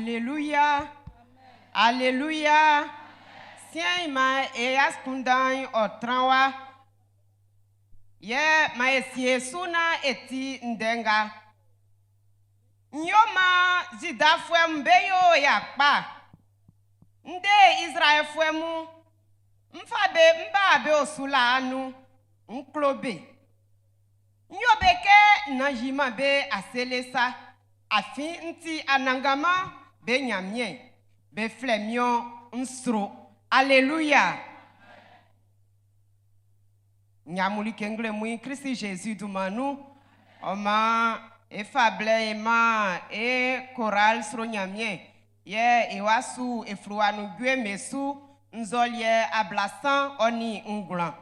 Aleluya, aleluya. Siɛn'n maan e akunndan'n ɔ tran wa. Yɛ maan e sie e su naan e ti ndɛ nga. N yo maan Zidafuɛ'm be yo ya kpa. N de Izraɛlifuɛ mun. N fa be n ba be osu laa'n nun. N klo be. N yo be kɛ n yiman be ase le sa. Afin n ti Anannganman be Ɲanmiɛn. Be flɛ min-ɔn, n sro. Aleluya! Nyamu like ngle mun Krist Jésus dunman nun. Ɔ maan e fa blɛ e man e chorale sro Ɲanmiɛn. Yɛ e wa su e fluwa nun jue'm be su nzɔliɛ 39.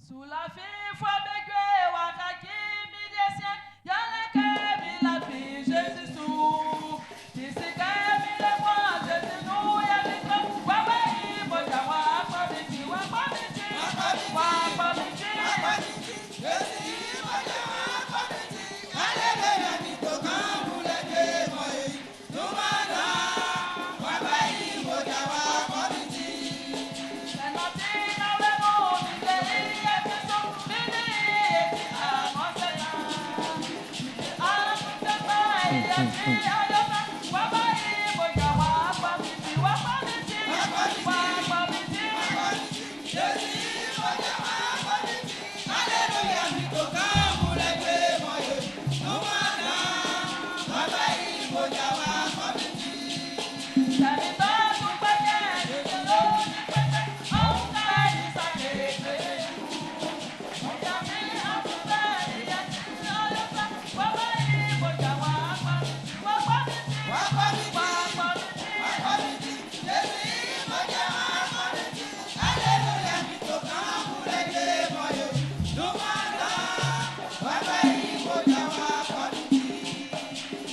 Sulafifuɛ be jue wakaci mi desien yɛlɛ kɛ mi lafi Jésus su. Tisi kɛ mi le mɔ Jésus nu yɛ mi trɔ wa bɛ yi mɔja wa kpɔ mi ti wa kpɔ mi ti wa kpɔ mi ti. Ɛnɔti na wɛ mo mi le iye ti so mi ni iye ti àmọ́ sẹ́ta. Mi ti àmúṣẹ́pẹ́ iye ti ayọ́fẹ́ wa bá yi mɔja wa kpɔ mi ti wa kpɔ mi ti wa kpɔ mi ti. Sẹ́mi tó tún gbẹ́jẹ́ nínú lórí pẹ́pẹ́, òun ká ìsàlẹ̀ pẹ̀lú. Ọjà mi àtúntẹ̀ ìyá tí ọlọ́pàá, wọ́n bá yí bọ̀jà wá pa mí tí, wọ́n pa mí tí, wọ́n pa mí tí.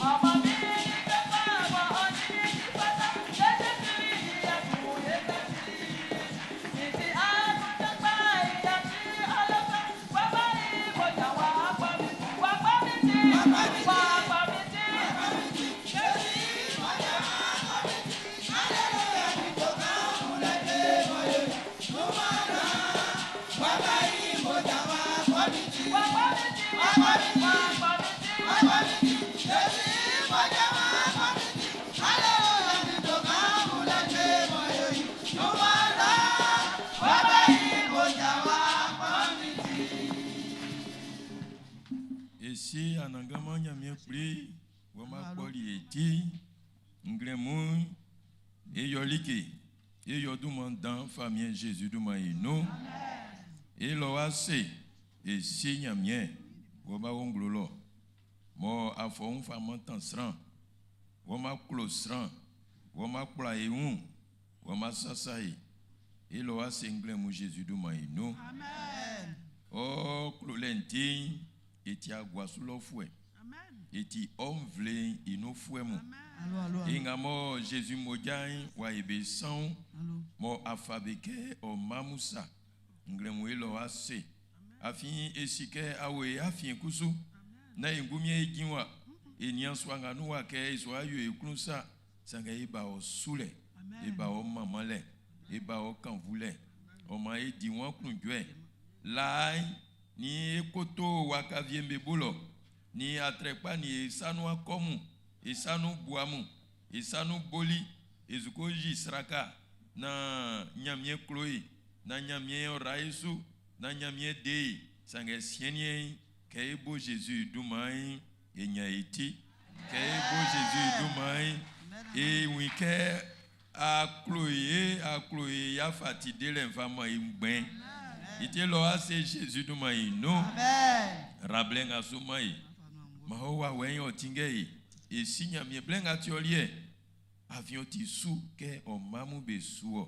Ọmọ mi ní pẹ́pẹ́ ọmọ ọdún ní pátá, jẹ́jẹ́ sí ìyá tún yé tẹ́tí. Títí àtúntẹ̀ ìyá tí ọlọ́pàá, wọ́n bá yí bọ̀jà wá pa mí tí, wọ́n pa mí tí, wọ́n pa mí tí. Wọ́n pa mí tí, wọ́n pa mí tí. Esi anangama nyamie kpli wọ́n kpɔli eti nglemu eyɔlike eyɔduma dan famie Jésus duma yi nu elɔ wa se esi nyamie wọ́n ba wọ́n ŋglo lɔ mɔ afɔ ŋfa mɔtàn sran wọ́n ma klo sran wọ́n ma kplɔ yi ŋu wọ́n ma sasa yi elɔ wa se nglemu Jésus duma yi nu ɔ klo lɛ ŋti eti aguasulɔfuɛ eti ɔnvle inufuɛ mu inga mɔ Jésus modzae wa ebe sãn mɔ afabe kɛ ɔmamusa nglemu elɔ wa se afi esi kɛ awoe afi kusu na ingumie edzi wa enia sɔ nu wa kɛ esɔ ayo ekunu sa sanga eba wɔ su lɛ eba wɔ mama lɛ eba wɔ kanvu lɛ ɔma edi wɔn kunu dzɔɛ lae ni ekoto wakavie mbe bolɔ ni atrɛkpa ni esanu akɔmu esanu buamu esanu boli ezuko yi sraka na nyamie kloe na nyamie ɔra yesu na nyamie de sanga sienie kɛ ebo Jésus duma yi enya eti kɛ ebo Jésus duma yi ewi kɛ akloye akloye yafa ti de lɛ nfa ma yi gbɛ ite lɔ ase Jésus duma yi no rable ŋa so ma yi ma wo wa wɛ yɛn ɔtingɛ yi esi nyamie ble ŋa tiɔ liɛ afiɔ ti su kɛ ɔmamu be su wɔ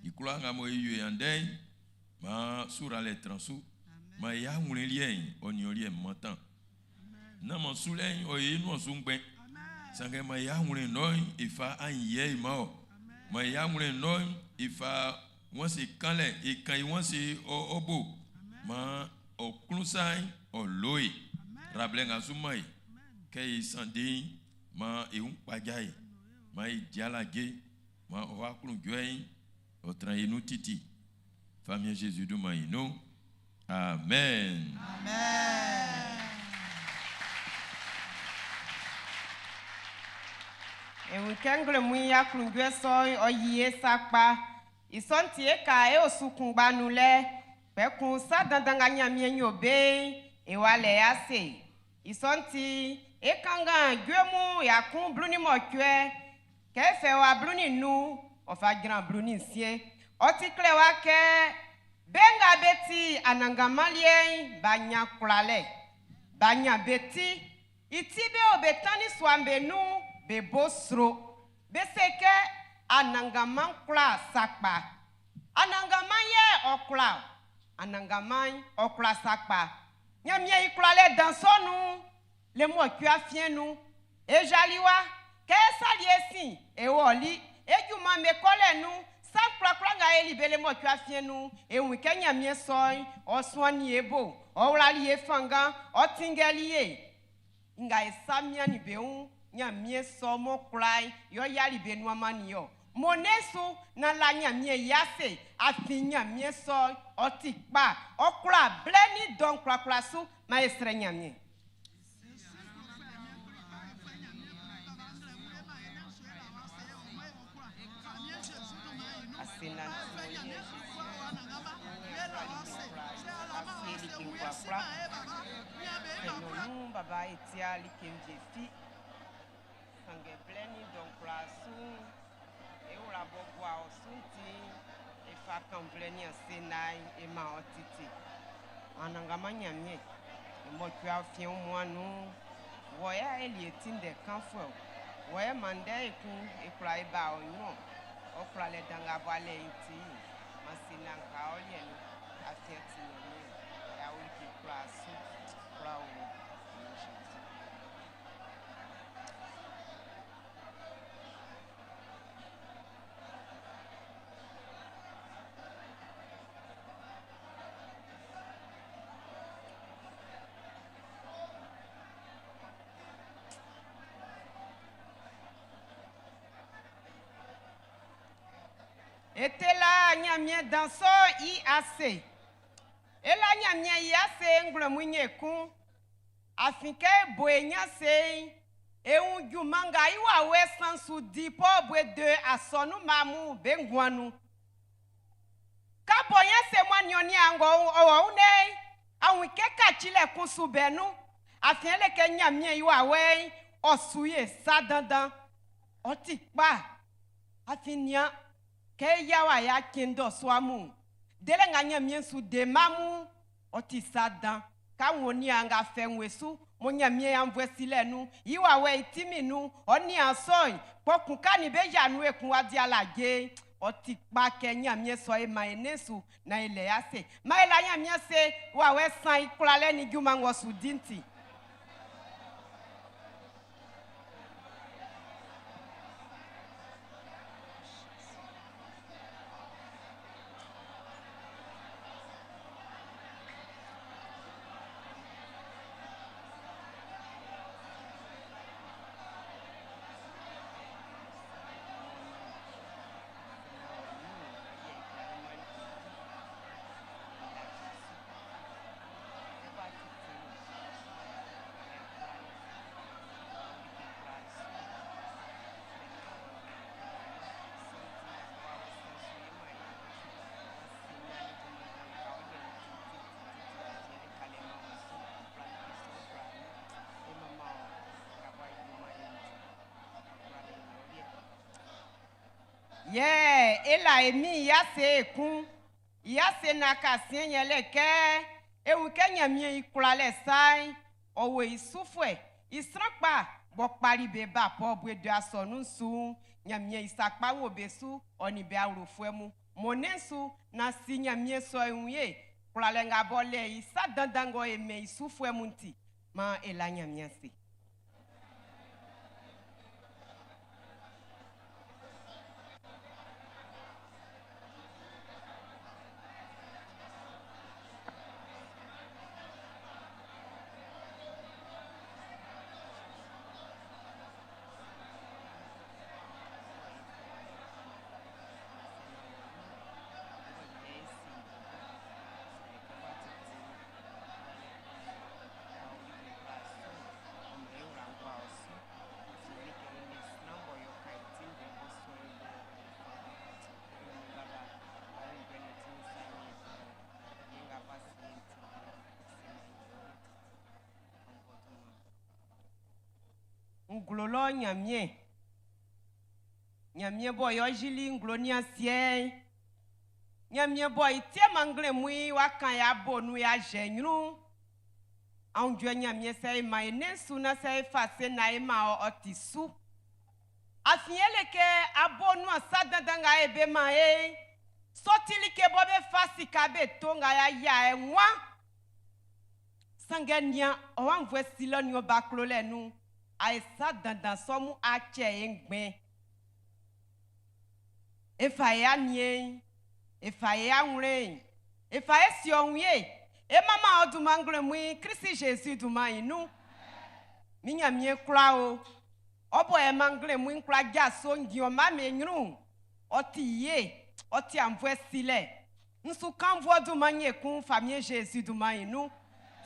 ikura ŋa mo eyo yan dɛ ma sura lɛ tran su ma ya ŋlɛ liɛ ɔniɔ liɛ mɔtan na ma su lɛ ɔye nua su ŋgbɛ sangɛ ma ya ŋlɛ nɔ efa anyi yɛ yi ma wɔ. Man e anwlɛn lɔ'n e fa wun ase kanlɛ e kan e wun ase ɔ bo. Man ɔ klun sa'n ɔ lo e. Ra blɛ nga su man e. Kɛ e sandi'n, man e wun kpaja e. Man e di alaje. Man ɔ aklunjuɛ'n ɔ tran e nun titi. Famiɛn Zezi dunman'n i nun. Amen. Amen. E wun kɛ nglɛmun'n i aklunjuɛ sɔ'n ɔ yi e sakpa. I sɔ'n ti e ka e osu kunngba nun lɛ. Kpɛkun sa dandan nga Ɲanmiɛn yo be'n, e wa lɛ i ase. I sɔ'n ti, e kanngan Jue Mun 118, kɛ e fɛ wa 15, ɔ fa jran 16. Ɔ ti klɛwa kɛ, Be nga be ti Anannganman liɛ'n, b'a ɲan kwlalɛ, b'a ɲan be ti. I ti be o be tannin sua'm be nun, be bo sro. Be se kɛ, Anannganman kwla sakpa. Anannganman yɛ ɔ kwla-ɔ. Anannganman'n, ɔ kwla sakpa. Ɲanmiɛn i kwlalɛ dan sɔ nun'n, le mɔcuɛ afiɛn nun'n, e jali wa. Kɛ e sali e sin, e wɔli e junman'm be kɔlɛ nun. Sa kwlakwla nga e yoli be le mɔcuɛ afiɛn nun'n, e wun kɛ Ɲanmiɛn sɔ'n, ɔ suannin e bo, ɔ wlali e fanngan, ɔ tinngɛli e. Nga e sa miannin be wun, Ɲanmiɛn sɔ m'ɔ kwla'n, yɛ ɔ yiali be nuan mannin e ɔ. Mo ne su naan la Ɲanmiɛn i ase, afin Ɲanmiɛn sɔ'n, ɔ ti kpa, ɔ kwla blɛ nin dɔ'n kwlakwla su. Maan e srɛ Ɲanmiɛn. Ase nanti mɔ yɛ Zezi Ɲanmiɛn kwla like kwlaa yo, a sie like kwlakwla. Kɛ nɔ nun baba e tia like wie fi. Sanngɛ blɛ nin dɔ'n kwlaa su'n, e wla b'ɔ gua ɔ su'n ti'n, e fa kannvlɛ nin ase naan e man ɔ titi. Anannganman Ɲanmiɛn, e mɔcuɛ afiɛn wunmuan'n nun'n, wɔ yɛ a eli e ti ndɛ kanfuɛ-ɔ. Wɔ yɛ man ndɛ ekun e kwla e ba ɔ ɲrun-ɔn. Ɔ kwlalɛ dan nga bɔ a lɛ i'n ti'n, man si naan ka ɔ liɛ nun, afin a ti Ɲanmiɛn, yɛ a o like kwlaa su kwla wɔ. Jésus. E te la Ɲanmiɛn dan sɔ'n i ase. E la Ɲanmiɛn i ase nglɛmun ekun. Afin kɛ e bo e ɲin ase'n, e wun junman nga i wawɛ san su di Pɔl bue de asɔnun mma mun be nguan nun. Ka bo ɲin ase mɔ niɔn nian ng'ɔ o ɔ wunnɛn'n, a wun kɛ kacilɛ kun su bɛ nun. Afin le kɛ Ɲanmiɛn i wawɛ'n, ɔ su ye sa dandan. Ɔ ti kpa. Afin nian, kɛ e yia wa y'a cɛn dɔ sua mun, delɛ nga Ɲanmiɛn su de mma mun, ɔ ti sa dan. Ka wun nian nga fɛ ngue su, mɔ Ɲanmiɛn i aunnvuɛ silɛ nun, i wawɛ i tinmin nun, ɔ nian sɔ'n, kpɔkun ka nin be ja nun ekun wa di alaje'n. Ɔ ti kpa kɛ Ɲanmiɛn sɔ e man e nɛn su naan e lɛ i ase. Maan e la Ɲanmiɛn ase wawɛ san i kwlalɛ nin junman ng'ɔ su di'n ti. Yɛ e la e Min'n i ase ekun. I ase naan kasiɛn'n yɛle kɛ e wun kɛ Ɲanmiɛn i kwlalɛ sa'n, ɔ wo i sufuɛ, i sran kpa b'ɔ kpali be ba Pɔl bue dɔ asɔnun'n su'n, Ɲanmiɛn i sa kpa'n wo be su ɔ nin be awlofuɛ mun. Mɔnnɛn'n su naan si Ɲanmiɛn sɔ'n i wun ye. Kwlalɛ nga b'ɔ lɛ i sa dandan ng'ɔ e mɛn i sufuɛ mun'n ti, maan e la Ɲanmiɛn ase. Nglo lɔ Ɲanmiɛn, Ɲanmiɛn bɔ y'ɔ yili nglo nin asiɛ'n, Ɲanmiɛn bɔ i tieman nglɛmun'n w'a kan y'a bo nun y'a jɛ ɲrun. Aunjuɛ Ɲanmiɛn sɛ e man e nɛn'n su naan sɛ e fa se naan e man ɔ, ɔ ti su. Afin yɛle kɛ abonuan sa dandan nga e be man e'n, s'ɔ ti like bɔ be fa sika be to nga y'a yia e nguan. Sanngɛ nian ɔ aunnvuɛ silɛ nin ɔ ba klolɛ nun, a e sa dandan sɔ mun a cɛ e ngbɛn. E fa e aniɛn'n, e fa e awlɛn'n, e fa e si ɔ wun ye. E manman ɔ dunman nglɛmun'n, Klisi Zezi dunman'n i nun. Min Ɲanmiɛn kwla o, ɔ bɔ e man nglɛmun'n kwla jaso njin ɔ man min ɲrun. Ɔ ti ye, ɔ ti aunnvuɛ silɛ. N su kannvu ɔ dunman'n ekun Famiɛn Zezi dunman'n i nun.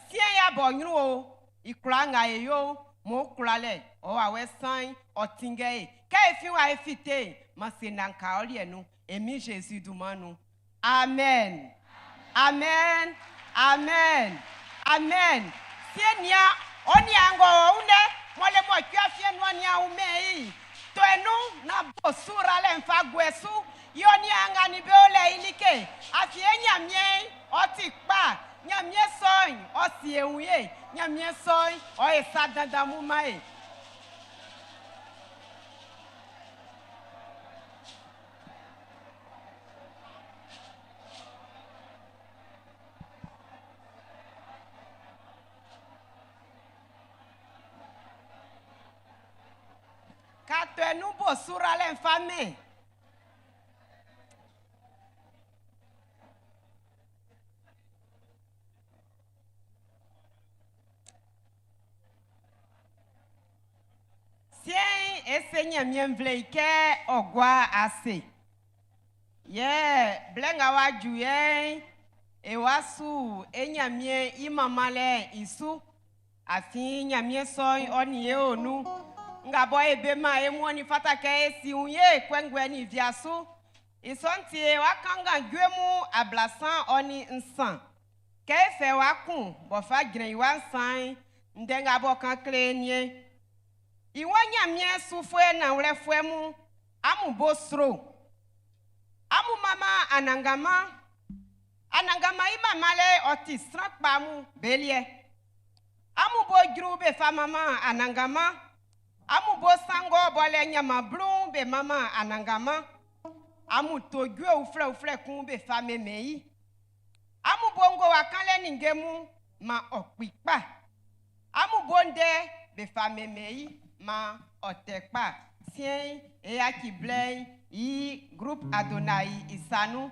Siɛn'n y'a bɔ ɲrun o, i kwlaa nga e yo'n, m'ɔ kwlalɛ, ɔ wawɛ san'n, ɔ tinngɛ e. Kɛ e fin wa e fite'n, man se naan ka ɔ liɛ nun. E Min Zezi dunman nun. Amen. Amen. Amen. Amen. Sie nian, ɔ nian ngɔ ɔ wunɛ, mɔ le mɔ cua fie nuan nian wunmɛn i. To e nun, na bo su ralɛ'n fa guɛ su. Yɛ ɔ nian nga nin be o lɛ i like. Afin e Ɲanmiɛn'n, ɔ ti kpa. Ɲanmiɛn sɔ'n, ɔ si e wun ye. Ɲanmiɛn sɔ'n, ɔ e sa dandan mun man e. Ka to e nun bo su ralɛ'n fa mɛn. Siɛn'n, e se Ɲanmiɛn nvle'n i kɛ ɔ gua ase. Yɛ blɛ nga w'a ju yɛ'n, e wá su e Ɲanmiɛn i manmanlɛ'n i su. Afin Ɲanmiɛn sɔ'n ɔ nin e o nun. Nga bɔ e be man e mun ɔ nin fata kɛ e si wun ye kɔnguɛ nin wia su. I sɔ'n ti e wá kanngan jue mun 33. Kɛ e fɛ wa kun b'ɔ fa jrɛn i wa nsan'n, ndɛ nga b'ɔ kan kle e'n yɛ. I waan Ɲanmiɛn sufuɛ nanwlɛfuɛ mun, amun bo sro. Amun manman Anannganman. Anannganman i manmanlɛ'n ɔ ti sran kpa mun be liɛ. Amun bo jru be fa manman Anannganman. Amun bo sanngo b'ɔ lɛ nyanman blu'n be manman Anannganman. Amun to jue uflɛ-uflɛ kun be fa mɛnmɛn i. Amun bo ngowa kanlɛ ninnge mun man ɔ kpi kpa. Amun bo ndɛ be fa mɛnmɛn i man ɔ tɛ kpa. Siɛn'n, e yaci blɛ'n i Groupe Adonai i sa nun.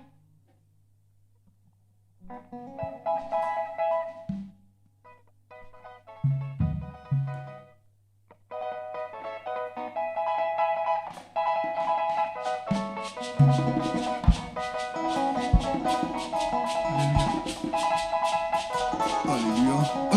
Alléluia.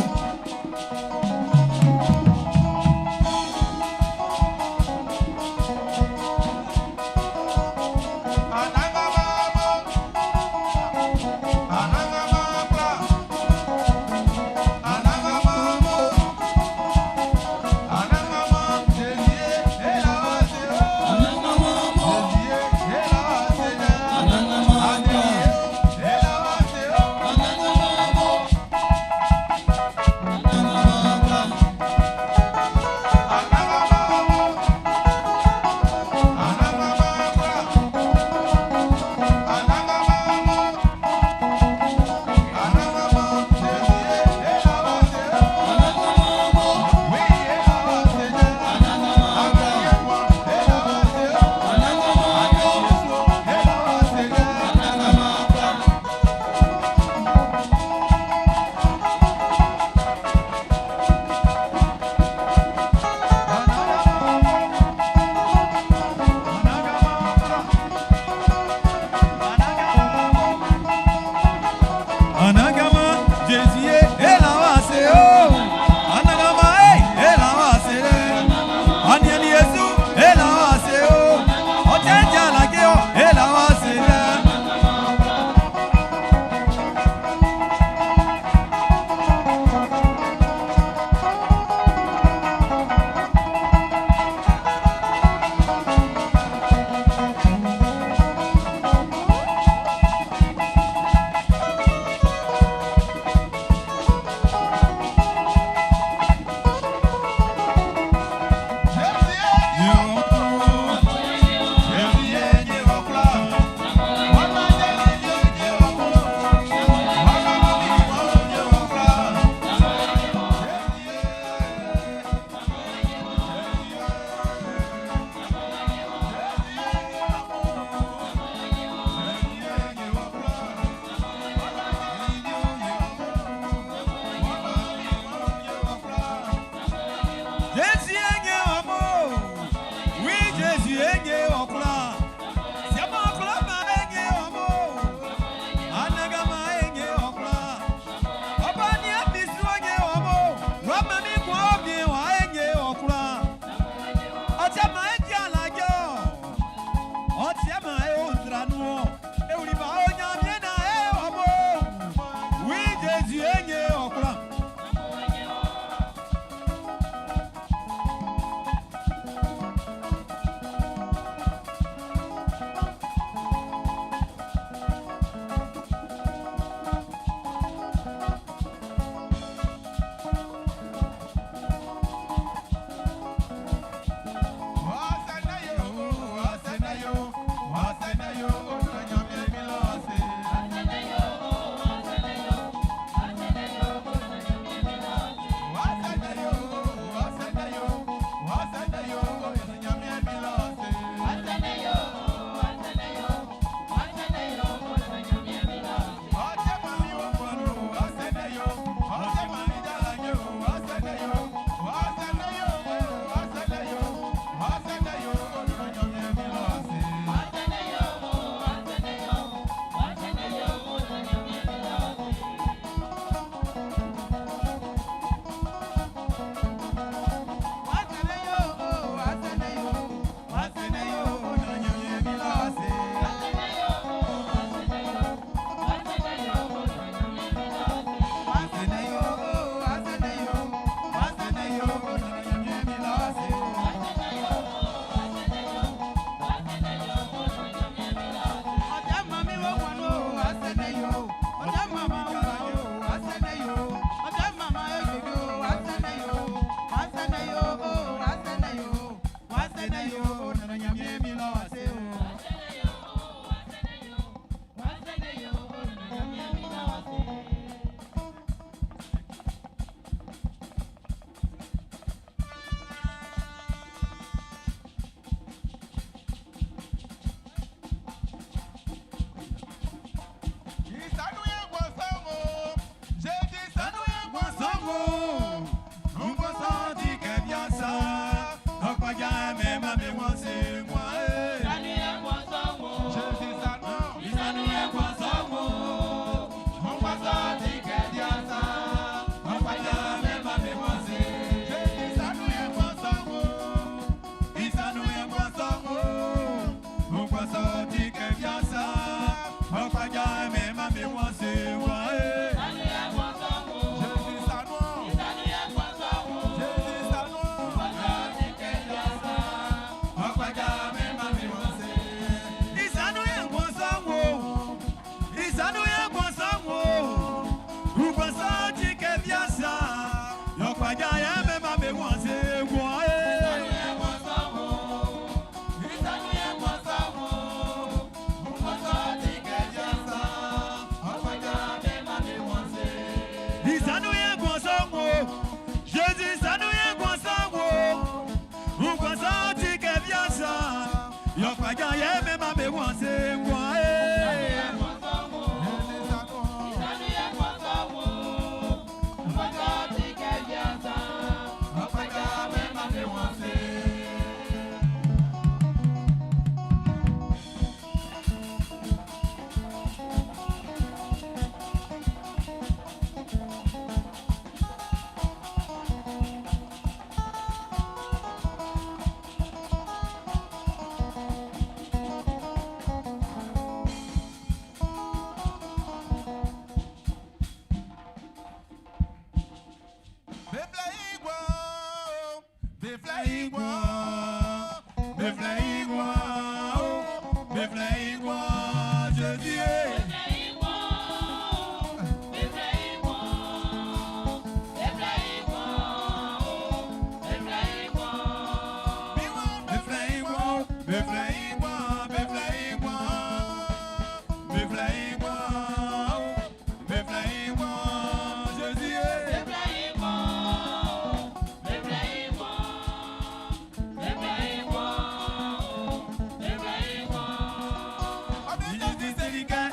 Jésus, c'est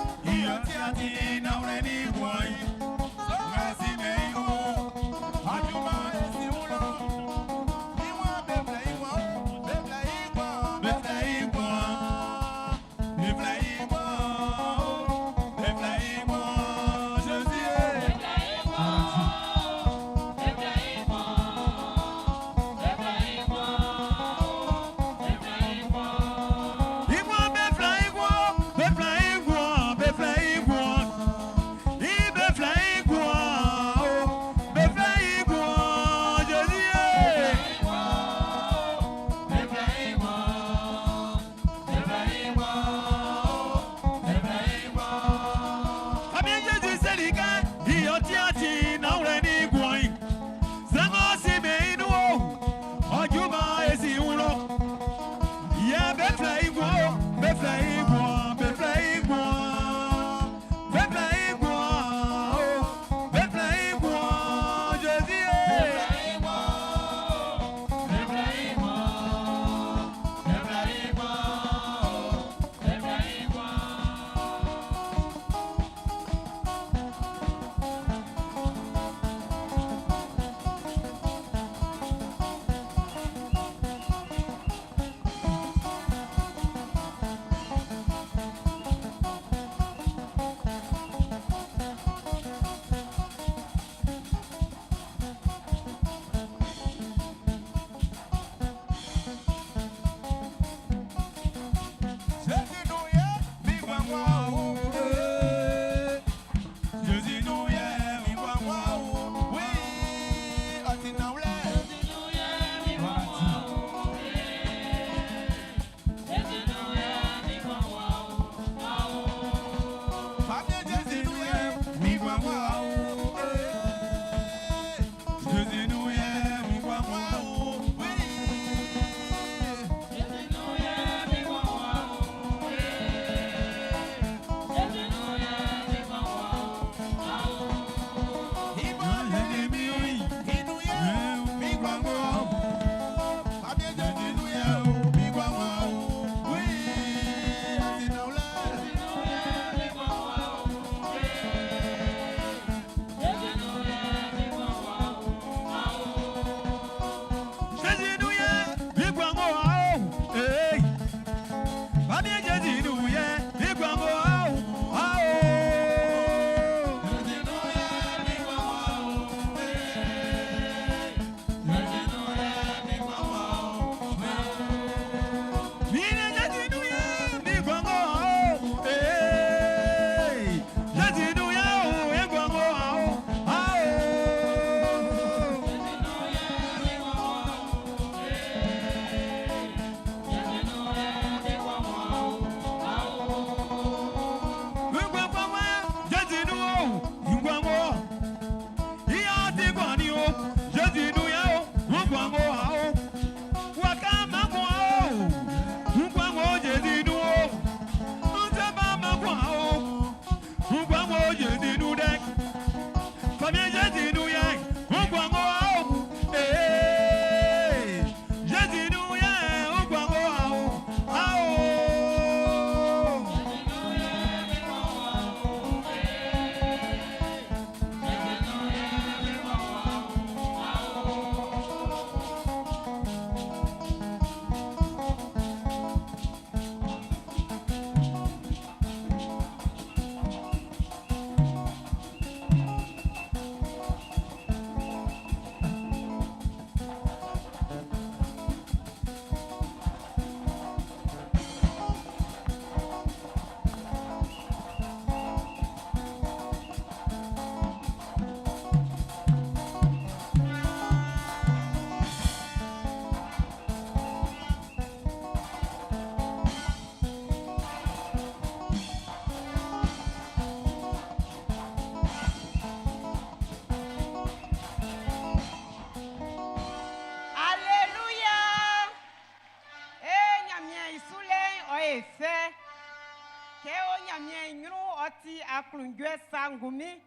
i ɲrun'n ɔ ti aklunjuɛ sa ngunmin.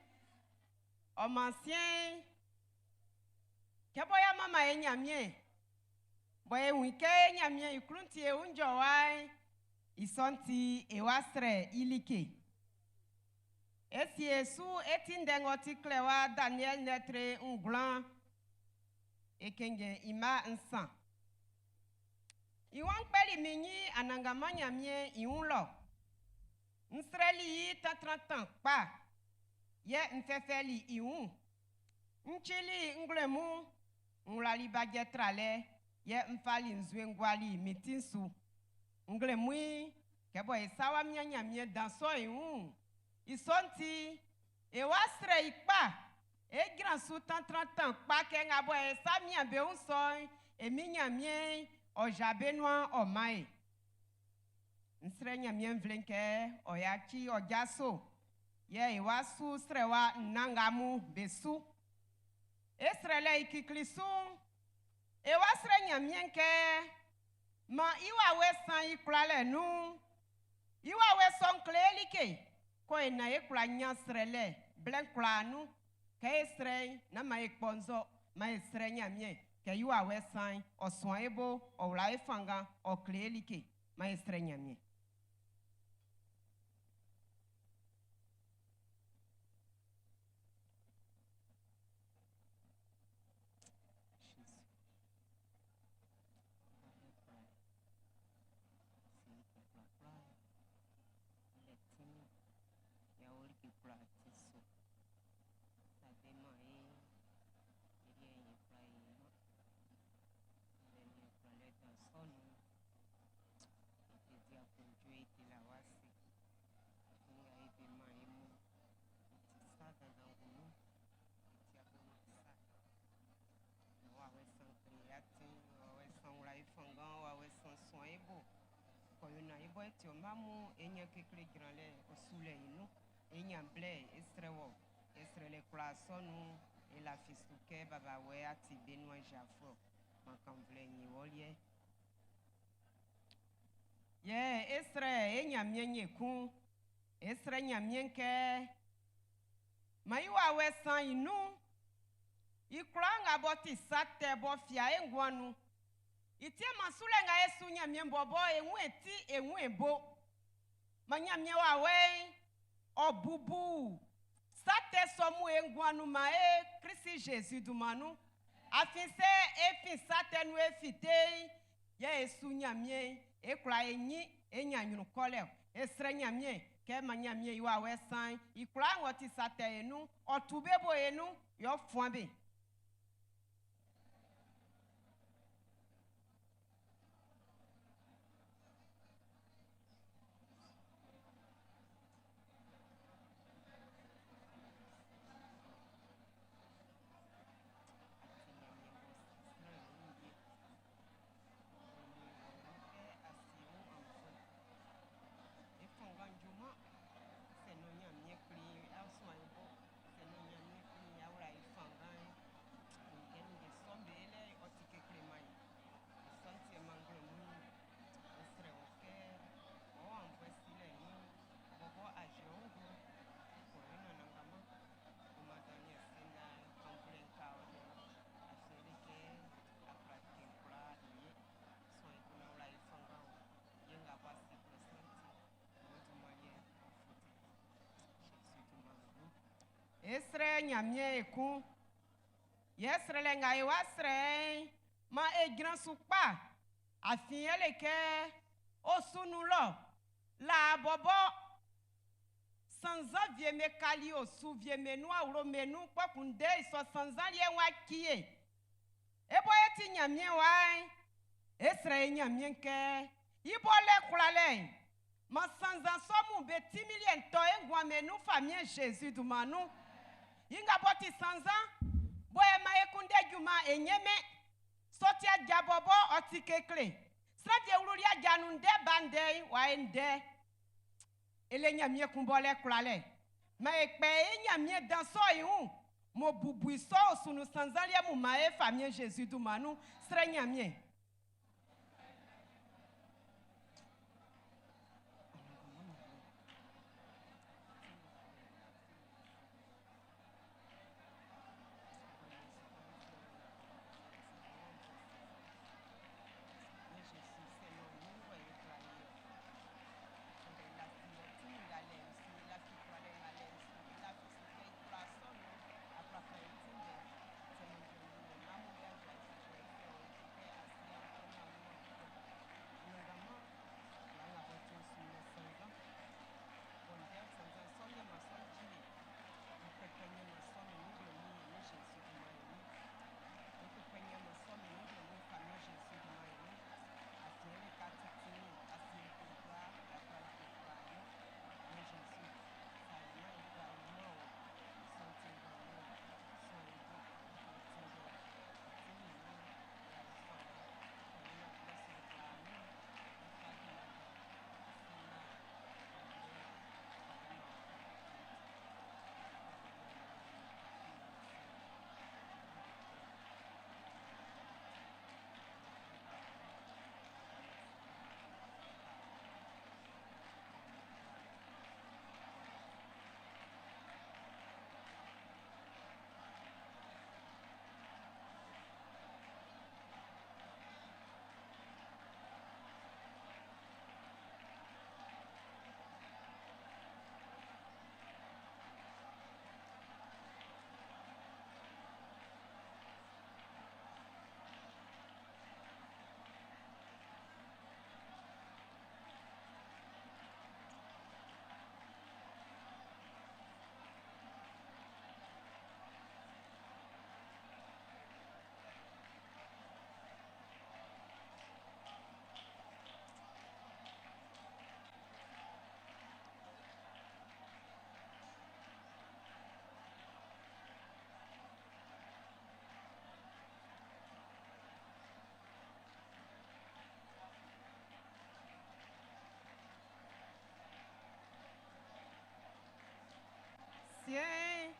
Ɔ maan siɛn'n, kɛ bɔ y'a manman e Ɲanmiɛn, bɔ e wun kɛ e Ɲanmiɛn i klun ti e wun jɔwa'n, i sɔ'n ti e wa srɛ i like. E sie e su e ti ndɛ ng'ɔ ti klɛwa Daniɛl lɛtre 9, e kɛnngɛn i mma 3. I waan n kpɛli min ɲin Anannganman Ɲanmiɛn i wun lɔ. N srɛli i tantrantan kpa, yɛ n fɛfɛli i wun. N cili nglɛmun, n wlali bajɛ tralɛ, yɛ n fali nzue n guali min ti'n su. Nglɛmun'n, kɛ bɔ e sa wa mian Ɲanmiɛn dan sɔ'n i wun'n, i sɔ'n ti, e wa srɛ i kpa, e jran su tantrantan kpa kɛ nga bɔ e sa mian be wun sɔ'n, e min Ɲanmiɛn'n, ɔ ja be nuan ɔ man e. N srɛ Ɲanmiɛn nvle'n kɛ ɔ yaci ɔ jaso, yɛ e wa su srɛwa nnan nga mun be su. E srɛlɛ i kikli su'n, e wa srɛ Ɲanmiɛn kɛ man i wawɛ san i kwlalɛ nun. I wawɛ sɔ'n kle e like, kɔ e na e kwla ɲan srɛlɛ blɛ kwlaa nun. Kɛ e srɛ'n, nán man e kpɔnzɔ, man e srɛ Ɲanmiɛn kɛ i wawɛ san'n, ɔ suan e bo, ɔ wla e fanngan, ɔ kle e like. Man e srɛ Ɲanmiɛn. Yɛ e srɛ e Ɲanmiɛn ye kun, e srɛ Ɲanmiɛn kɛ man i wawɛ san i nun, i kwlaa nga bɔ ti sa tɛ bɔ fia e nguan nun. I tie man sulɛ nga e su Ɲanmiɛn bɔbɔ e wun e ti e wun e bo. Man Ɲanmiɛn wawɛ'n ɔ bubu sa tɛ sɔ mun e nguan nun man e Krisi Jésus dunman nun. Afin sɛ e fin sa tɛ nun e fite'n, yɛ e su Ɲanmiɛn, e kwla e nyin e ɲan ɲrun kɔlɛ. E srɛ Ɲanmiɛn kɛ man Ɲanmiɛn i wawɛ san'n, i kwlaa ng'ɔ ti sa tɛ e nun, ɔ tu be bo e nun, yɛ ɔ fuan be. E srɛ Ɲanmiɛn ekun. Yɛ srɛlɛ nga e wa srɛ'n, man e jran su kpa. Afin yɛle kɛ o su nun lɔ, laa bɔbɔ sannzan vie me kali o su vie me nun awlo me nun kpɔkun de i sɔ sannzan liɛ wa kie. E bɔ e ti Ɲanmiɛn wa'n, e srɛ e Ɲanmiɛn kɛ i bɔ lɛ kwlalɛ'n, man sannzan sɔ mun be ti miliɛn tɔ e nguan me nun famiɛn Jésus dunman nun. I nga bɔ ti sannzan, bɔ e ma e kunndɛ junman e ɲɛnmɛn. Sɔti aja bɔbɔ ɔ ti kekle. Sran die wluli aja nun ndɛ ba ndɛ wa e ndɛ. Ele Ɲanmiɛn kun bɔ lɛ kwlalɛ. Ma e kpɛ e Ɲanmiɛn dan sɔ i wun. Mo bubu i sɔ o sunu sannzan liɛ mun ma e famiɛn Jésus dunman nun. Srɛ Ɲanmiɛn. Siɛn'n,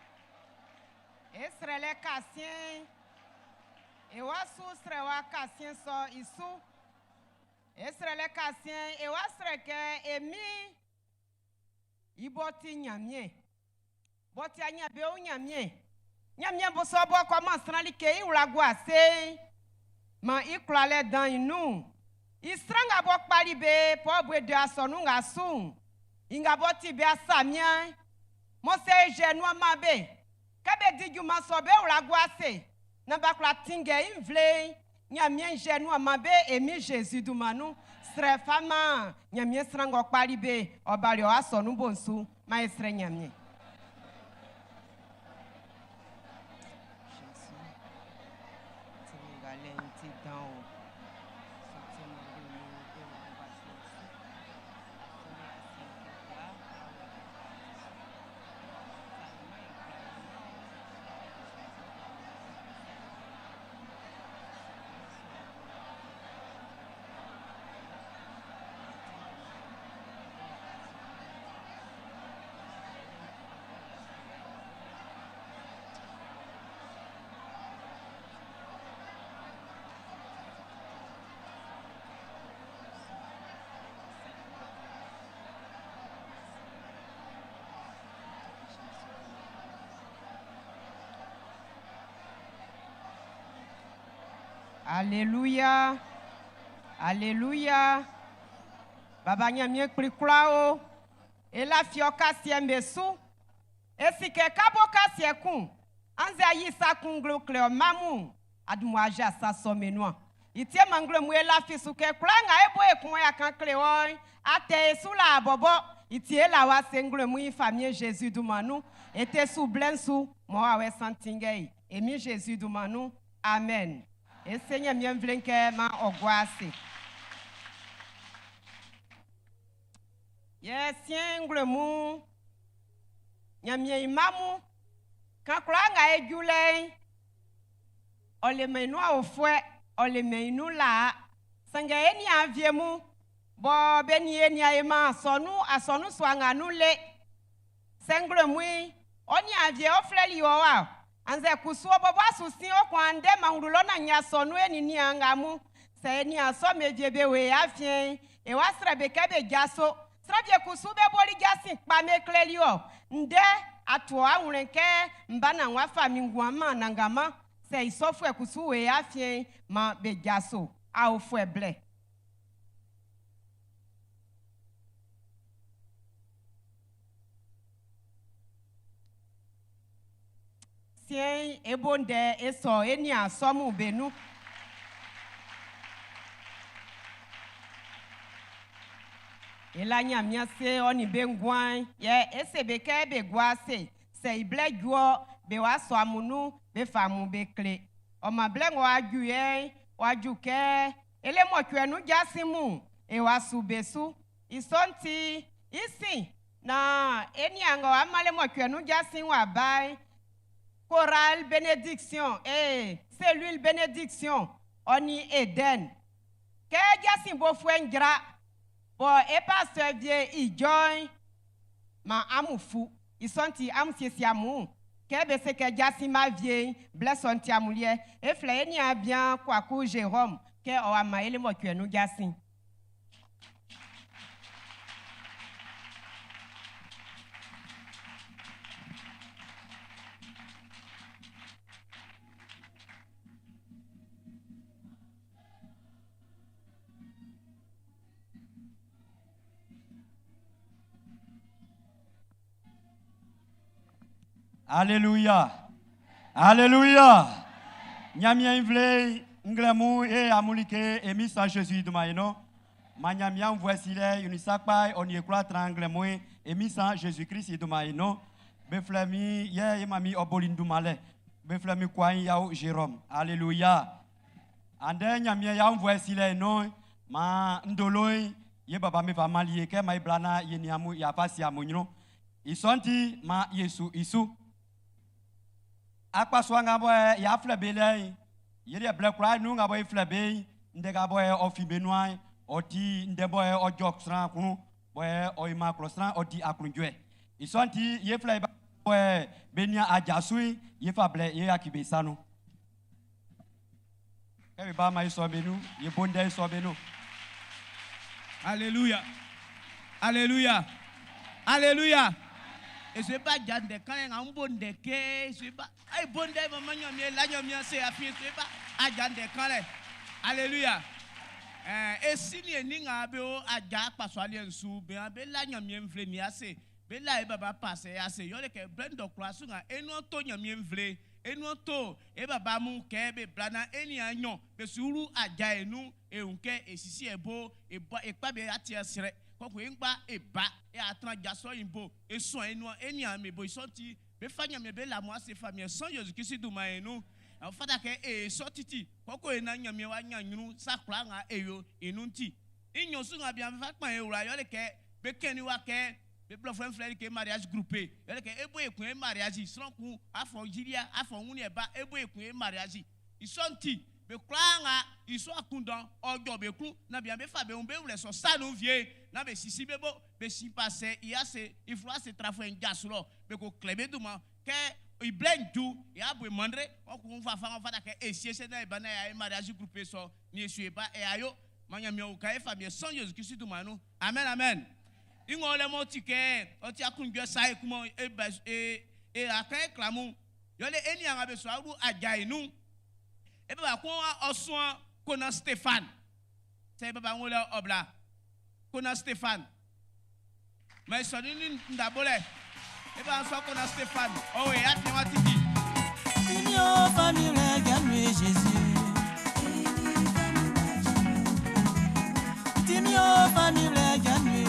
e srɛlɛ kasiɛn'n, e wa su srɛwa kasiɛn sɔ'n i su. E srɛlɛ kasiɛn'n, e wa srɛ kɛ e Min'n i b'ɔ ti Nyanmiɛn, b'ɔ ti anyanbeun Nyanmiɛn, Nyanmiɛn bo sɔ b'ɔ kɔ man sran like i wla gua ase'n, man i kwlalɛ dan'n i nun'n, i sran nga b'ɔ kpali be Pɔl bue de asɔnun nga su'n, i nga b'ɔ ti be asamian'n, mɔ sɛ e jɛ nuan man be, kɛ be di junman sɔ be wla gua ase, nan b'a kwla tinngɛ i nvle'n, Nyanmiɛn jɛ nuan man be e Min Jésus dunman nun, srɛ fa man Nyanmiɛn sran ng'ɔ kpali be, ɔ bali ɔ asɔnun bo'n su, man e srɛ Nyanmiɛn. Jésus, ti min ngalɛ'n ti dan o. Sɔti man be mun e wla gua su su. Sɔli asiɛ'n kɛ bla awɛ su. Sa man e kwla Aleluya. Aleluya. Baba Ɲanmiɛn kpli kwla o. E lafi ɔ kasiɛ'm be su. E si kɛ kabo kasiɛ kun, annzɛ ayi sa kun nglo kle ɔ mma mun, adunmua aja sa sɔ me nuan. I ti e man nglo mun e lafi su kɛ kwlaa nga e bo e kun ya kan kle wɔ'n, a tɛ e su laa bɔbɔ. I ti e la wa se nglo mun i famiɛn Jésus dunman nun. E te su blɛ'n su, mɔ awɛ san tinngɛ i. E Min Jésus dunman nun. Amen. E se Ɲanmiɛn nvle'n kɛ man ɔ gua ase. Yɛ siɛn nglo mun, Ɲanmiɛn i mma mun, kan kwlaa nga e ju lɛ'n, ɔ lemɛn i nun aofuɛ, ɔ lemɛn i nun laa. Sanngɛ e niaan wie mun, bɔ be nin e nian e man asɔnun asɔnun sua nga nun le. Sɛ nglo mun, ɔ niaan wie ɔ flɛli ɔ wa, annzɛ kusu ɔ bɔbɔ a su sin ɔ kwan ndɛ man wlu lɔ nan nya asɔnun e nin niaan nga mun. Sɛ e niaan sɔ me wie be we afiɛn'n, e wa srɛ be kɛ be jaso. Sran wie kusu be boli jasin kpa me kleli ɔ. Ndɛ a tu ɔ awlɛn kɛ m ba nan wa fa min nguan man Anannganman. Sɛ i sɔfuɛ kusu we afiɛn'n, man be jaso aofuɛ blɛ. Siɛn'n, e bo ndɛ e sɔ e niaan sɔ mun be nun. E la Ɲanmiɛn se ɔ nin be nguan'n, yɛ e se be kɛ be gua ase. Sɛ i blɛ ju-ɔ, be wa sɔ amun nun, be fa amun be kle. Ɔ man blɛ ng'ɔ wa ju yɛ'n, wa ju kɛ e le mɔcuɛ nun jasin mun, e wa su be su. I sɔ'n ti, i sin, na e niaan ng'ɔ wa man le mɔcuɛ nun jasin wa ba'n, chorale bénédiction, cellule bénédiction, ɔ nin Eden. Kɛ jasin bofuɛ'n jra, bɔ e pasteur vie i jɔ'n, man amun fu. I sɔ'n ti amun siesie amun. Kɛ be se kɛ jasin ma wie'n, blɛ sɔ'n ti amun liɛ. E flɛ e niaan bian Kwaku Jérôme kɛ ɔ wa man e le mɔcuɛ nun jasin. Alléluia. Alléluia. Ɲanmiɛn nvle nglɛmun e amulike e mi san Jésus dunman yi no. Ma Ɲanmiɛn vwɛ silɛ unisakpa ɔ ni e kwla tran nglɛmun e mi san Jésus Christ dunman yi no. Be flɛ mi yɛ e ma mi ɔ boli dunman lɛ. Be flɛ mi Kwain Yao Jérôme. Alléluia. Ande Ɲanmiɛn ya vwɛ silɛ no. Ma ndolo ye baba mi fa mali kɛ ma iblana ye ni amu ya fa si amu nyro. I ma Yesu isu. Akpasua nga bɔ ya flɛ be lɛ yɛ deɛ blɛ kura nu nga bɔ e flɛ be ndɛ nga bɔ ɔ fi be nuan ɔ ti ndɛ bɔ ɔ jɔ sran kun bɔ ɔ yi ma klɔ sran ɔ di aklunjuɛ. I sɔ'n ti ye flɛ ba. Bɔɛ be nian aja su'n, ye fa blɛ ye yaki be sa nun. Kɛ be ba ma i sɔ be nun, ye bo ndɛ i sɔ be nun. Alléluia. Alléluia. Alléluia. Et ba ja ndɛ kan nga n bo ndɛ ke ce ba ay bo ndɛ mama nyamie la nyamie se afi ce ba aja ndɛ kan lɛ. Alléluia. Eh esi ni eni nga be o aja kpaso ali nsu be be la nyamie nvle ni ase. Be la e baba passe ase. Yo le ke blendo kura su nga enu to nyamie nvle. Enu to e baba mu ke be blana eni anyo be suru aja enu ehun ke esisi ebo ebo ekpa be ati esre kɔkɔ engba eba e atan jasɔ yimbo esun enu eni ame bo isɔnti be fa nyame be lamu ase fa mi sɔn Yesu Kristu duma enu awɔ fata kɛ esɔ titi kɔkɔ ena nyame wa nya nyunu sakura ŋa eyo enu ŋuti inyosu ŋa bia fa kpan ewura yɔ le kɛ be kɛni wa kɛ be blɔ fɛn filɛ ke mariage groupé yɔ le kɛ ebo ekun ye mariage srɔ̃ kun afɔ dziria afɔ ŋuni eba ebo ekun ye mariage isɔnti be kura ŋa isɔ akundɔn ɔdzɔ be ku na bia be fa be ŋu be wlɛ sɔ sanu vie na be sisi be bo be si pase iya se ifura se trafo ŋdza srɔ be ko klɛ be duma kɛ iblɛ ŋdu ya bo mandre ɔku ŋu fa fa ŋu fa da kɛ esie se na eba na ya ye mariage groupé sɔ ni esu eba eya yo manyamia ka efa mi sɔn Yesu Kristu duma nu. Amen, amen. Iŋɔ lɛ mɔ ti kɛ ɔti akunjɔ sa ye kumɔ eba e e aka eklamu yɔle eni aŋa be sɔ awu adza yi nu ebe ba ko ɔsùn kona Stéphane sɛ ebe ba ŋu lɛ ɔbla kona Stéphane mɛ sɔni ni ndabo lɛ ebe ba sɔ kona Stéphane ɔwɛ ya fi wa titi. Timi o famille gagne Jésus. Timi o famille gagne.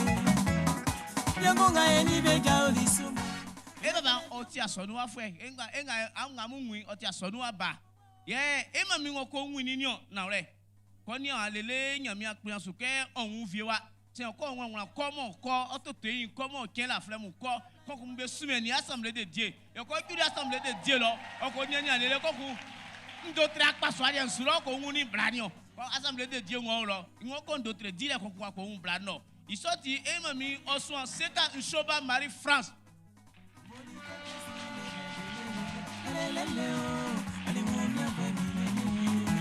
Yango nga eni be ga olisu. Ebe ba ɔti asɔnu wa fɛ enga enga aŋa mu ŋui ɔti asɔnu wa ba yɛ ema mi ŋɔ ko ŋui ni niɔ na lɛ kɔ niɔ alele nyamia kplɔ su kɛ ɔŋu vie wa tiɲɛ kɔ ŋɔ ŋlɔ kɔ mɔ kɔ ɔtɔ te yi kɔ mɔ tiɲɛ la filɛ mu kɔ kɔkun bɛ sumɛ ni assemblée de Dieu yɔkɔ ju assemblée de Dieu lɔ ɔkɔ nyɛ ni alele kɔkun ŋdo tre akpaso aɖe ŋsu lɔ ko ŋu ni bla niɔ kɔ assemblée de Dieu ŋɔ lɔ ŋɔ ko ŋdo tre di lɛ kɔkun ko ŋu bla nɔ isɔti ema mi ɔsùn seka nsoba Marie France.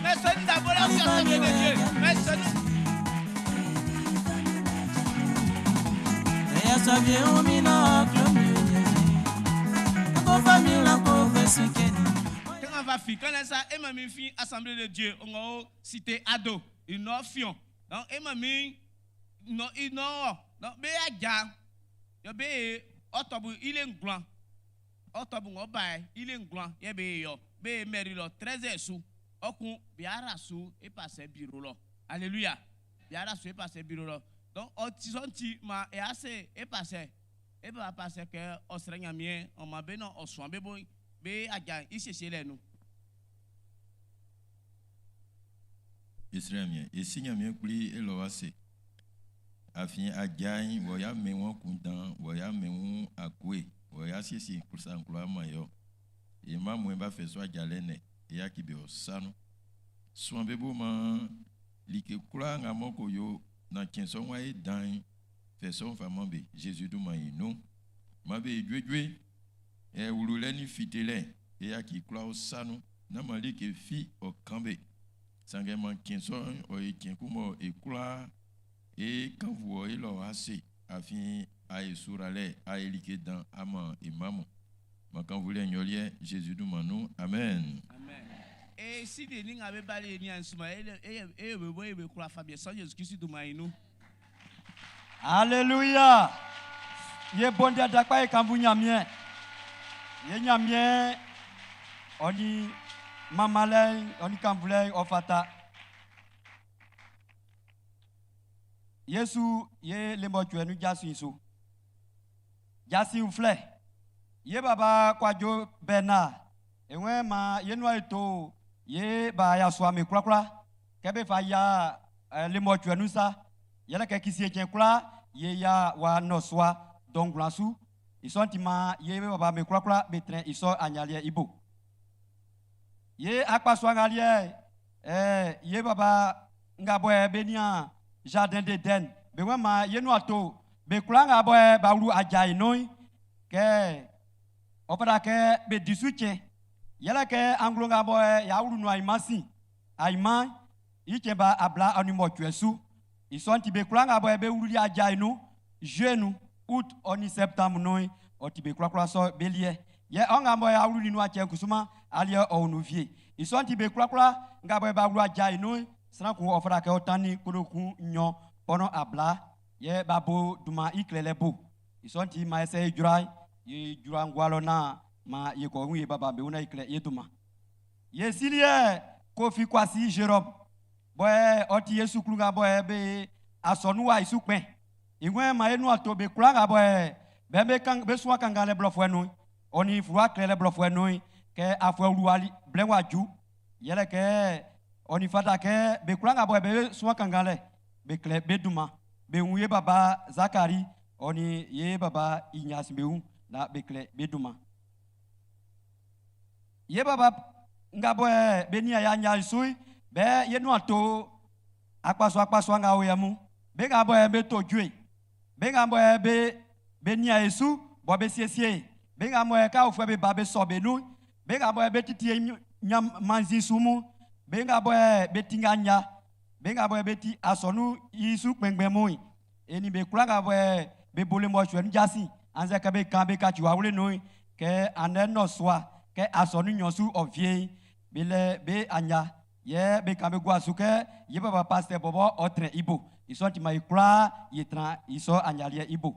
Mais c'est d'abord la assemblée de Dieu. Mais c'est nous. Quand on va faire, quand ça, et ma mi assemblée de Dieu, on va cité ado, il n'a fion. Donc, et ma mi, non, il n'a, donc, be a ja, yo be, otobu, il est nglan. Otobu, on ba, il est nglan, ye be yo, be mairie lo, 13 sous. Okun, bi ara sou, et passe bureau lo. Alléluia. Bi ara sou, et passe bureau lo. Donc, ti ma, et assez, et passe. Et ba passe que, o sere nyamie, on ma be non, o soin be bo, be aja, i sese le nu. Israël mien, et si nyamie kpli elo ase. Afin adjain, woya me won kundan, woya me won akwe, woya sisi kusa nkula ma yo. E ma mwen ba fe so adjale ne, e ya ki be osanu. Soin be bo ma, like kula nga moko yo, na tien so wa e dan, fe so fa man be, Jésus du ma inu. Ma be dwe dwe, e wulu le ni fitele, e ya ki kula osanu, na ma like fi o kambe. Sange man tien so, o e tien kumo e kula, e kan vu e lo ase, afin a e surale, a e like dan ama e mamu. Ma kan vu le nyolie, Jésus du ma nu. Amen. Amen. Et si des lignes avaient balayé ni en suma, et et et et et kula famille sans Jésus Christ du ma inu. Alléluia. Ye bonde dakpa e kambu nyamien. Ye nyamien oni mamale oni kambule ofata. Yesu ye lembo tue nu jasu isu. Jasi ufle. Ye baba kwajo bena. Enwe ma ye nua eto ye ba ya suame kura kura. Kebe fa ya lembo tue nu sa. Yɛlɛ kɛ kisi tiɲɛ kura ye ya wa nɔsua dɔnglansu isɔn ti ma ye baba me kura kura be trɛn isɔ anyaliɛ ibo. Ye akpasua ŋaliɛ ye baba ngabɔɛ be nia jardin d'Eden be ŋua ma ye nua to be kura ngabɔɛ ba wulu adza yi nɔi kɛ Ɔ fata kɛ be di su cɛn. Yɛlɛ kɛ anglo nga bɔ y'a wlu nun ainman sin, ainman i cɛn ba 28 su. I sɔ'n ti be kwlaa nga bɔ be wluli aja i nun, juillet nun, août ɔ nin septembre nun'n, ɔ ti be kwlakwla sɔ be liɛ. Yɛ ɔ nga bɔ y'a wluli nun acɛ kusuman, aliɛ ɔ nu vie. I sɔ'n ti be kwlakwla nga bɔ b'a wlu aja i nun'n, sran kun ɔ fata kɛ ɔ tannin kolokun nnyɔn pɔnɔ abla, yɛ b'a bo dunman i klɛlɛ bo. I sɔ'n ti maan ɛsɛ i jra, i jra ngua lɔ na ma ye kɔ ye baba be wuna i klɛ ye dunman. Ye siliɛ Kofi Kwasi Jérôme, bɔ ɔ ti ye suklu nga bɔ be asɔnu wa i su kpɛn. Ìwé ma ye nu ato be kwlaa nga bɔ bɛ be kan be sua kanngan lɛ blɔfuɛ nun, ɔ ni fluwa klɛlɛ blɔfuɛ nun, kɛ afuɛ wluwali blɛ wa ju. Yɛlɛ kɛ ɔ ni fata kɛ be kwlaa nga bɔ be sua kanngan lɛ, be klɛ be dunman. Be wun ye baba Zakari, ɔ ni ye baba Ignace be wun na be klɛ be dunman. Ye baba nga bɔ be nia ya nya sui, be ye nu ato akpasua akpasua nga wo ya mu. Be nga bɔ be to dzoe, be nga bɔ be nia yesu bɔ be siesie, be nga bɔ ka ofue be ba be sɔ be nu, be nga bɔ be titi nya manzi su mu, be nga bɔ be ti nga nya, be nga bɔ be ti asɔnu isu kpɛngbɛn mu, eni be kura nga bɔ be bole mɔ tsuɛ nu dzasi, anzɛ kɛ be kan be katsi wa wle nu, kɛ anɛ nɔ sua, kɛ asɔnu nyɔsu ɔvie, be lɛ be anya, yɛ be kan be gua su kɛ ye baba pasteur bɔbɔ ɔtrɛ ibo, isɔ ti ma yi kura ye tran isɔ anyaliɛ ibo.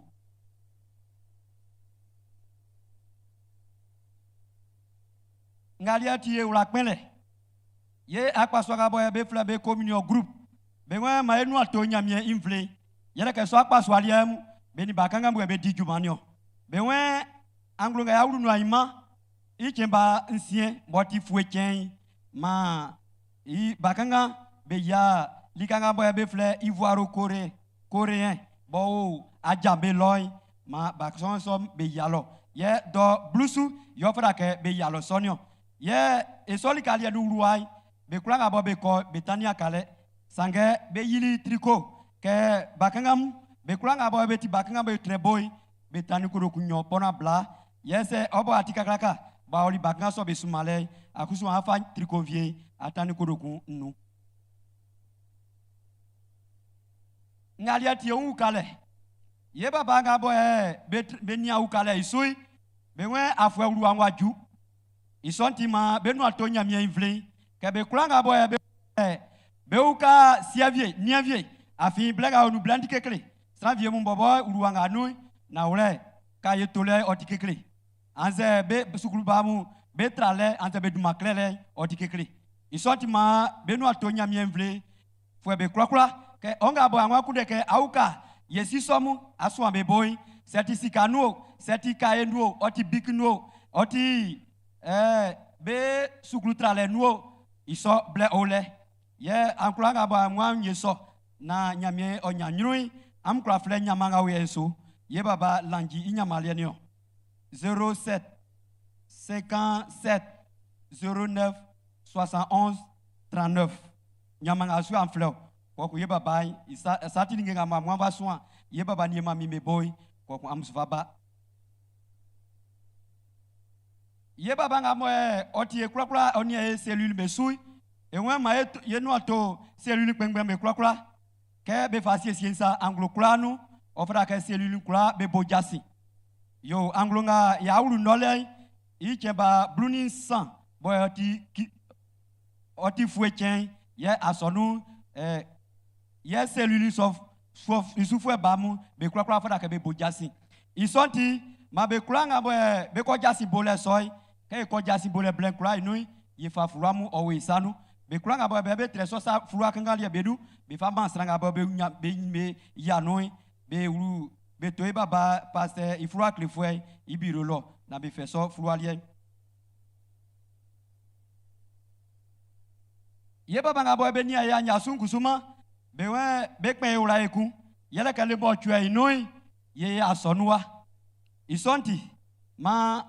Ngaliɛ ti ye wla kpɛlɛ. Ye akpasua ka bɔ be filɛ be communion group. Be ŋɔ ma ye nu ato nyamie invle. Yɛlɛ kɛ sɔ akpasua liɛ mu, be ni ba kankan bɔ be di junman niɔ. Be ŋɔ anglo nga ya wlu nu ayima, i tiɛn ba nsiɛn bɔ ti fue tiɛn, ma i ba kankan be ya lika nga bɔ be filɛ ivoire corée, coréen, bɔ o adjambe lɔi, ma ba sɔn sɔ be ya lɔ. Yɛ dɔ blusu, yɔ fɛra kɛ be ya lɔ sɔniɔ. Yɛ esɔli kaliɛ nu wluai, be kura nga bɔ be kɔ Betania kalɛ. Sangɛ be yili tricot kɛ ba kankan mu, be kura nga bɔ be ti ba kankan be trɛ boy, be tani koro kunyɔ pɔna bla. Yɛ sɛ ɔbɔ ati kakraka, ba oli ba kankan sɔ be sumalɛ, akusu afa tricot vie, atani koro kun nu. Ngaliɛ tie wu kalɛ. Ye baba nga bɔ be nia wu kalɛ isui, be wɛn afuɛ wlu anwa ju. Isɔn ti ma be nu ato nyamie invle, kɛ be kura nga bɔ be wu ka sievie, nievie, afi blɛ nga onu blɛ ndi kekle. Sran vie mu bɔbɔ wlu anga nu, na wlɛ ka ye tolɛ ɔti kekle. Anze be sukulu ba mu, be tralɛ, anze be duma klɛlɛ ɔti kekle. Isɔn ti ma be nu ato nyamie invle, fue be kura kura, kɛ ɔnga bɔ anwa kunde kɛ awuka, yesi sɔmu, asuan be boy, sɛti sika nuo, sɛti kaye nuo, ɔti bik nuo, ɔti be sukulu tralɛ nuo, isɔ blɛ olɛ. Yɛ ankura nga bɔ anwa nye sɔ, na nyamie ɔnya nyui, amkura filɛ nyama nga woyɛ so, ye baba lanji i nyama liɛ niɔ. 0 7 57 09 71 39. Nyama nga su an filɛ o. Kɔkun ye baba yi, isa, sati ni nga ma mwa va suan, ye baba ni ma mi me boy, kɔkun amusufa ba. Ye baba nga mo ɔti ye kura kura, ɔni ye cellule be sui. E ŋue ma ye ye nu ato cellule kpɛngbɛn be kura kura. Kɛ be fa siesie nsa anglo kura nu, ɔ fɛra kɛ cellule kura be bo jasi. Yo anglo nga ya wulu nɔlɛ, i tiɛn ba blu ni nsan, bɔ ɔti ki, ɔti fue tiɛn, yɛ asɔnu, yɛ cellule sɔ, sɔ, isufue ba mu, be kura kura fɛra kɛ be bo jasi. Isɔn ti, ma be kura nga bɔ be kɔ jasi bo lɛ sɔi, kɛ kɔ jasi bo lɛ blɛ kura inui, ye fa fura mu ɔwɔ isanu. Be kura nga bɔ be be trɛ sɔ sa fura kankan liɛ be du, be fa man sran nga bɔ be nya, be be ya nui, be wlu, be to baba pasteur i fura kle fue, i biro lɔ, na be fɛ sɔ fura liɛ. Ye baba nga bɔ be nia ya nya sun kusuma, be wɛ, be kpɛn wla ekun. Yɛlɛ kɛ le bɔ tsue inui, ye asɔnuwa. Isɔnti, ma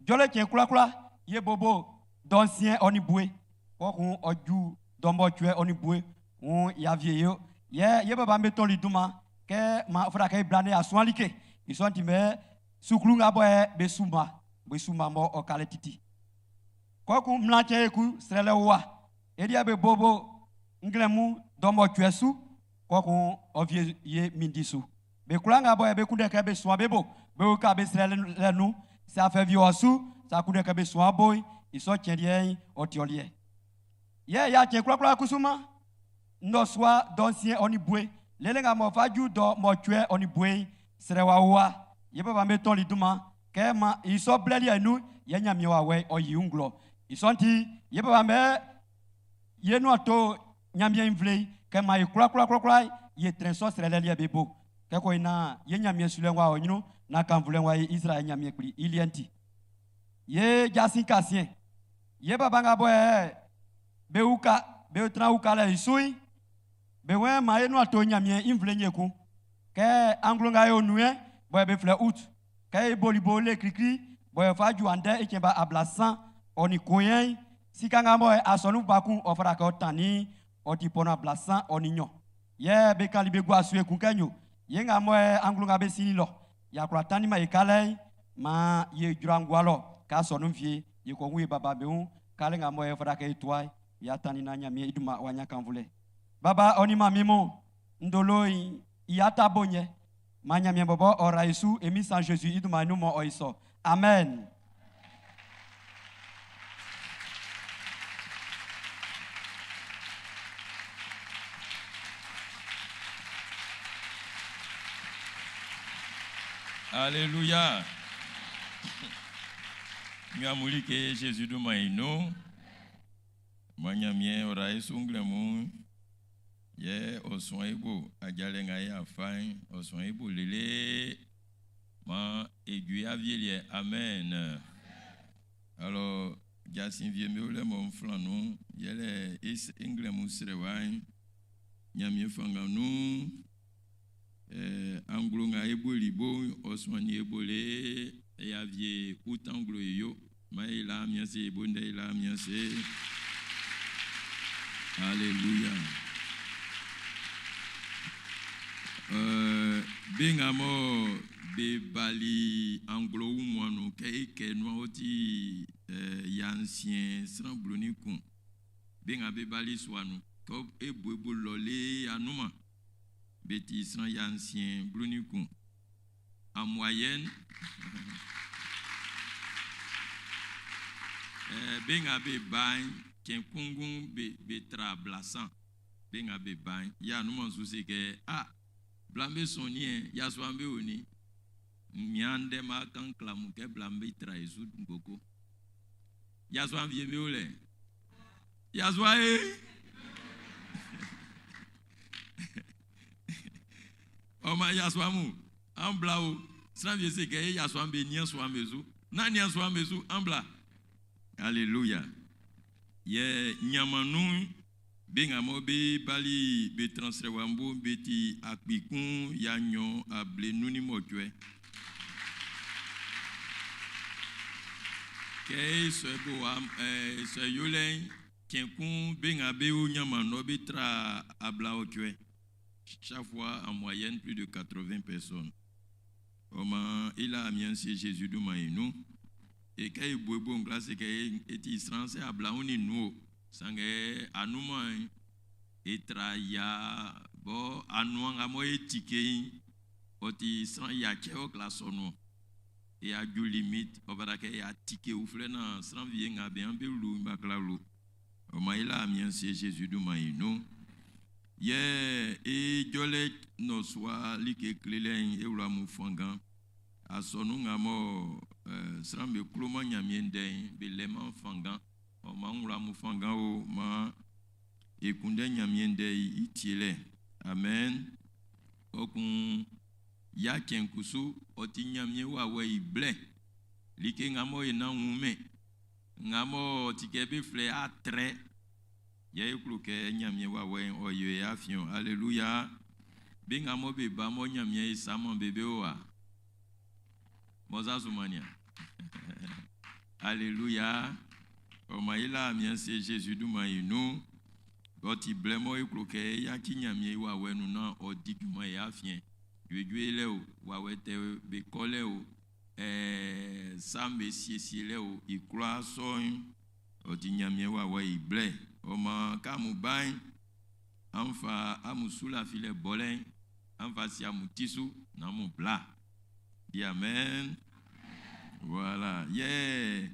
jɔlɛ tiɲɛ kurakura, ye bobo dɔnsiɛ ɔni bue. Kɔkun ɔju dɔnbɔ tsue ɔni bue. Ŋun ya vie yo. Ye, ye baba be tɔli duma, kɛ ma fura kɛ ibla ne asuan like. Isɔnti mɛ sukulu nga bɔ be suma. Be su ma mɔ ɔ kale titi. Kɔkun mmla cɛ eku srɛlɛ wa. Edia be bobo nglɛmu dɔmɔtuɛ su. Kɔkun ɔvie ye mindi su. Be kura nga bɔ be kunde kɛ be sua be bo. Be ka be srɛlɛ nu. Sɛ afɛ vi wɔ su. Sa kunde kɛ be sua bo. Isɔ tiɛ deɛ ɔti ɔliɛ. Yɛ ya tiɛ kurakura kusuma. Ndɔsua dɔnsiɛ ɔni bue. Lele nga mɔ faju dɔ mɔtuɛ ɔni bue. Srɛ wa. Ye baba me tɔn li duma. Kɛ ma isɔ blɛli ɛnu yɛ nyamie wa wɛ ɔyi ŋglɔ. Isɔ ŋti ye baba mɛ ye nu ato nyamie nvle kɛ ma ye kura kura kura kura ye trɛn sɔ srɛ lɛ liɛ be bo. Kɛ ko ina ye nyamie sulɛ wa ɔnyinu na kanvulɛ wa ye Israël nyamie kpli iliɛ ŋti. Ye jasi kasiɛ. Ye baba nga bɔ ɛ be wuka be tra wuka lɛ isui. Be wɛ ma ye nu ato nyamie nvle nye kun. Kɛ anglo nga ye onue bɔ be filɛ août. Kɛ bolibo le kirikiri bɔ fa ju ande etsɛ ba ablasan ɔni koyɛn sika nga bɔ asɔnu bakun ɔfara kɛ ɔtani ɔti pɔnɔ ablasan ɔni nyɔ. Yɛ be kali be gu asu ekun kɛ nyo. Ye nga mɔ anglo nga be sini lɔ. Yakura tani ma ye kalɛ ma ye dzra ŋgua lɔ ka sɔnu vie ye kɔ ŋu ye baba be ŋu kale nga mɔ fara kɛ toa ya tani na nyamie iduma wa nya kanvulɛ. Baba ɔni ma mimo ndolo yi yata bonye ma nyamie bɔbɔ ɔra yesu emi san Jésus iduma nu mɔ ɔyisɔ. Amen. Alléluia. Miamuli ke Jésus du maino. Manyamie ora yesu nglemu. Ye osun ebo ajale nga ye afan osun ebo lele ma aiguille avielie. Amen. Alors jasin vie me ole mo flan nu yele es nglemu sre wan. Nyamie fanga nu. Anglo nga ebo libo osun ni ebo le e avie outanglo yo ma ila miase bonde ila miase. Alléluia. Benga mo be bali anglo ou moanu ke ke no oti ya ancien sran bloni kun. Benga be bali soanu ko ebo ebo lolé anuma. Beti sran ya ancien bloni kun. En moyenne benga be ban kenkungun be be tra blasan. Benga be ban ya anuma suse ke ah blambe sonien ya swambe oni miande ma kan klamu ke blambe tra esu ngoko ya swambe be ole ya swa e o ma ya swamu an blao srambe se ke ya swambe ni swambe zu na ni swambe zu an bla. Alléluia. Ye nyamanu benga mo be bali be transfert wambo beti akpikun ya nyo able nuni motwe. Ke se bo am se yolen kenkun benga be o nyama no be tra abla otwe. Chaque fois en moyenne plus de 80 personnes. Oma il a amiens c'est Jésus du nous et quand il boit bon glace que eti français abla oni nous sange anuma etra ya bo anuanga mo etike oti san ya ke o classe no e a ju limite obara ke ya tike ou fle na san vie nga be an be lu ba kla lu o ma ila amien c'est Jésus du nous ye e jole no soa like klelen e wla mu fangan asonu nga mo sran be kloma nyamien den be leman fangan o ma wla mu fangan o ma ekunde nyamien de itiele. Amen. Okun ya kenkusu oti nyamien wa we ible like nga mo ina wume nga mo tike be fle atre ye eklu ke nyamien wa we o ye afion. Alléluia. Be nga mo be ba mo nyamien isamo bebe o wa Moza Soumania. Alléluia. O ma ila amien c'est Jésus du ma inu. Goti blemo eklu ke ya ki nyamien wa we nu na o di juma ya afien. Juejue le o wa we te be kole o. Sa'm be siesielɛ o, i kwlaa sɔ'n, ɔ ti Ɲanmiɛn wawɛ'n i blɛ. Ɔ maan kɛ amun ba'n, an fa amun sulafilɛ bɔlɛ'n, an fa sie amun ti su naan amun bla. Di amen. Voilà. Yɛ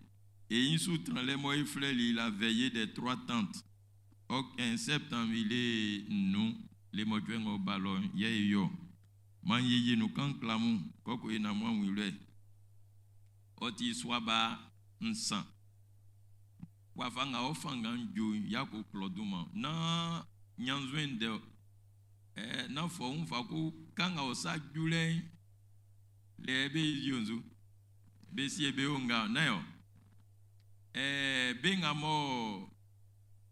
e ɲin su tranlɛ mɔ e flɛli la veillée des trois tentes. Ɔ en septembre le nnun le mɔcuɛ ng'ɔ ba lɔ'n yɛ e yo. Maan yiyi nun kan kle amun kɔkɔ e naan amun wun i wlɛ. Ɔ ti sua ba nsan. Wafa nga ɔ fanngan'n ju'n, y'a ko klɔ dunman. Nán ɲannzuɛn ndɛ ɔ. Ɛɛ, nán fɔun fa ko kan nga ɔ sa ju lɛ'n, lɛ be yonzu. Be sie be onga, nán ɔ. Ɛɛ, be nga mɔ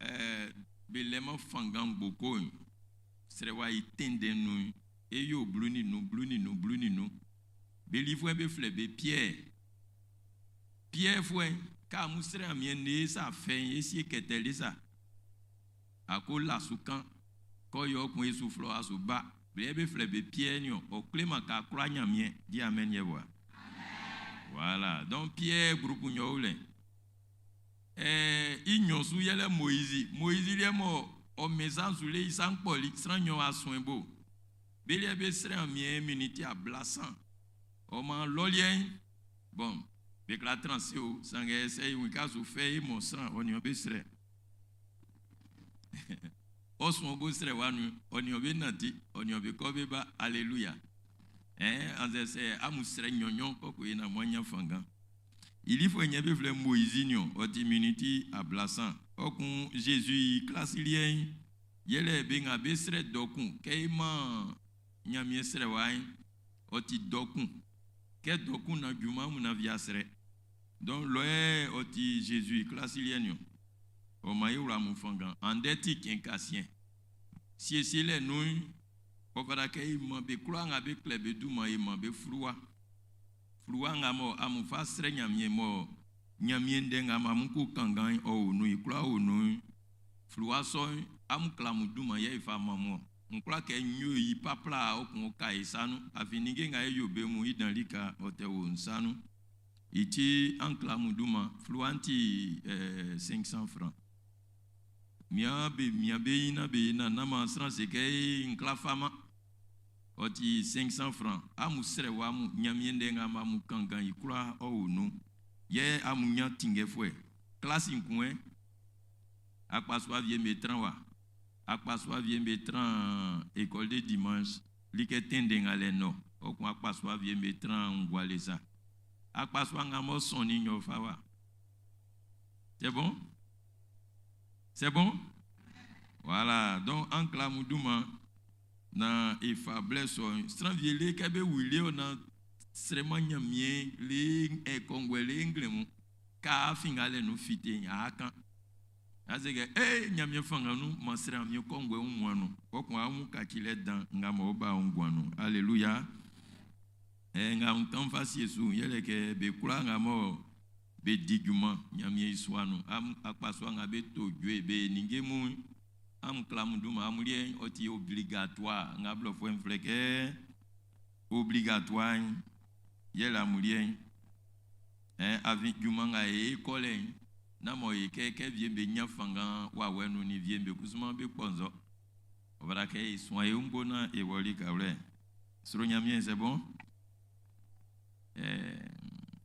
ɛɛ be lɛman fanngan ngboko'n, srɛ w'a yi tɛnndɛn nun'n, e yo 15, 15, 15. Be lifuɛ be flɛ be Piɛɛ. Piɛɛfuɛ, kɛ amun srɛ Ɲanmiɛn ne sa fɛ'n, e sie kɛtɛli sa. A ko la su kan, kɔ yɔ kun e su flɔ a su ba. Blɛ be flɛ be Piɛɛ niɔn, ɔ kleman kɛ a kwla Ɲanmiɛn. Di amen yɛ wa. Voilà. Donc Pierre groupe nyɔ lɛ. I nyɔ su yɛlɛ Moïse. Moïse liɛ mɔ ɔ mɛnsan su le isa nkpɔli sran nyɔ asɔn bo. Be liɛ be srɛ Ɲanmiɛn miniti ablasan. Ɔ maan lɔliɛ'n, bon, be kla transe o, sanngɛ sɛ i wun ka su fɛ i mɔ sran ɔ nin be srɛ. Ɔ sɔn bo srɛ wa nu, ɔ nin be nanti, ɔ nin be kɔ be ba, alléluia. Anzɛ sɛ amun srɛ nyɔnyɔn kɔkɔ yi na mo anya fangan. Ilifo nye be flɛ Moïse niɔ, ɔ ti miniti ablasan. Ɔ kun Jésus i klasi liɛ'n, yɛlɛ be nga be srɛ dɔkun, kɛ i man Ɲanmiɛn srɛ wa'n, ɔ ti dɔkun. Kɛ dɔkun na junman mun na via srɛ. Donc lɔɛ ɔ ti Jésus i klasi liɛ'n niɔ. Ɔ ma i wla mun fangan. Andɛ ti kɛn kasien. Siesie lɛ nun, ɔ fata kɛ i man be kwlaa nga be klɛ be dunman i man be fluwa. Fluwa nga mɔ amun fa srɛ Ɲanmiɛn mɔ Ɲanmiɛn ndɛ nga amun ko kanngan ɔ o nun i kwlaa o nun. Fluwa sɔ'n amun kla amun dunman yɛ i fa man mo. N kwla kɛ n yo i papla ɔ kun ka i sa nun. Afin ninnge nga e yo be mun i dan lika ɔ tɛ wo n sa nun. I ti an kla amun dunman. Fluwa'n ti 500 francs. Mia be mia be yina be yina na ma sran se kɛ e n kla fama. Ɔ ti 500 francs. Amun srɛ wa amun Ɲanmiɛn ndɛ nga amun kanngan i kwlaa ɔ o nun. Yɛ amun nya tinngɛfuɛ. Klasi kun ɛ. Akpasua vie be tran wa. Akpasua vie be tran école de dimanche. Like tɛndɛn nga lɛ nɔ. Ɔ kun akpasua vie be tran ngwale sa. Akpasua nga mɔ sɔnni nyɔ fa wa. C'est bon? C'est bon? Voilà. Donc, an kla amun dunman na e fa blɛ sɔ'n sran wie le kɛ be wuli o na srɛma Ɲanmiɛn le kɔnguɛ le nglɛmun ka fin nga lɛ nu fite a kan. A se kɛ ee Ɲanmiɛn fanga nu ma srɛ Ɲanmiɛn kɔnguɛ ŋua nu kɔkun amun kaci lɛ dan nga mɔ ba nguan nu. Alléluia. Nga n kan fa sie su yɛlɛ kɛ be kwlaa nga mɔ be di junman Ɲanmiɛn i sua nu am akpasua nga be to dzoe be ninnge mun am kla amun dunman amun liɛ'n ɔ ti obligatoire nga blɔfuɛ'n flɛ kɛ obligatoire yɛlɛ amun liɛ'n. Afin junman nga e kɔ lɛ'n na mɔ e kɛ kɛ vie be nya fangan wawɛ nun ni vie be kusuman be kpɔnzɔ. Ɔ fata kɛ e suan e wun na e wɔ lika wlɛ. Sro Ɲanmiɛn c'est bon?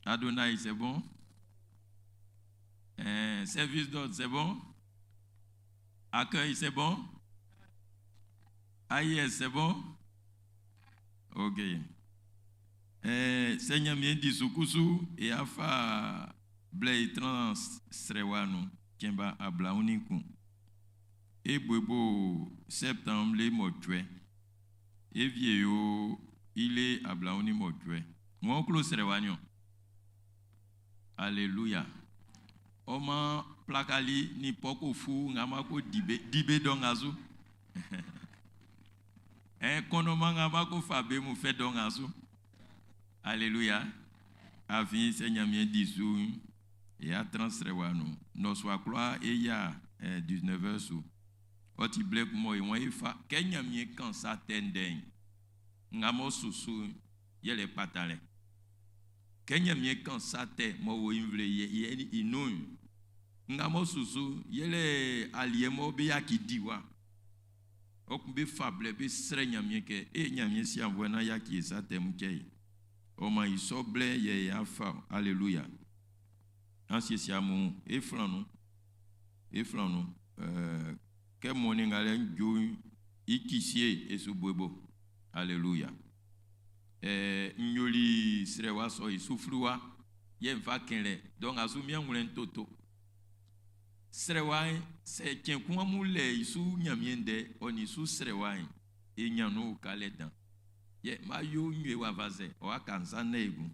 Adonai c'est bon? Service d'ordre c'est bon? Accueil c'est bon? AIS c'est bon? Ok. Sɛ Ɲanmiɛn di su kusu e afa blɛ i tran srɛwa nun cɛnba 21. E boebo septembre le mɔcuɛ. E vie yo ile 28. Ŋɔ klo srɛwa niɔ. Alléluia. Ɔma plakali ni pɔko fu nga ma ko dibe dibe dɔ nga zu. Kɔnɔma nga ma ko fa be mu fɛ dɔ nga zu. Alléluia. Afin sɛ Ɲanmiɛn di su e a tran srɛwa nu. Nɔsua kloa e ya 19h su. Ɔ ti blɛ kun mɔ e wɔn e fa kɛ Ɲanmiɛn kan sa tɛndɛn nga mɔ susu yɛlɛ kpatalɛ. Kɛ Ɲanmiɛn kan sa tɛ m'ɔ wo i nvle yɛ'n i nun'n, nga m'ɔ susu yɛle aliɛ mɔ be yaci diwa. Ɔ kun be fa blɛ be srɛ Ɲanmiɛn kɛ, E Ɲanmiɛn si aunnvuɛ naan yaci e sa tɛ mun cɛ e. Ɔ maan i sɔ blɛ yɛ y'a fa ɔ. Aleluya. An siesie amun wun. E flan nun. E flan nun. Ɛɛ, kɛ mɔ nin ngalɛ'n ju'n, i kisie e su bo e bo. Aleluya. Ɛɛ, n yoli srɛwa sɔ i su fluwa, yɛ n fa kɛn lɛ. Dɔ nga su mian wlɛ'n toto. Srɛwa'n, sɛ cɛn kun amun lɛ i su Ɲanmiɛn ndɛ, ɔ nin su srɛwa'n, e ɲan nun ukalɛ dan. Yɛ má yó ngue wafa sɛ ɔ aka nsa nɛ ekun.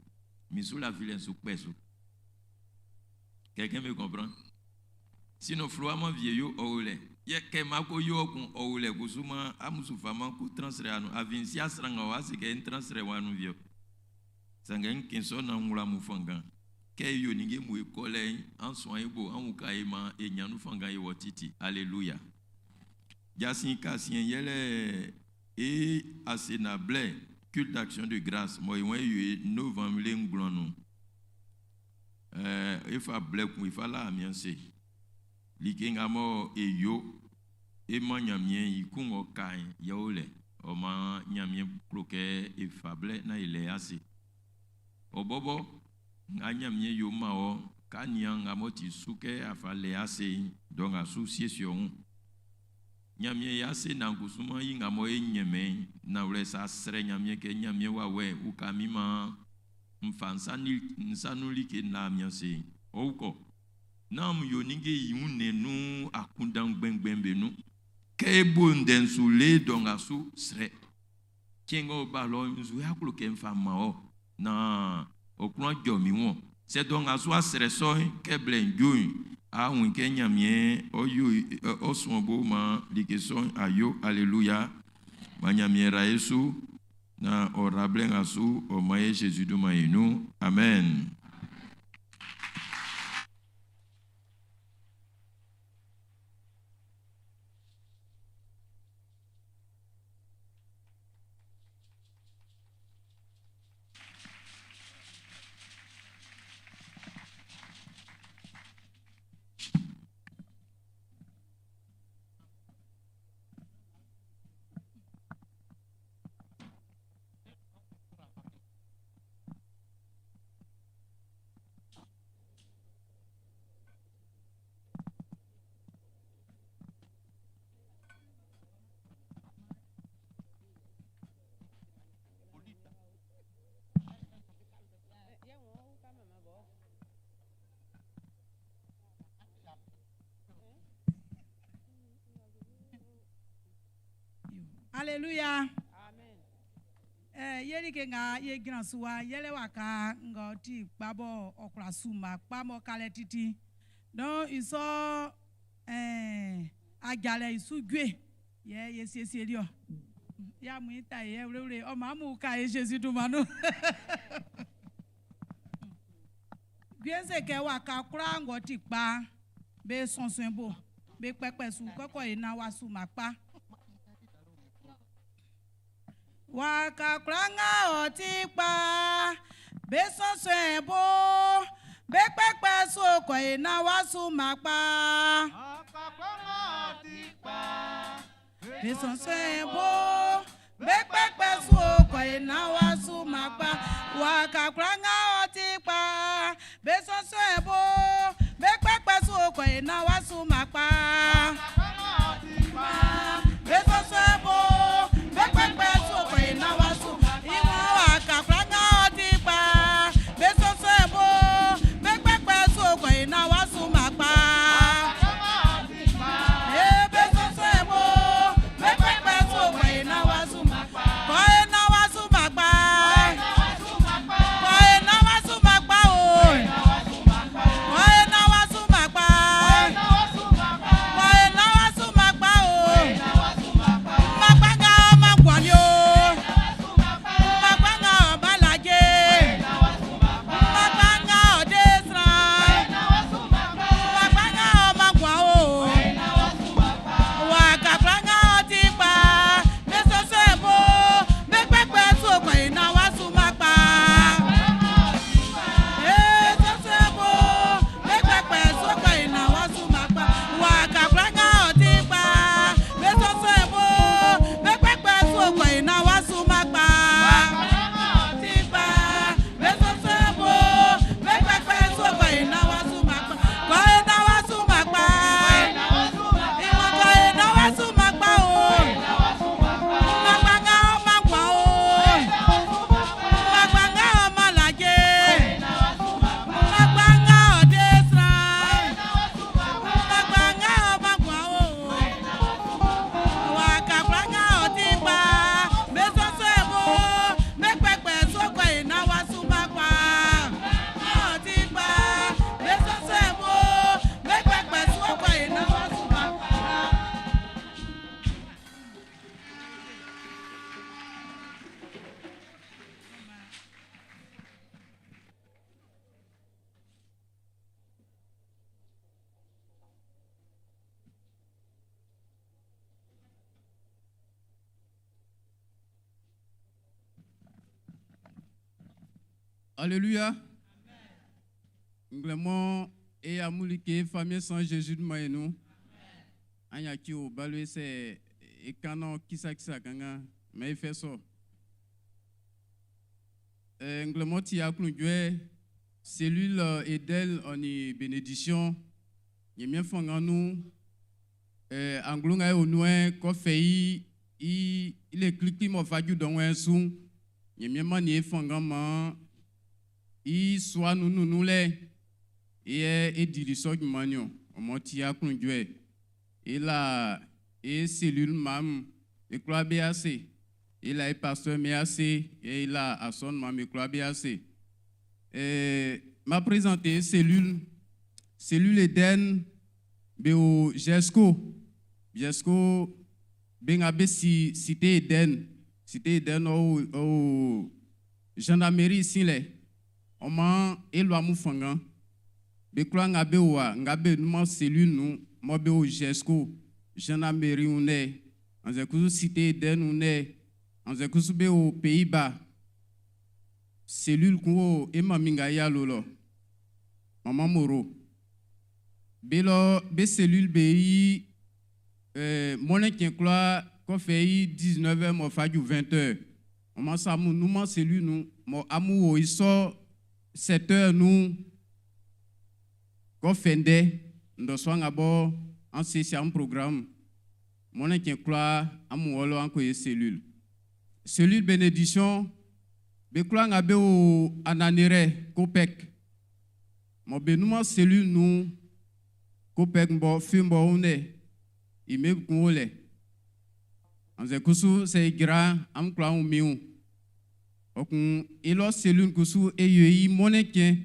Min su lafilɛ'n su kpɛ su. Quelqu'un me comprend? Sinon fluwa man vie yo ɔ o lɛ. Yɛ kɛ ma ko yo ɔ kun ɔ o lɛ kusu man amun su fa man ko tran srɛ anu. Afin n si'a sran nga ɔ'a se kɛ n tran srɛ wa nun wie-ɔ. Sanngɛ n kɛn sɔ nan n wla amun fanngan. Kɛ e yo ninnge mun e kɔ lɛ'n, an suan e bo, an uka e man e nyan nun fanngan e wɔ titi. Aleluya. Jasin kasiɛn'n yɛlɛ e asena blɛ, culte d'action de grâce, mɔ e wan e yo e novembre le ngwlan nun'n. Ɛɛ, e fa blɛ kun e fa la Ɲanmiɛn ase. Like nga mɔ e yo e man Ɲanmiɛn i kun ng'ɔ ka'n, yɛ o lɛ. Ɔ maan Ɲanmiɛn klo kɛ e fa blɛ naan e lɛ i ase. Ɔ bɔbɔ nga Ɲanmiɛn yo man ɔ, ka nian nga m'ɔ ti su kɛ a fa lɛ i ase'n, dɔ nga su siesie ɔ wun. Ɲanmiɛn i ase naan kusu man i nga mɔ e ɲɛnmɛn i'n, nanwlɛ sa srɛ Ɲanmiɛn kɛ Ɲanmiɛn wawɛ'n uka min maan n fa n sa nun like naan min ase'n, ɔ ukɔ. Nán amun yo ninnge i wunnɛn nun akunndan ngbɛnngbɛn'n be nun. Kɛ e bo ndɛ'n su le dɔ nga su, srɛ. Cɛn nga ɔ ba lɔ'n, nzue a klo kɛ n fa man ɔ, naan ɔ klun jɔ min wun. Sɛ dɔ nga su a srɛ sɔ'n, kɛ blɛ'n ju'n, a wun kɛ Ɲanmiɛn ɔ yo ɔ suan bo maan like sɔ'n a yo. Aleluya! Maan Ɲanmiɛn ra e su naan ɔ ra blɛ nga su ɔ man e Zezi dunman'n i nun. Amen. Alléluia. Eh, ye like nga ye jran su wa yɛlɛ waka nga ɔ ti kpa bɔ ɔ kwla su mma kpa m'ɔ ka lɛ titi. Donc i sɔ eh, ajalɛ i su jue yɛ ye siesieli ɔ. Ya mun i ta yɛ wlewle ɔ ma amun uka ye Jésus dunman nun. Jue'n se kɛ waka kwlaa ng'ɔ ti kpa'n, be sɔnsɔn bo, be kpɛkpɛ su kɔkɔ ye naan w'a su mma kpa. Waka kwlaa nga ɔ ti kpa, be sɔnsɔn bo, be kpɛkpɛ su kɔ ye naan w'a su mma kpa. Be sɔnsɔn bo, be kpɛkpɛ su kɔ ye naan w'a su mma kpa. Waka kwlaa nga ɔ ti kpa, be sɔnsɔn bo, be kpɛkpɛ su kɔ ye naan w'a su mma kpa. Be sɔnsɔn bo, be kpɛkpɛ su kɔ ye naan w'a su. Ìwọ̀n waka kwlaa nga ɔ ti kpa, be sɔnsɔn bo, be kpɛkpɛ su kɔ ye naan w'a su mma kpa. Ee, be sɔnsɔn bo, be kpɛkpɛ su kɔ ye naan w'a su mma kpa. Kɔ ye naan w'a su mma kpa. Kɔ ye naan w'a su mma kpa o. Kɔ ye naan w'a su mma kpa. Kɔ ye naan Alléluia. Nglemo e amulike famille sans Jésus de nous. Anya ki o balwe c'est e canon kisa kisa ganga mais il fait ça. Nglemo ti aklunjwe cellule Edel on y bénédiction. Nyemien fanga nous anglo nga o noe ko fe i il est cliqué mo faju don wen su. Nyemien man e fanga ma i soa nous nous nous le et et dili so jumanyo o mo ti aklunjwe et la et cellule mam e kloa BAC et la et pasteur MAC et la ason mam e kloa BAC et m'a présenté cellule cellule Eden be o Jesco Jesco be nga be si cité Eden cité Eden o o gendarmerie ici le o ma elo amu fanga be kloa nga be wa nga be numa cellule nu mo be o Jesco gendarmerie une anze kuzu cité Eden une anze kuzu be o Pays-Bas cellule ku o e mami nga ya lolo maman Moro be lo be cellule be yi monen kien kloa ko fe yi 19h mo faju 20h on ma sa mu numa cellule nu mo amu o iso 7h nu ko fende ndo so nga bo en session un programme monen kien kloa amu wolo an ko ye cellule cellule bénédiction be kloa nga be o ananere kopek mo be numa cellule nu kopek mbo fimbo une ime kun ole anze kusu se gra am kloa un miu okun ilo cellule kusu e yoyi monen kien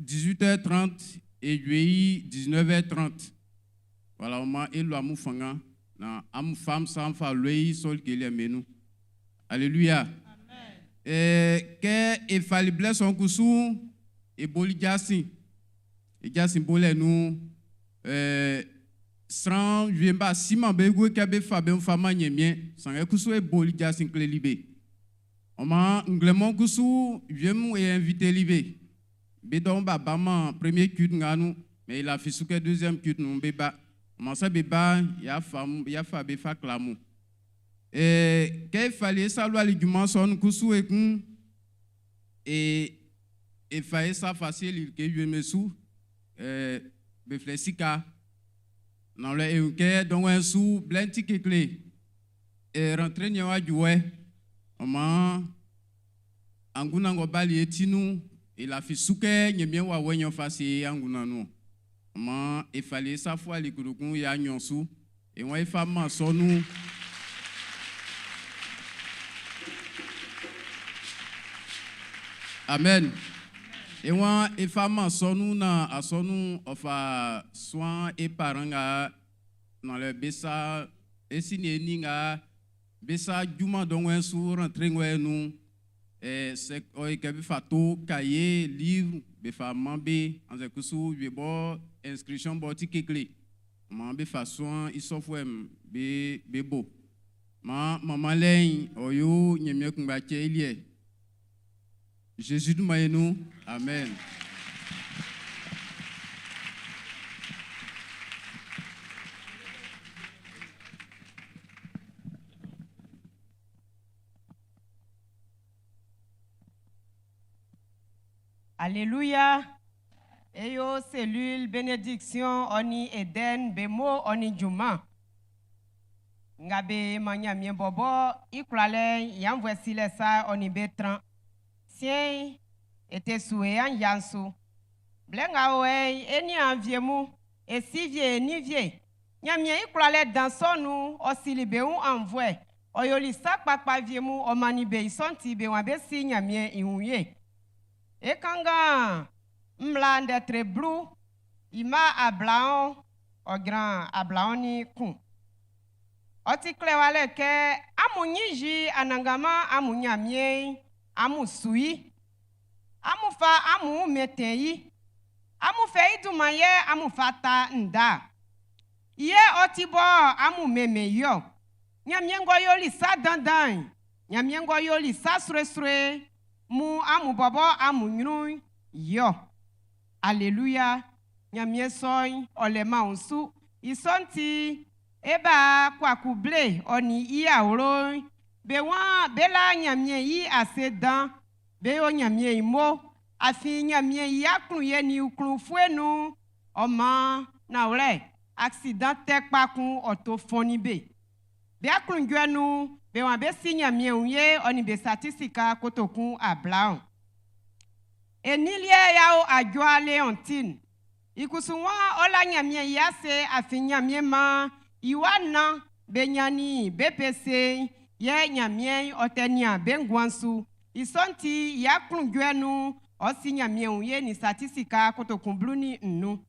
18h30 et yoyi 19h30 voilà ma elo amu fanga na am femme sans fa loyi sol kele menu alléluia. Amen. Ke e fali bless on kusu e boli jasin e jasin bole nu sran viemba sima be go ke be fa be fa ma nyemie sange kusu e boli jasin kle libe o ma nglemon kusu viemu e invité libe be don ba ba ma premier culte nganu mais il a fait souke deuxième culte nu be ba o ma sa be ba ya fa ya fa be fa klamu et ke fallait saluer ali juma son kusu e kun et e fa sa facile ke yue mesu be flesika dans le e ke don un sou blenti kekle et rentrer nyewa juwe o ma anguna ngo bali etinu et la fi souke nyemie wa wenyo fasi anguna nu o ma e fallait sa foi li kudukun ya nyonsu et wa e fa ma sonu. Amen. Et moi, et femme sonu na asonu ofa soin et parents nga dans le besa et si ni nga besa juma don su rentrer ngwe nu et c'est oy ke be fato cahier livre be fa mambe anze kusu be bo inscription bo ti kekle ma be fa soin isofwem be be bo ma maman lein oyo nyemie kungba che ilie Jésus nous nous. Amen. Alléluia. Eyo cellule bénédiction oni Eden bemo oni juma. Ngabe manyamien bobo ikwale yamvwe sile sa oni betran. Sien ete soué an yansu. Blenga oe eni anviemu e si vie ni vie. Nyamien ikwale dansonu osili be un anvwe. Oyoli sa kpakpa viemu omani be isonti be wan be si nyamien ihuye. E kanga mla ndetre blu ima ablaon ogran ablaon ni kun. Oti klewale ke amunyiji anangama amunyamie amu sui amu fa amu meteyi amu fe idumaye amu fata nda. Iye otibo amu meme yo. Nyamie ngo yoli sa dandan. Nyamie ngo yoli sa sure sure. mun amun bɔbɔ amun ɲrun'n yɔ. Aleluya. Ɲanmiɛn sɔ'n ɔ lɛman wunsu. I sɔ'n ti e ba Kwaku Ble ɔ nin i awlo'n be waan be la Ɲanmiɛn i ase dan be yo Ɲanmiɛn i mo afin Ɲanmiɛn i aklunye nin i klun-ufue nun'n ɔ maan nanwlɛ accident tɛ kpa kun ɔ to fɔnnin be. Be aklunjuɛ nun'n be waan be si Ɲanmiɛn wun ye ɔ nin be sa ti sika kotokun 20. Enilie Yao Adjoa Leontine. I kusu waan ɔ la Ɲanmiɛn i ase afin Ɲanmiɛn maan i wa nan be ɲannin BEPC yɛ Ɲanmiɛn ɔ tɛ nian be nguan'n su. I sɔ'n ti i aklunjuɛ nun'n ɔ si Ɲanmiɛn wun ye nin sa ti sika kotokun 15.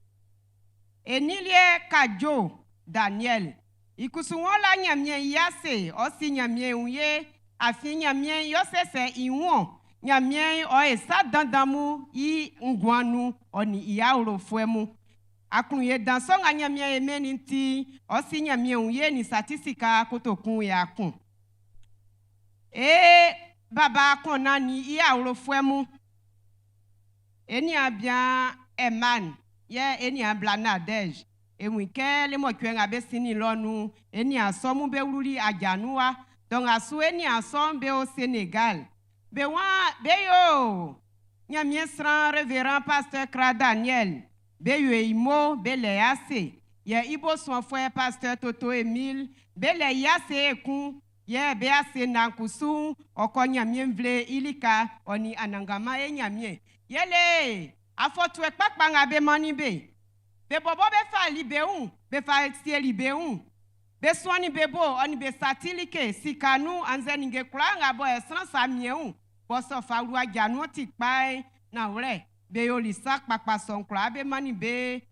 Enilie Kadjo Daniel. I kusu waan ɔ la Ɲanmiɛn i ase ɔ si Ɲanmiɛn wun ye afin Ɲanmiɛn yɔ sɛsɛ i wun Ɲanmiɛn ɔ e sa dandan mun i nguan nun ɔ nin i awlofuɛ mun. Aklunye dan sɔ nga Ɲanmiɛn e mɛnnin ti ɔ si Ɲanmiɛn wun ye nin sa ti sika kotokun 100. E baba kɔnna nin i awlofuɛ mun. E nian bian Ɛman yɛ e nian bla Nadej. E wun kɛ le mɔcuɛ nga be sinnin lɔ nun'n, e nian sɔ mun be wluli aja nun wa. Dɔ nga su e nian sɔ'n be o Senegal. Be waan be yo Ɲanmiɛn sran révérend pasteur Kra Daniel. Be yo i mo be lɛ ase. Yɛ i bo suanfuɛ pasteur Toto Emile be lɛ i ase ekun. Yɛ be ase nan kusu ɔ kɔ Ɲanmiɛn nvle i lika ɔ nin Anannganman e Ɲanmiɛn. Yɛle afɔtuɛ kpakpa nga be mannin be. Be bɔbɔ be fali be wun, be fa sieli be wun. Be suannin be bo ɔ nin be sa ti like sika nun annzɛ ninnge kwlaa nga bɔ ɛ sran sa miɛn wun bɔ sɔ fa wlu aja nun ɔ ti kpa'n nanwlɛ be yoli sa kpakpa sɔ'n kwlaa be mannin be.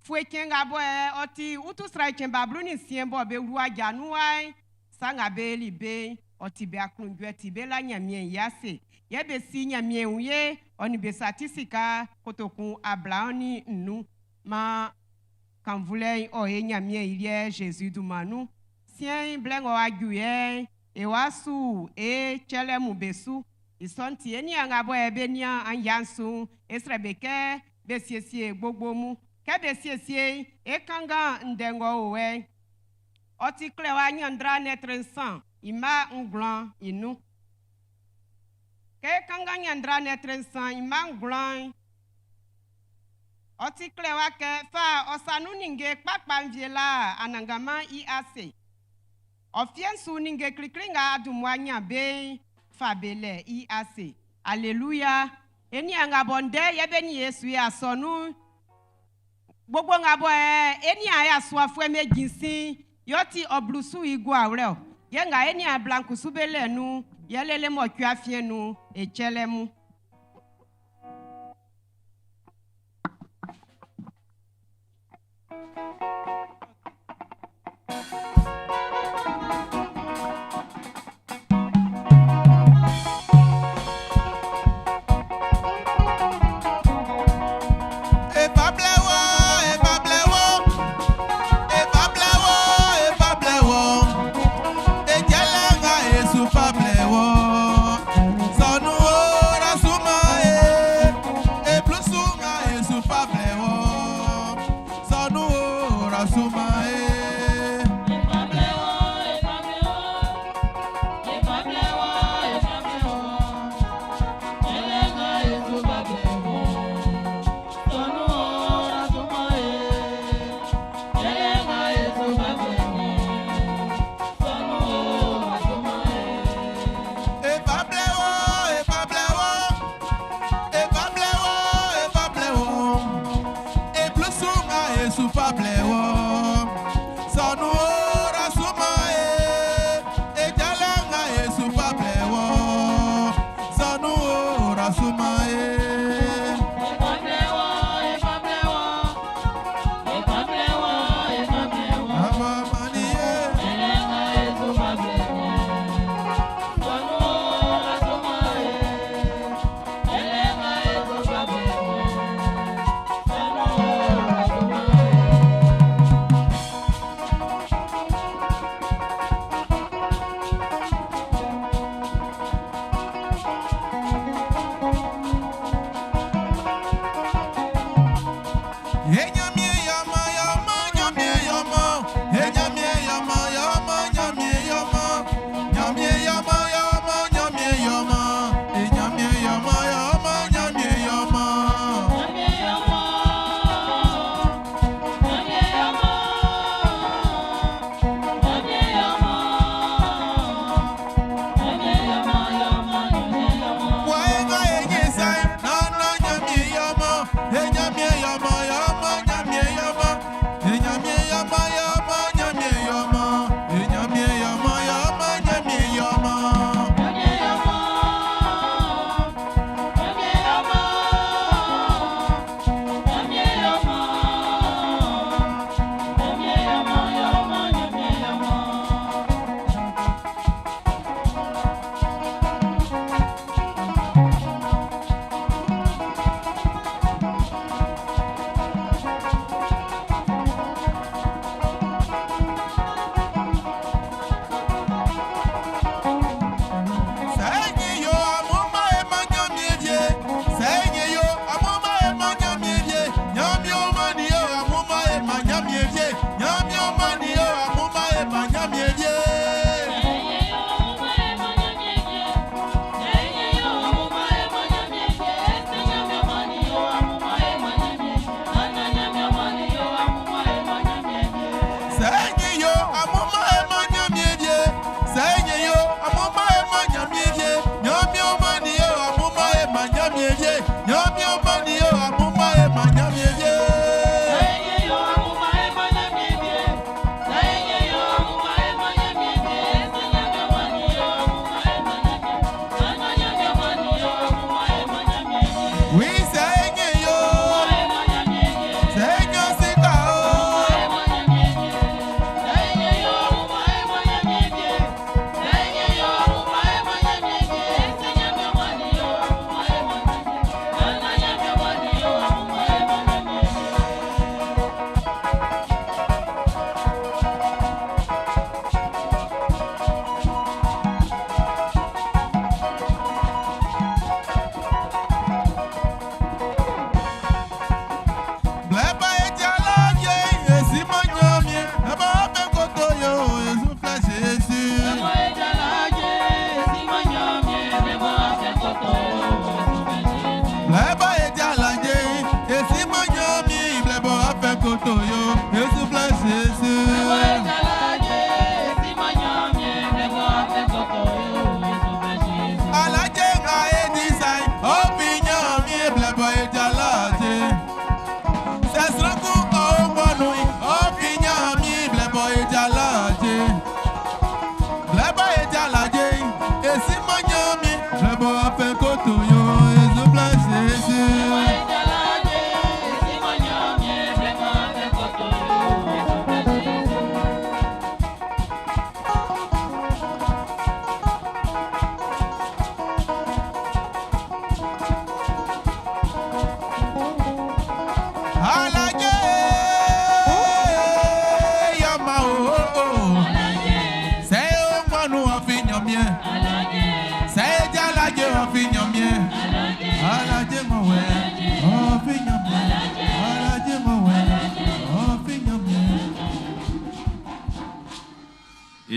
Fue cɛn nga bɔ ɛ ɔ ti utu sran cɛn ba 16 bɔ be wlu aja nun wa'n sa nga be li be'n ɔ ti be aklunjuɛ ti be la Ɲanmiɛn i ase. Yɛ be si Ɲanmiɛn wun ye ɔ nin be sa ti sika kotokun 25 maan kanvulɛ'n ɔ ye Ɲanmiɛn i liɛ Zezi dunman nun. Siɛn'n blɛ ng'ɔ wa ju yɛ'n e wa su e cɛlɛ mun be su. I sɔ'n ti e nian nga bɔ ɛ be nian anya'n su'n e srɛ be kɛ be siesie gbogbo mun. Kɛ be siesie e kanngan ndɛ ng'ɔ o wɛ'n. Ɔ ti klɛwa ɲanndra nɛtre nsan i mma ngwlan i nun. Kɛ e kanngan ɲanndra nɛtre nsan i mma ngwlan'n, ɔ ti klɛwa kɛ fa ɔ sa nun ninnge kpakpa nvie la Anannganman i ase. Ɔ fie'n su ninnge klikli nga adunmua ɲan be'n fa be lɛ i ase. Aleluya. E nian nga bɔ ndɛ yɛ be nin Yesu yɛ asɔnun'n gbogbo nga bɔ ɛ e nian yɛ asuafuɛ me jinsin yɔ ti ɔ blusu i gua awlɛ o. Yɛ nga e nian bla kusu be lɛ nun yɛ lele mɔcuɛ afiɛn nun e cɛlɛ mun. E fa blɛ wɔ, e fa blɛ wɔ, e fa blɛ wɔ, e fa blɛ wɔ. E jɛlɛ nga Yesu fa blɛ wɔ. Sɔnu o ra suma e, e blusu nga Yesu fa blɛ wɔ. Sɔnu o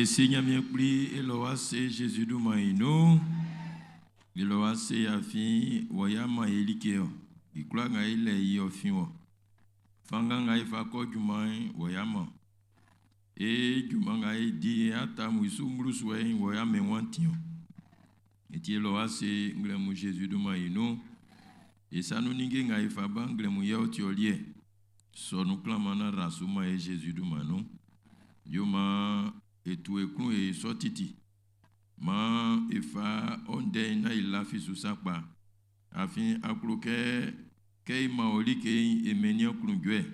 E si Ɲanmiɛn Kpli, e lɔ wa se Jésus dunman i nun. E lɔ wa se afin wɔ yɛ a man e like ɔ. I kwlaa nga e lɛ i ɔ fin wɔ. Fanngan nga e fa kɔ junman'n, wɔ yɛ a man. E junman nga e di e atamu i su mmlusuɛ'n, wɔ yɛ a mɛn wan ti ɔ. E ti e lɔ wa se nglɛmun Jésus dunman i nun. E sa nun ninnge nga e fa ba nglɛmun yɛ ɔ ti ɔ liɛ. Sɔ nun klanman na ra su man e Jésus dunman nun. Yo maan e tu e klun e sɔ titi. Maan e fa ɔ ndɛ'n na e lafi su sakpa. Afin a klo kɛ kɛ e man ɔ like'n e mɛn i aklunjuɛ.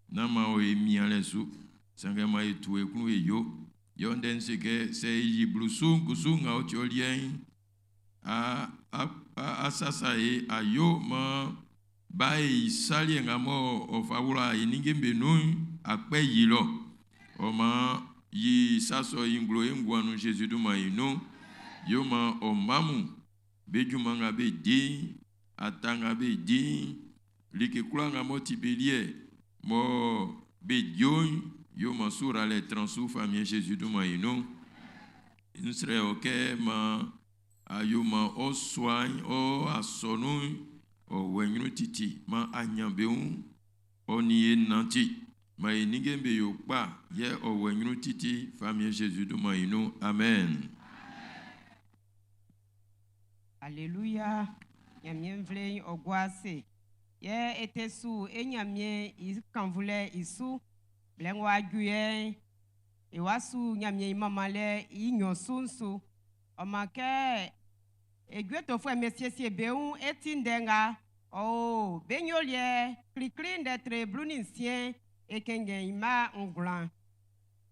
Nán maan ɔ e mianlɛ su. Sanngɛ maan e tu e klun e yo. Yɛ ɔ ndɛ'n se kɛ sɛ e yi blusu'n kusu nga ɔ ti ɔ liɛ'n, a a a sasa e a yo maan ba e yi saliɛ nga mɔ ɔ fa wla e ninnge'm be nun'n, a kpɛ yi lɔ. Ɔ maan yi sa sɔ i nglo e nguan nun Jésus dunman i nun. Yo maan ɔ mma mun, be junman nga be di'n, ata nga be di'n, like kwlaa nga m'ɔ ti be liɛ, Mɔ be dio'n yo man su ralɛ tran su famiɛn Jésus dunman i nun. N srɛ ɔ kɛ man a yo man ɔ sua'n ɔ asɔnun'n ɔ wɔ ɲrun titi man aɲanbeun ɔ nin e nanti man e ninnge'm be yo kpa yɛ ɔ wɔ ɲrun titi famiɛn Jésus dunman i nun. Amen. Alléluia. Ɲanmiɛn nvle'n ɔ gua ase. Yɛ e te su e Ɲanmiɛn i kanvulɛ i su. Blɛ ng'ɔ aju yɛ'n, e wa su Ɲanmiɛn i manmanlɛ i nɲɔn su'n su. Ɔ man kɛ e jue tofuɛ'm be siesie be wun e ti ndɛ nga ɔ o be nyoliɛ klikli ndɛ tre 16 e kɛnngɛn i mma 9.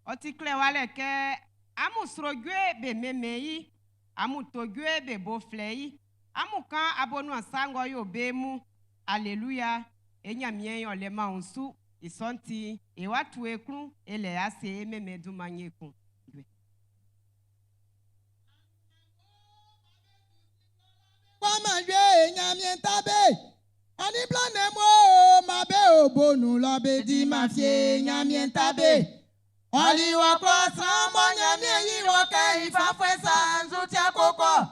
Ɔ ti klɛwa lɛ kɛ amun sro jue be mɛnmɛn i, amun to jue be bo flɛ i, amun kan abonuan sa ng'ɔ yo be mun. Alléluia. E Ɲanmiɛn ɔ lɛ man su. I sɔ'n ti, e wa tu e klun, e lɛ ase e mɛnmɛn dunman ye kun. Kwamajue Ɲanmiɛn tabe. Ani blane mo ma be obonu lɔ be di ma fie Ɲanmiɛn tabe. Ɔli wɔ klɔ sran mɔ Ɲanmiɛn yi wɔ kɛ i fafuɛ sa nzutia koko.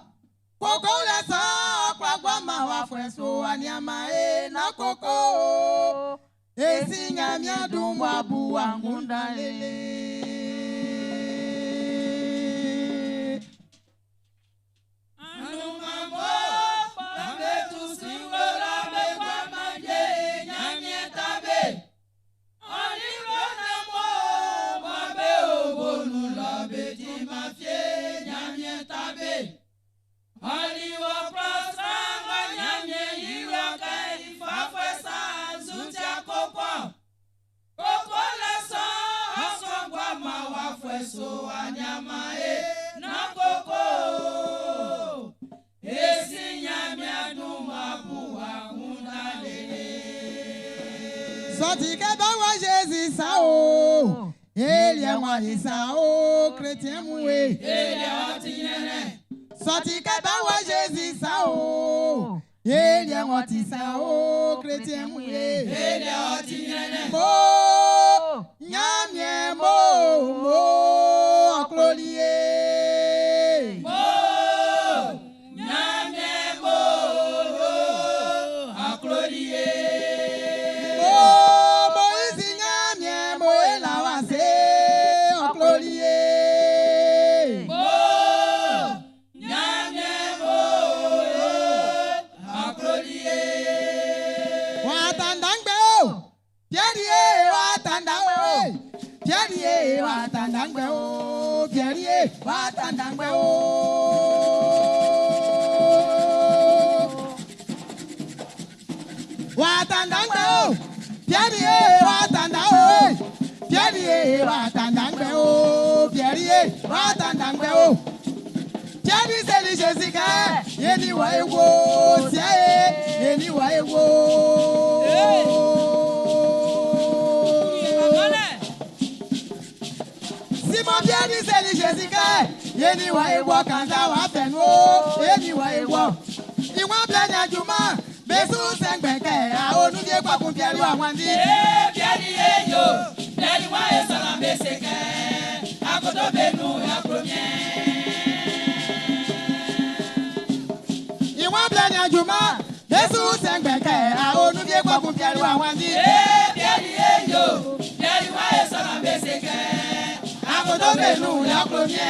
Koko lɛ san ɔkwa guama wa fue so aniama e na koko. Esi Ɲanmiɛn dun wa bu angunda lele. So anyama e na koko. Esi Ɲanmiɛn dun wa bu angunda lele. Sɔti kɛ bá wá Jésus sa o. Elie wa yi sa o, chrétien moué. Elie wa ti nene. Sɔti kɛ bá wá Jésus sa o. Elie wa ti sa o, chrétien moué. Elie wa ti nene. Mo, Ɲanmiɛn mo, mo, aklolie. Mo, Ɲanmiɛn mo, mo, aklolie. Mo, Moïse Ɲanmiɛn mo ela wa se, aklolie. Mo, Ɲanmiɛn mo, aklolie. Wa tandangbe o, Pierre ye wa tandangbe o, Pierre ye wa tandangbe o, Pierre ye wa tandangbe o. Wa tandangbe o, Pierre ye wa tandangbe o, Pierre ye wa tandangbe o, Pierre ye wa tandangbe o. Pierre seli Jésus kɛ, yeni wa ewo, sie yeni wa ewo. Simon Pierre seli Jésus kɛ, yeni wa ewo kanza wa fɛnu o, yeni wa ewo. Ìwọ̀n bilẹ̀ ní ajuma, bẹ́sù sẹ́ngbẹ̀kẹ̀, àwọn onúdíé kpọ̀kun Pierre wa wọn di. Pierre ye yo, Pierre wa ye sɔrɔ bɛ se kɛ, akoto bɛ nu ya kulo miɛ. Ìwọ̀n bilẹ̀ ní ajuma, bẹ́sù sẹ́ngbẹ̀kẹ̀, àwọn onúdíé kpọ̀kun Pierre wa wọn di. Pierre ye yo, Pierre wa ye sɔrɔ bɛ se kɛ, Akoto bɛ nu ya kulo miɛ.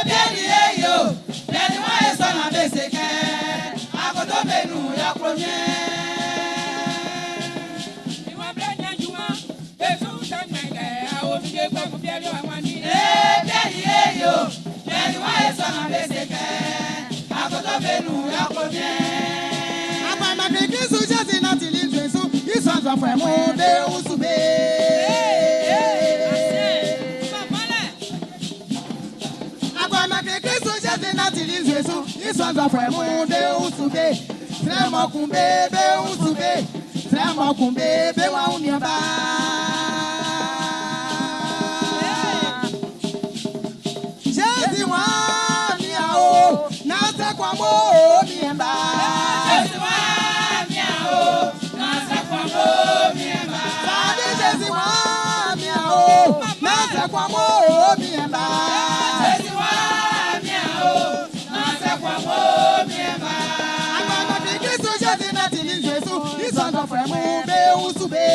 Pierre ye yo, Pierre wa ye sɔrɔ bɛ se kɛ, akoto bɛ nu ya yo. Piɛli wá yẹ sọ̀nà bẹ́sẹ̀ kẹ́. Akoto bẹ́nu yọ kò miẹ́. Agbamaki Kristu Jésù náà ti lè Jésù, ìsọ̀nsọ̀ fẹ̀ mú bẹ́ oṣù bẹ́. Agbamaki Kristu Jésù náà ti lè Jésù, ìsọ̀nsọ̀ fẹ̀ mú bẹ́ oṣù bẹ́. Sẹ́mọ̀kùn bẹ́ bẹ́ oṣù bẹ́. Sẹ́mọ̀kùn bẹ́ bẹ́ wọ́n ń yẹn bá. Jésù wọ́n mi àwọ̀ náà sẹ́kọ̀ọ́ mọ́ mi ẹ̀ bá. Jésù wá mi àwọ̀ náà sẹ́kọ̀ọ́ mọ́ mi ẹ̀ bá. Sàbí Jésù wọ́n mi àwọ̀ náà sẹ́kọ̀ọ́ mọ́ mi ẹ̀ bá. Jésù wá mi àwọ̀ náà sẹ́kọ̀ọ́ mọ́ mi ẹ̀ bá. Agbamaki Kristu Jésù náà ti ní Jésù, ìsọ̀nsọ̀ fẹ̀ mú bẹ́ oṣù bẹ́.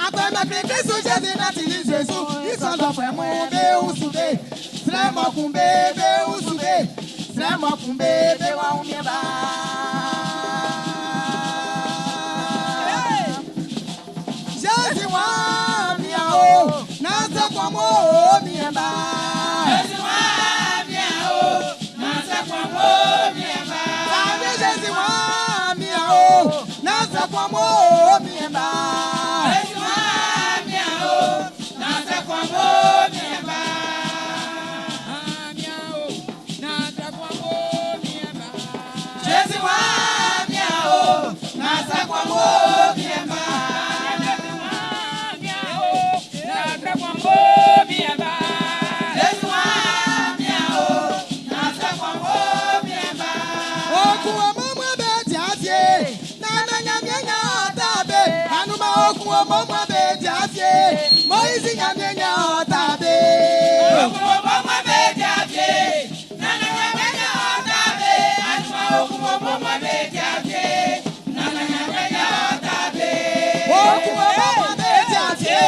Agbamaki Kristu Jésù náà ti ní Jésù, ìsọ̀nsọ̀ fẹ̀ mú bẹ́ oṣù bẹ́. Sẹ́mọ̀kùn bẹ́ bẹ́ oṣù bẹ́. Sẹ́mọ̀kùn bẹ́ bẹ́ wọ́n ń yẹn bá. Jésù wọ́n mi àwọ̀ náà sẹ́kọ̀ọ́ mọ́ mi ẹ̀ bá. Jésù wá mi àwọ̀ náà sẹ́kọ̀ọ́ mọ́ mi ẹ̀ bá. Sàbí Jésù wọ́n mi àwọ̀ náà sẹ́kọ̀ọ́ mọ́ mi ẹ̀ bá. Jésù wá mi àwọ̀ náà sẹ́kọ̀ọ́ mọ́ mi ẹ̀ bá. Jésù wá mi àwọ̀ náà sẹ́kọ̀ọ́ mọ́ mi ẹ̀ bá. Jésù wá mi àwọ̀ náà sẹ́kọ̀ọ́ mọ́ mi ẹ̀ bá. Okun ọmọ mọ bẹ tí a ṣe, nana nyamianya ọ̀tá bẹ. Anuma okun ọmọ mọ bẹ tí a ṣe, Moisi nyamianya ọ̀tá bẹ. Okun ọmọ mọ bẹ jáde, nana nyamianya ọ̀tá bẹ. Anuma okun ọmọ mọ bẹ jáde, nana nyamianya ọ̀tá bẹ. Okun ọmọ mọ bẹ tí a ṣe,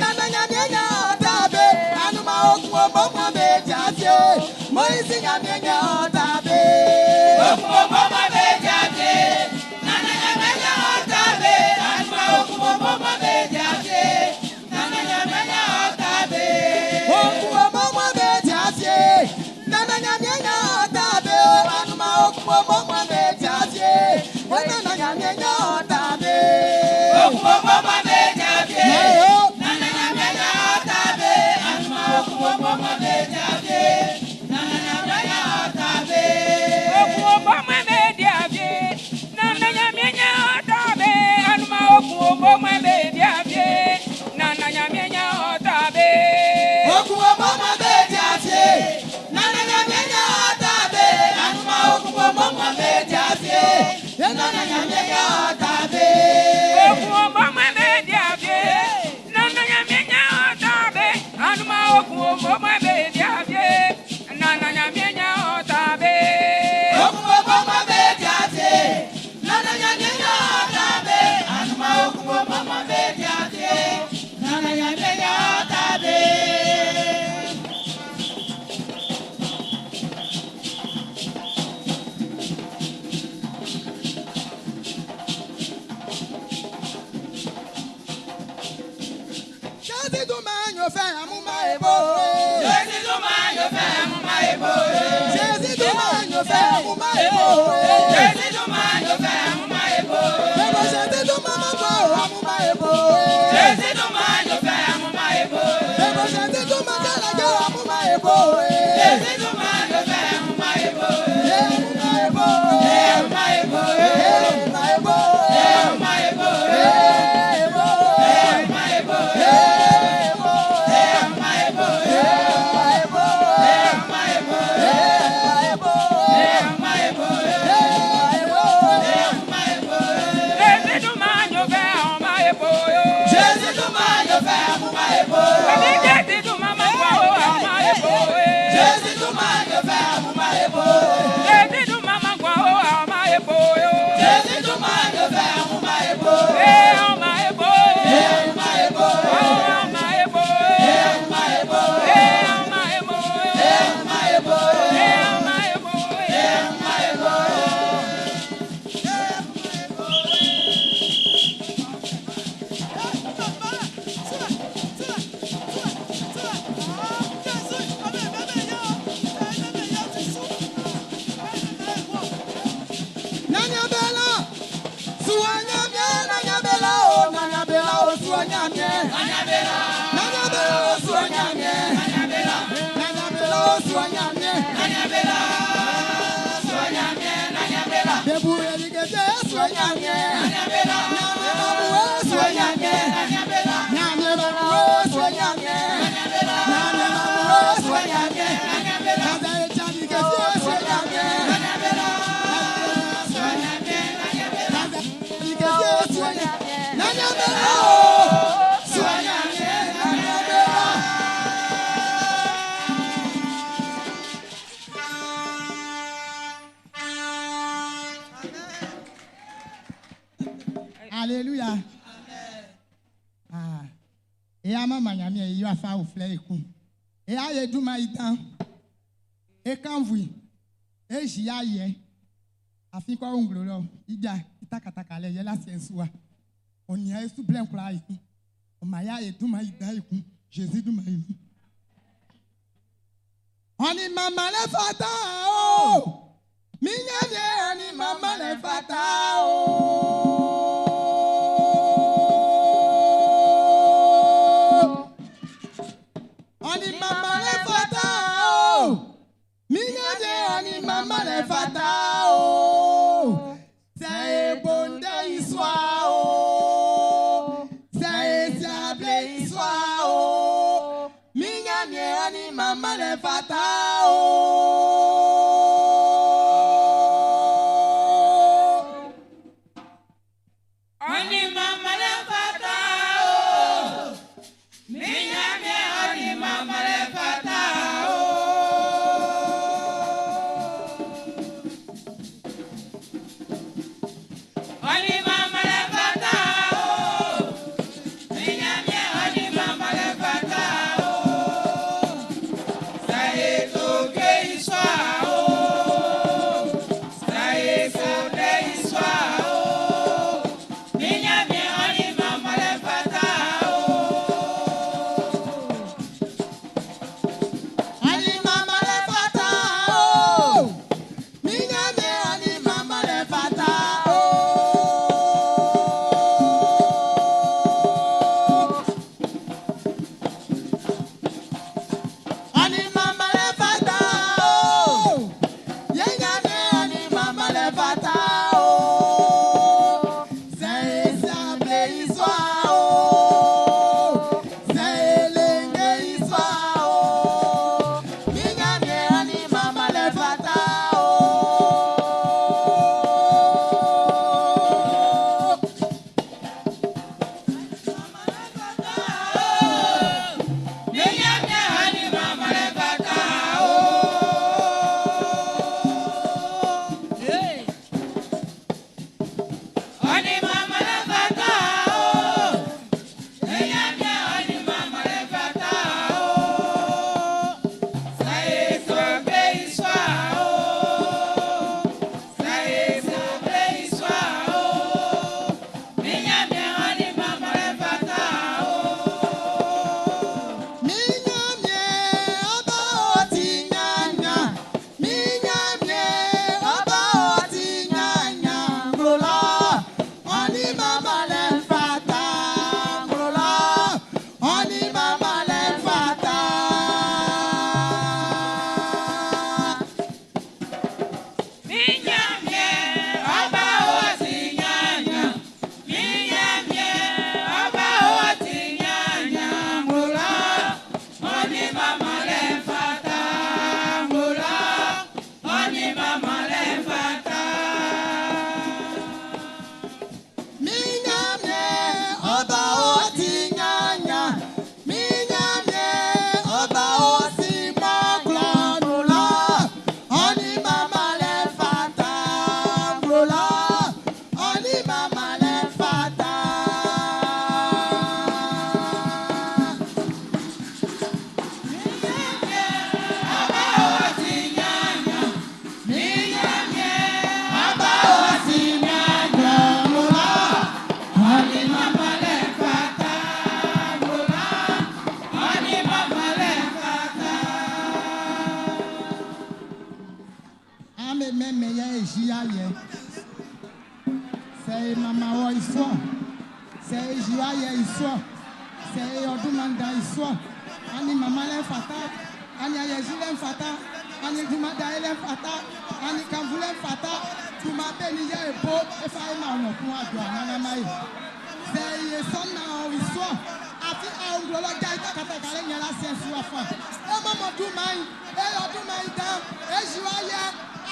nana nyamianya ọ̀tá bẹ. Anuma okun ọmọ mọ bẹ tí a ṣe, Moisi nyamianya ọ̀tá bẹ. Okun ọmọ mọ bẹ jáde, nana nyamianya ọ̀tá bẹ. Anuma okun ọmọ mọ bẹ jáde, nana nyamianya ọ̀tá bẹ. Okun ọmọ mọ bẹ tí a ṣe, nana nyamianya ọ̀tá bẹ. Anuma okun ọmọ mọ bẹ tí a ṣe, nana nyamianya ọ̀tá bẹ. Okun ọmọ mọ bẹ jáde, nana nyamianya ọ̀tá bẹ. Anuma okun ọmọ mọ bẹ jáde, nana nyamianya ọ̀tá bẹ. Okun ọmọ mọ bẹ tí a ṣe, nana nyamianya ọ̀tá bẹ. Anuma okun ọmọ mọ bẹ tí a ṣe, nana nyamianya ọ̀tá bẹ. Okun ọmọ mọ bẹ tí a ṣe, nana nyamianya ọ̀tá bẹ. Anuma okun ọmọ mọ bẹ tí a ṣe, nana nyamianya ọ̀tá bẹ. Jésù tún máa ń yàn fẹ́ àmúmá èbó. Jésù Alléluia. Ah. E ama manyami e yo afa ofle ikun. E aye duma itan. E kanvui. E ji aye. Afi kwa onglo lo. Ija itakataka le ye la sensuwa. Onia esu blen kula ikun. O ma ya e duma idan ikun. Jésus duma ikun. Oni mama le fata o. Mi nyanye oni mama le fata o. Oni mama le fata o. Mi nyanye oni mama le fata o. C'est bonde iswa o. C'est siable iswa o. Mi nyanye oni mama le fata o. Oni mama le fata o. Mi nyame oni mama le fata o. Oni mama le fata o. Mi nyame oni mama le fata o. Saye toke iswa o. Saye sable iswa o. Mi nyame oni mama le fata o. Ani mama le fata o. Mi nyame ani mama le fata o. Ani mama le fata o. Ye nyame ani mama le fata o. C'est sable iswa o. C'est lenge iswa o. Mi nyame ani mama le fata o. Mi nyame oni mama le fata o. Oni mama le fata o. Mi nyame oni mama le fata o. Saye sobe iswa o. Saye sobe iswa o. Mi nyame oni mama le fata o. Mi nyame ọba ọtí nyanya. Mi nyame ọba ọtí nyanya. Nglola, ọni mama lẹ fata. Nglola, ọni mama lẹ fata. Mi nyame ọba ọtí nyanya. Mi nyame ọba ọtí nyanya. Nglola, ọni mama le fata. Nglola, ọni mama le fata. Mi nyame ọba ọtí nyanya. Mi nyame ọba ọtí mọ́kúlá. Nglola, ọni mama lẹ fata. Nglola, ọni mama lẹ fata. Ọba ọtí nyanya. Mi nyame ọba ọtí nyanya. Nglola, ọni mama le fata. Nglola, ọni mama le fata. Ame meme ye eji ayɛ. Sɛ mama wɔ isɔ, sɛ eji ayɛ isɔ, sɛ ɔdun da isɔ, ani mama lɛ fata. Ani ayɛzi lɛ nfata. Ani dumada lɛ nfata. Ani kanvu lɛ nfata. Duma be ni yɛ ebo efa ema ɔnɔ kun ado ananama ye. Sɛ iye sɔna o isɔ. Afi ahonglo dza ita kataka lɛ nyɛ la sɛ su afa. Emɔmɔ duma yi. Eyɔ duma yi dan. Eziwa yɛ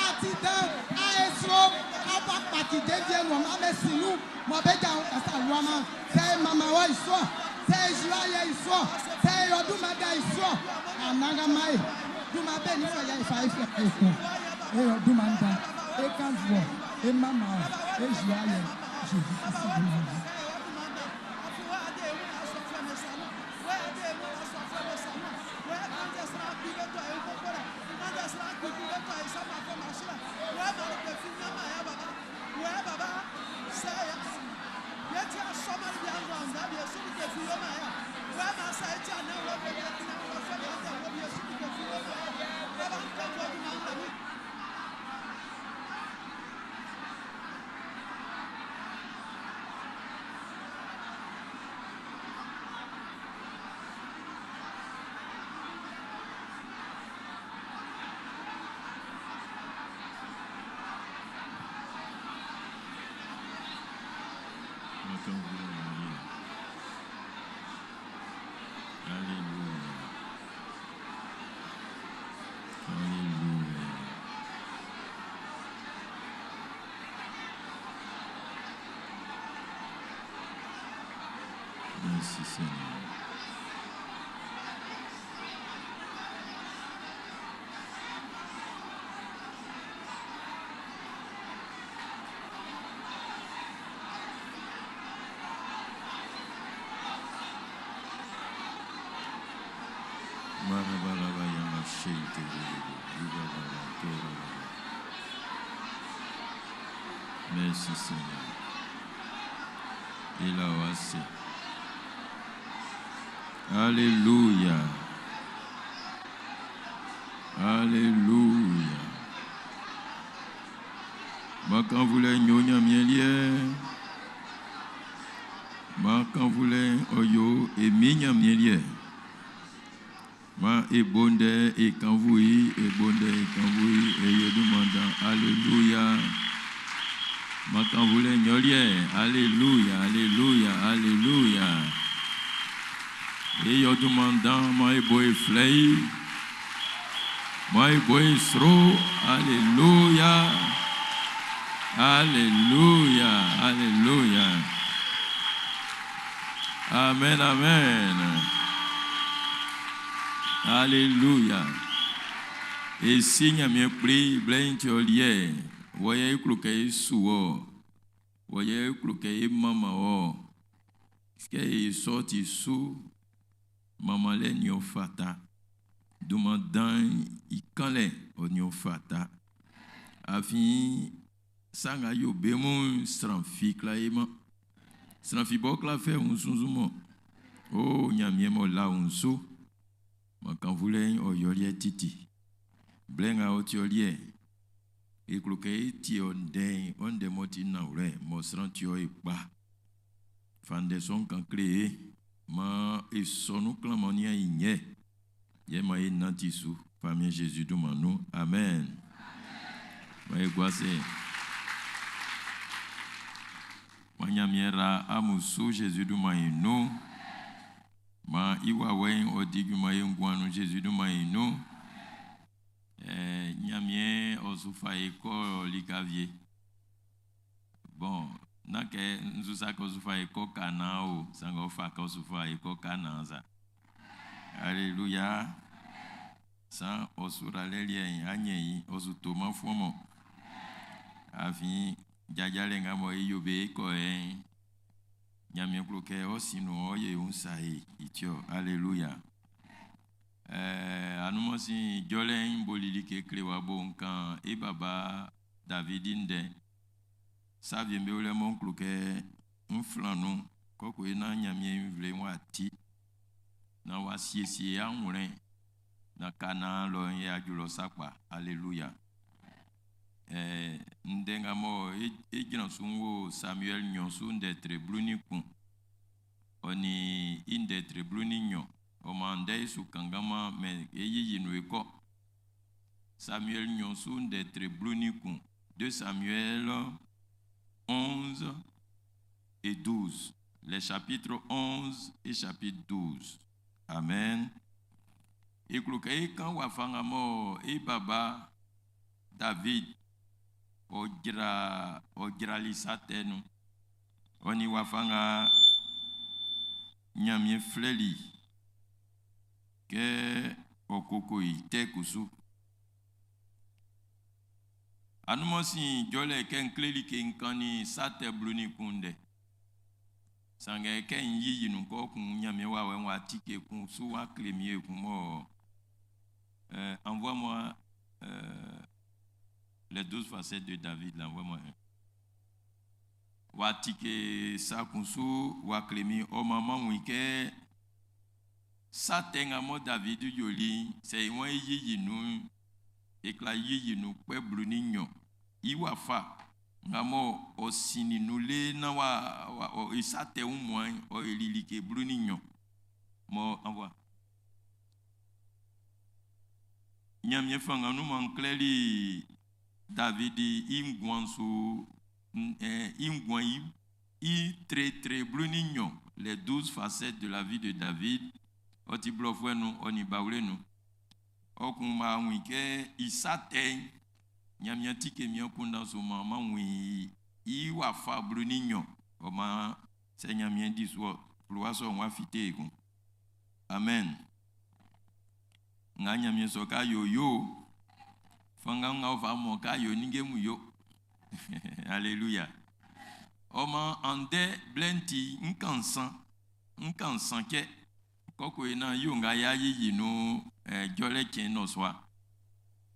ati dan. Aesro. Ava kpati devie nɔ ma be sinu. Mɔ be dza kasa luama. Sɛ mama wɔ isɔ. Sɛ eziwa yɛ isɔ. Sɛ eyɔ duma da isɔ. Anagama ye. Duma be ni fɛ yɛ ifa efi ekun. Eyɔ duma da. Ekanvuɔ. Emama wɔ. Eziwa yɛ. Jésus Christ de Nazareth. Alléluia. Alléluia. Merci Seigneur. Merci Seigneur. Et là, Alléluia. Alléluia. Ma quand vous voulez nyonya mielie. Ma quand vous voulez oyo et minya mielie. Ma e bonde e kanvui e bonde e kanvui e yodumanda. Alléluia. Ma quand vous voulez nyolie. Alléluia, alléluia, alléluia. E yodumanda ma e boy flei. Ma e boy sro. Alléluia. Alléluia, alléluia. Amen, amen. Alléluia. Et si nyamie pli blɛn tí o liɛ, wɔyɛ eklo kɛ esu wɔ, wɔyɛ eklo kɛ emama wɔ, kɛ esɔ ti su, mama lɛ niɔ fata, dumadan ikan lɛ ɔniɔ fata. Afi sanga yo bemu sran fi kla ye ma. Sran fi bɔ kla fɛ ŋun mɔ. O nyamie mɔ la ŋun Makanvulɛ ɔyɔliɛ titi. Blɛnga ɔtiɔliɛ. Eklo kɛ eti ɔndɛ ɔndɛ mɔ ti nawlɛ mɔ sran tiɔ ekpa. Fandɛ sɔn kan kle ye. Ma esɔnu klan mɔ nia yi nyɛ. Yɛ ma ye nanti su. Famille Jésus du manu. Amen. Ma ye guase. Ma nyamiera amusu Jésus du ma yi nu. Ma iwa wen odigu ma ye ngwanu Jésus du ma yi nu. Nyamie osufa eko likavie. Bon, na ke nzusa ko osufa eko kana o, sanga ofa ko osufa eko kana za. Alléluia. San osura lelie anye yi osuto ma fuomo. Afin jajale nga mo iyobe ko e. Nyamie klo ke osinu oye unsa e itio. Alléluia. Anumosi jɔlɛ bolili ke kle wa bo nkan e baba David ndɛ savie mbe wole mɔ klo ke nflanu kɔkɔ na nyamie nvle wa ti na wa siesie aŋlɛ na kana lɔ ye adzolɔ sakpa. Alléluia. Ndɛ nga mɔ e dzra sun wo Samuel nyɔ su ndɛ tre blu ni kun ɔni i ndɛ tre blu ni nyɔ. Ɔ maan ndɛ i su kannganman mɛ e yiyi nun e kɔ. Samuel nɲɔn su ndɛ tre 11. 2 Samuel 11 et 12. Les chapitres 11 et chapitre 12. Amen. E klo kɛ e kan wafa nga mɔ e baba David ɔ jra ɔ jrali sa tɛ nun. Ɔ nin wafa nga Ɲanmiɛn flɛli kɛ ɔ koko i tɛ kusu. Anunman sin jɔlɛ kɛ n kleli ke n kannin sa tɛ 11 ndɛ. Sanngɛ kɛ n yiyi nun kɔ kun Ɲanmiɛn wawɛ'n w'a tike kun su w'a kle min ekun mɔ envoie-moi les 12 facettes de David, là, envoie-moi un. W'a tike sa kun su w'a kle min ɔ man m'an wun i kɛ sa tɛ nga mɔ David yoli'n sɛ i waan e yiyi nun'n e kwla yiyi nun kpɛ 12 i wafa nga mɔ ɔ sinnin nun le naan wa wa ɔ i sa tɛ wunmuan'n ɔ yoli like 12 mɔ envoie. Ɲanmiɛn fanngan nun man n klɛli David i nguan'n su i nguan i tre tre 12, les 12 facettes de la vie de David, ɔ ti blɔfuɛ nun ɔ nin bawule nun. Ɔ kun ma wun kɛ i sa tɛ'n Ɲanmiɛn tike min akunndan su man ma wun i i wafa 12 ɔ man sɛ Ɲanmiɛn di su ɔ fluwa sɔ'n w'a fite ekun. Amen. Nga Ɲanmiɛn sɔ ka yo yo fanngan nga ɔ fa mɔ ka yo ninnge mun yo. Alléluia. Ɔ man andɛ blɛ'n ti n kan nsan n kan nsan kɛ kɔkɔ yi na yo nga ya yiyi nun jɔlɛ cɛn nɔsua.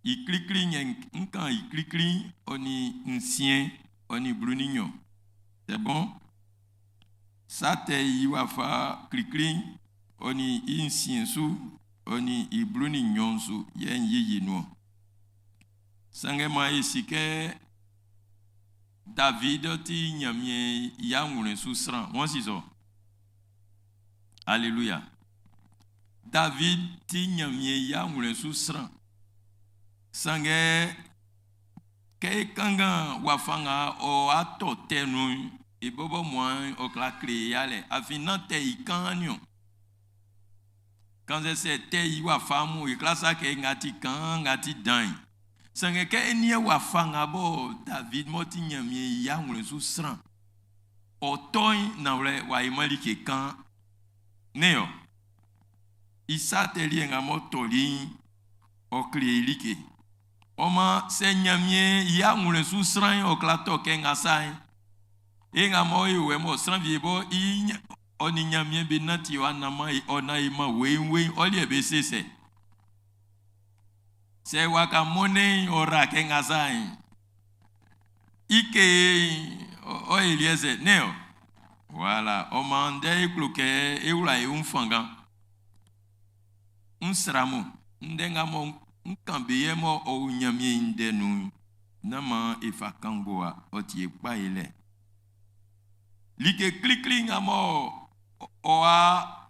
I klikli nyɛ n kan i klikli ɔ ni nsiɛn ɔ ni 12. C'est bon? Sa tɛ i wafa klikli ɔ ni i nsiɛn su ɔ ni i 12 su yɛ n yiyi nun. Sanngɛ man e si kɛ David ti Ɲanmiɛn i awlɛn su sran. Wɔn si sɔ? Alléluia. David ti Ɲanmiɛn i awlɛn su sran. Sanngɛ kɛ e kanngan wafa nga ɔ atɔ tɛ nun'n, e bɔbɔ muan ɔ kwla kle e yalɛ. Afin nán tɛ i kaan niɔn. Kannzɛ sɛ tɛ i wafa mun e kwla sa kɛ nga ti kaan nga ti dan'n. Sanngɛ kɛ e nian wafa nga bɔ David m'ɔ ti Ɲanmiɛn i awlɛn su sran, ɔ tɔ'n nanwlɛ w'a yiman like kan. Ne ɔ. I sa tɛ liɛ nga m'ɔ tɔli'n, ɔ kle e like. Ɔ maan sɛ Ɲanmiɛn i awlɛn su sran'n ɔ kwla tɔ kɛ nga sa'n, e nga mɔ e wɛ mɔ sran wie bɔ i ɔ nin Ɲanmiɛn be nanti ɔ anaman ɔ nan e man weiinweiin ɔ liɛ be se sɛ. Sɛ waka mɔnnɛn'n ɔ ra kɛ nga sa'n, i kee'n ɔ e liɛ sɛ, ne ɔ. Voilà, ɔ maan ndɛ e klo kɛ e wla e wun fanngan. N sran mun, ndɛ nga mɔ n kan be yɛ mɔ ɔ o Ɲanmiɛn i ndɛ nun'n, nán maan e fa kan ngowa, ɔ ti e kpa e lɛ. Like klikli nga mɔ ɔ a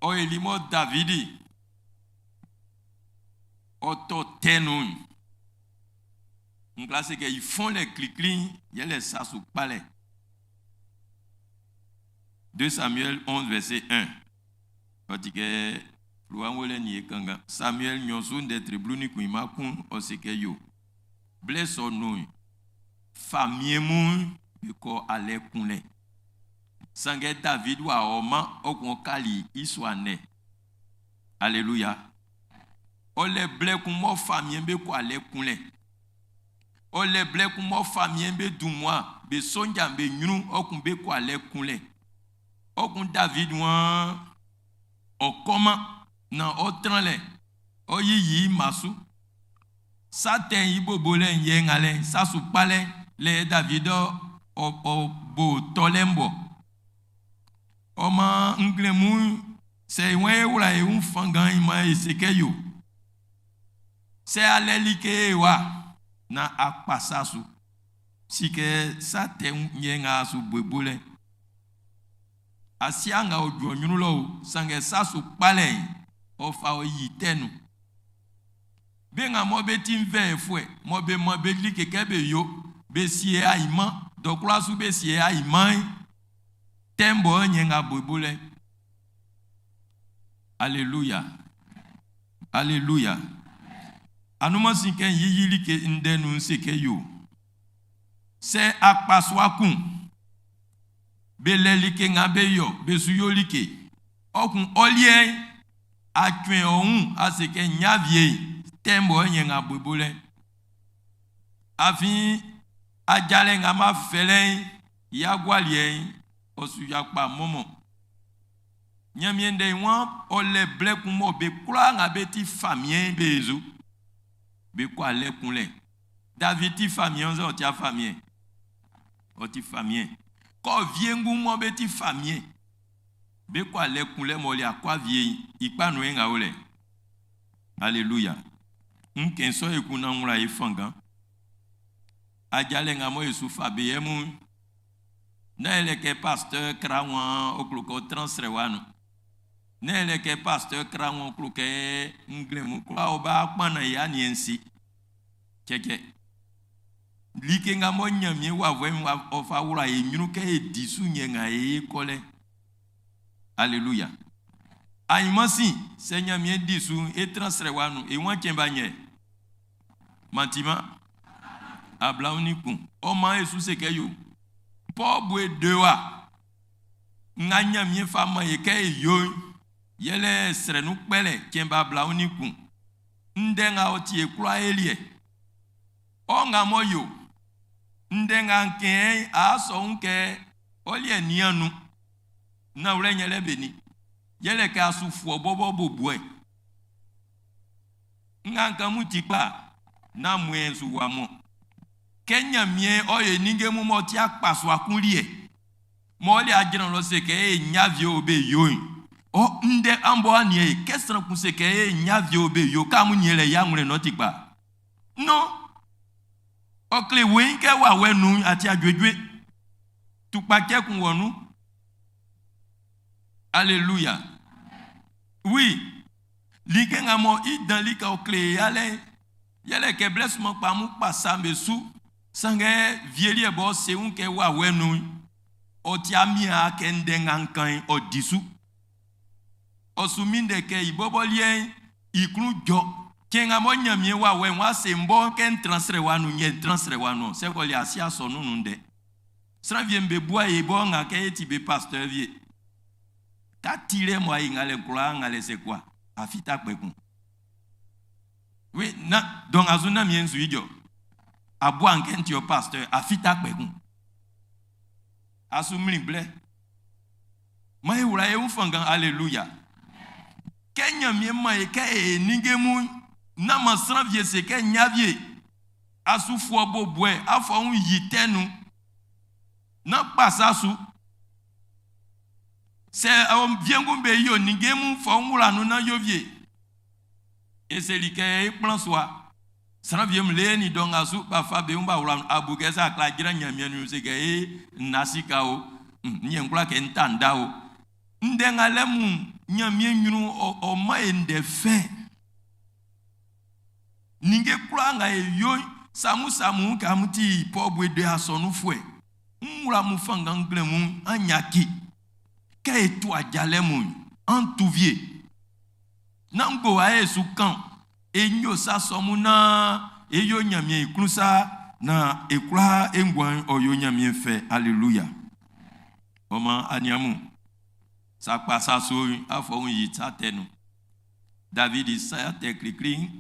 ɔ eli mɔ Davidi ɔ tɔ tɛ nun'n, n kwla se kɛ i fɔnlɛ klikli'n yɛlɛ sa su kpalɛ. 2 Samuel 11 verset 1. Ɔ ti kɛ fluwa ngolɛ nin e kanngan. Samuel nɲɔn su ndɛ tre 11 i ma kun ɔ se kɛ yo. Blɛ sɔ nun'n, famiɛn mun be kɔ alɛ kunlɛ. Sanngɛ David w'a ɔman ɔ kun ɔ kali i sua nɛ. Alléluia. Ɔ lɛ blɛ kun mɔ famiɛn be kɔ alɛ kunlɛ. Ɔ lɛ blɛ kun mɔ famiɛn be dun mmua be sonja'm be ɲrun ɔ kun be kɔ alɛ kunlɛ. Ɔ kun David waan ɔ kɔman na ɔ tran lɛ ɔ yiyi i ma su. Sa tɛ'n i bobolɛ'n yɛ ngalɛ'n sa su kpalɛ'n lɛ David ɔ ɔ bo tɔlɛ'n bɔ. Ɔ maan nglɛmun'n sɛ e waan e wla e wun fanngan'n man e se kɛ yo. Sɛ alɛ like e wa na a kpa sa su. Si kɛ sa tɛ yɛ nga su bobolɛ. Asia nga ɔ ju ɔ ɲrun lɔ o, sanngɛ sa su kpalɛ'n, ɔ fa ɔ yi tɛ nun. Be nga mɔ be ti nvɛɛfuɛ, mɔ be man be like kɛ be yo, be sie ainman, dɔ kwlaa su be sie ainman'n, tɛ'n bɔ nyɛ nga bo i bo lɛ. Alléluia. Alléluia. Anunman sin kɛ n yiyi like ndɛ nun se kɛ yo. Sɛ akpasua kun, be lɛ like nga be yɔ, be su yo like. Ɔkun ɔliɛ, atwɛn ɔhun, ase kɛ nyavie, tɛ'n bɔ nyɛ nga bo i bo lɛ. Afin, ajalɛ nga ma fɛlɛ'n, yagualiɛ'n, ɔsu yakpa mɔmɔ. Ɲanmiɛn ndɛ wan ɔlɛ blɛ kun mɔ be kwlaa nga be ti famiɛn be zu. Be kɔ alɛ kunlɛ. David ti famiɛn sɛ ɔ ti famiɛn. Ɔ ti famiɛn. Kɔ viengu mɔ be ti famiɛn. Be kɔ alɛ kunlɛ mɔ le akɔ avie ikpa nu nga wo lɛ. Alléluia. Nkɛn sɔ ekun na ŋlɔ ye fangan. Ajalɛ nga mɔ yesu fa be yɛ mu. Na yɛlɛ kɛ pasteur kra wọn oklokɔ transfert wa nu. Na yɛlɛ kɛ pasteur kra wọn oklokɛ nglɛmu kura ɔba kpana ya niɛnsi. Kɛkɛ. Like nga mɔ Ɲanmiɛn wa vɔ wa ɔfa wla ye ɲrun kɛ ye disu nyɛ nga ye kɔlɛ. Alléluia. Ayimansi sɛ Ɲanmiɛn disu e transfert wa nu e wọn tiɛn ba nyɛ. Mantima. Abraham ni kun. Ɔma yesu se kɛ yo. Paul bue de wa. Nga Ɲanmiɛn fa ma ye kɛ e yo. Yɛlɛ srɛnu kpɛlɛ tiɛn ba Abraham ni kun. Ndɛ nga ɔ tie kura elie. Ɔ nga mɔ yo. Ndɛ nga nkɛn a sɔ kɛ ɔliɛ nianu. Na wlɛ nyɛlɛ be ni. Yɛlɛ kɛ asufuɔ bɔbɔ bo bue. Nga nkan mu ti kpa na mue su wa mɔ. Kɛ Ɲanmiɛn ɔye ninge mu mɔ ti akpaso akunliɛ. Mɔ ɔli adzran lɔ se kɛ e nyavie o be yo yi. Ɔ ndɛ anbɔ anie ye kɛ sran kun se kɛ e nyavie o be yo k'amu nye lɛ ya ŋlɛ nɔ ti kpa. Non. Ɔkle woyin kɛ wa wɛ nu ati adzoedzoe. Tukpatsɛ kun wɔ nu. Alléluia. Oui. Like nga mɔ i dan lika ɔkle yalɛ. Yɛlɛ kɛ blɛ suma kpa mu kpa sambe su. Sanngɛ vieliɛ bɔ sewu kɛ wa wɛ nu. Ɔti amia kɛ ndɛ nga nkan ɔdi su. Ɔsu mi ndɛ kɛ ibɔbɔliɛ iklun dzɔ. Tiɛ nga mɔ Ɲanmiɛn wa wɛ wa se nbɔ kɛ ntransrɛ wa nu nyɛ ntransrɛ wa nu. Sɛ kɔli asi asɔ nunu ndɛ. Sran vie be bua ye bɔ nga kɛ eti be pasteur vie. Ta tire mo ayi nga le kura nga le se kwa. Afita kpekun. Oui, na donc azuna mien su ijo. Abua nke nti o pasteur afita kpekun. Asu mli ble. Ma e wura e ufangan alléluia. Kɛ Ɲanmiɛn ma ye kɛ e ninge mu na ma sran vie se kɛ nya vie. Asu fuɔ bo bue afɔ un yi tɛnu. Na kpasa su. Sɛ ɔ viengu be yo ninge mu fɔ un wula nu na yo vie. Eseli kɛ e kplɔ soa. Sran vie mu le ni dɔn asu ba fa be un ba wula abu kɛ sa kla dzra Ɲanmiɛn nu se kɛ e nasi ka o. Nye ŋkura kɛ nta nda o. Ndɛ nga lɛ mu Ɲanmiɛn ɲrun ɔ ɔ ma ye ndɛ fɛ. Ninge kura nga ye yo samu samu ka mu ti pɔbue de asɔnu fue. Ŋwla mu fanga ŋgblẽ mu anyaki. Kɛ etu adzalɛ mu an tu vie. Na ŋgo wa ye su kan. Enyo sa sɔmu na eyo Ɲanmiɛn iklu sa na ekura engwan ɔyo Ɲanmiɛn fɛ alléluia. Ɔma aniamu. Sakpa sa so afɔ yi sa tɛ nu. David sa tɛ klikli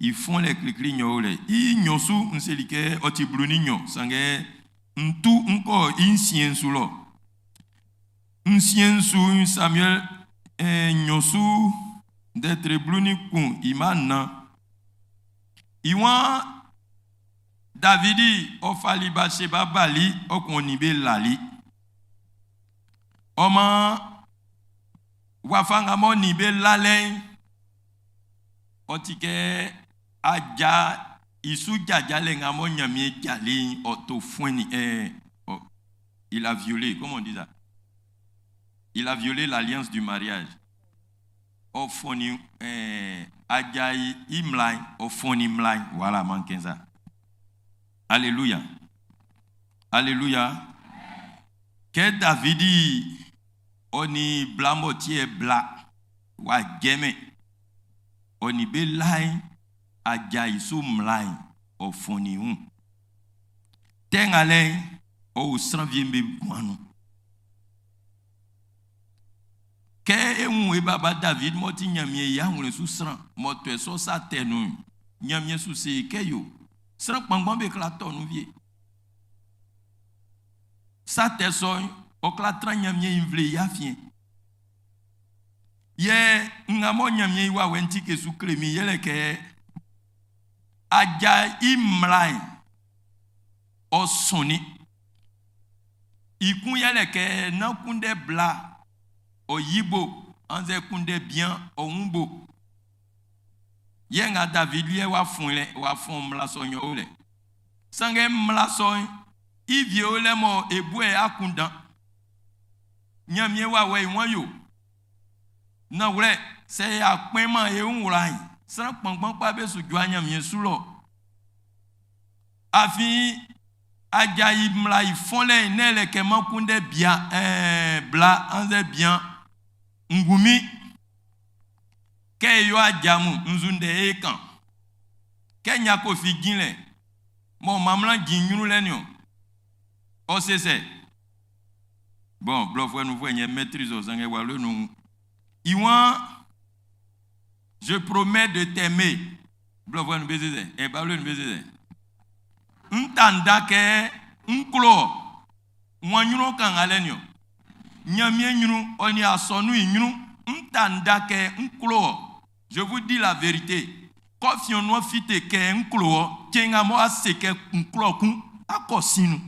ifɔn lɛ klikli nyɔ lɛ. I nyɔ su nseli kɛ ɔti blu ni nyɔ sanngɛ ntu ŋkɔ i nsien su lɔ. Nsien su Samuel nyɔ su ndɛtre blu ni kun i ma na. Iwan Davidi ɔfali Batseba bali ɔkun ni be lali. Ɔma wafa nga mɔ ni be lalɛ ɔti kɛ adza isu dzadza lɛ nga mɔ Ɲanmiɛn dzali ɔto fún ni ɔ il a violé comment on dit ça? Il a violé l'alliance du mariage. Ɔ fɔnnin ɛɛ aja i mmla'n, ɔ fɔnnin mmla'n, voilà mankenza. Alléluia. Alléluia. Kɛ Davidi ɔ nin bla m'ɔ tiɛ bla w'a jɛmɛn ɔ nin be la'n aja i su mmla'n ɔ fɔnnin wun. Tɛ ngalɛ'n ɔ o sran wie'm be nguan nun. Kɛ e wun e baba David m'ɔ ti Ɲanmiɛn i awlɛn su sran m'ɔ tɔ sɔ sa tɛ nun'n, Ɲanmiɛn su se e kɛ yo, sran kpanngban be kwla tɔ nun wie. Sa tɛ sɔ'n, ɔ kwla tran Ɲanmiɛn i nvle i afiɛn. Yɛ nga mɔ Ɲanmiɛn i wawɛ'n tike su kle min yɛlɛ kɛ aja i mmla'n ɔ sɔnnin. I kun yɛlɛ kɛ nán kunndɛ bla ɔ yi bo annzɛ kunndɛ bian ɔ wun bo. Yɛ nga David liɛ w'a fɔn lɛ, w'a fɔn mmla sɔ'n yɛ o lɛ. Sanngɛ mmla sɔ'n i wie o lɛ mɔ e bu e akunndan. Ɲanmiɛn wawɛ i wan yo. Nanwlɛ, sɛ y'a kpɛnman e wun wla'n, sran kpanngban kpa be su jua Ɲanmiɛn su lɔ. Afin aja i mmla i fɔnlɛ'n nɛ́n lɛ kɛ man kunndɛ bian ɛɛ bla annzɛ bian ngunmin. Kɛ e yo aja mun nzu ndɛ e kan. Kɛ Nyako fi jin lɛ, mɔ mamla jin ɲrun lɛ niɔn. Ɔ se sɛ. Bon, blɔfuɛ nunfuɛ nyɛ maîtrise ɔ sanngɛ wawle nun. I waan, je promets de t'aimer. Blɔfuɛ nun be se sɛ, ɛ bawle nun be se sɛ. N ta nda kɛ n klo ɔ. Wan ɲrun kan ngalɛ niɔn. Ɲanmiɛn ɲrun ɔ nin asɔnun'n i ɲrun n ta nda kɛ n klo ɔ. Je vous dis la vérité. Kɔfi ɔnua fite kɛ n klo ɔ, cɛn nga mɔ a se kɛ n klo kun, akɔ sinu.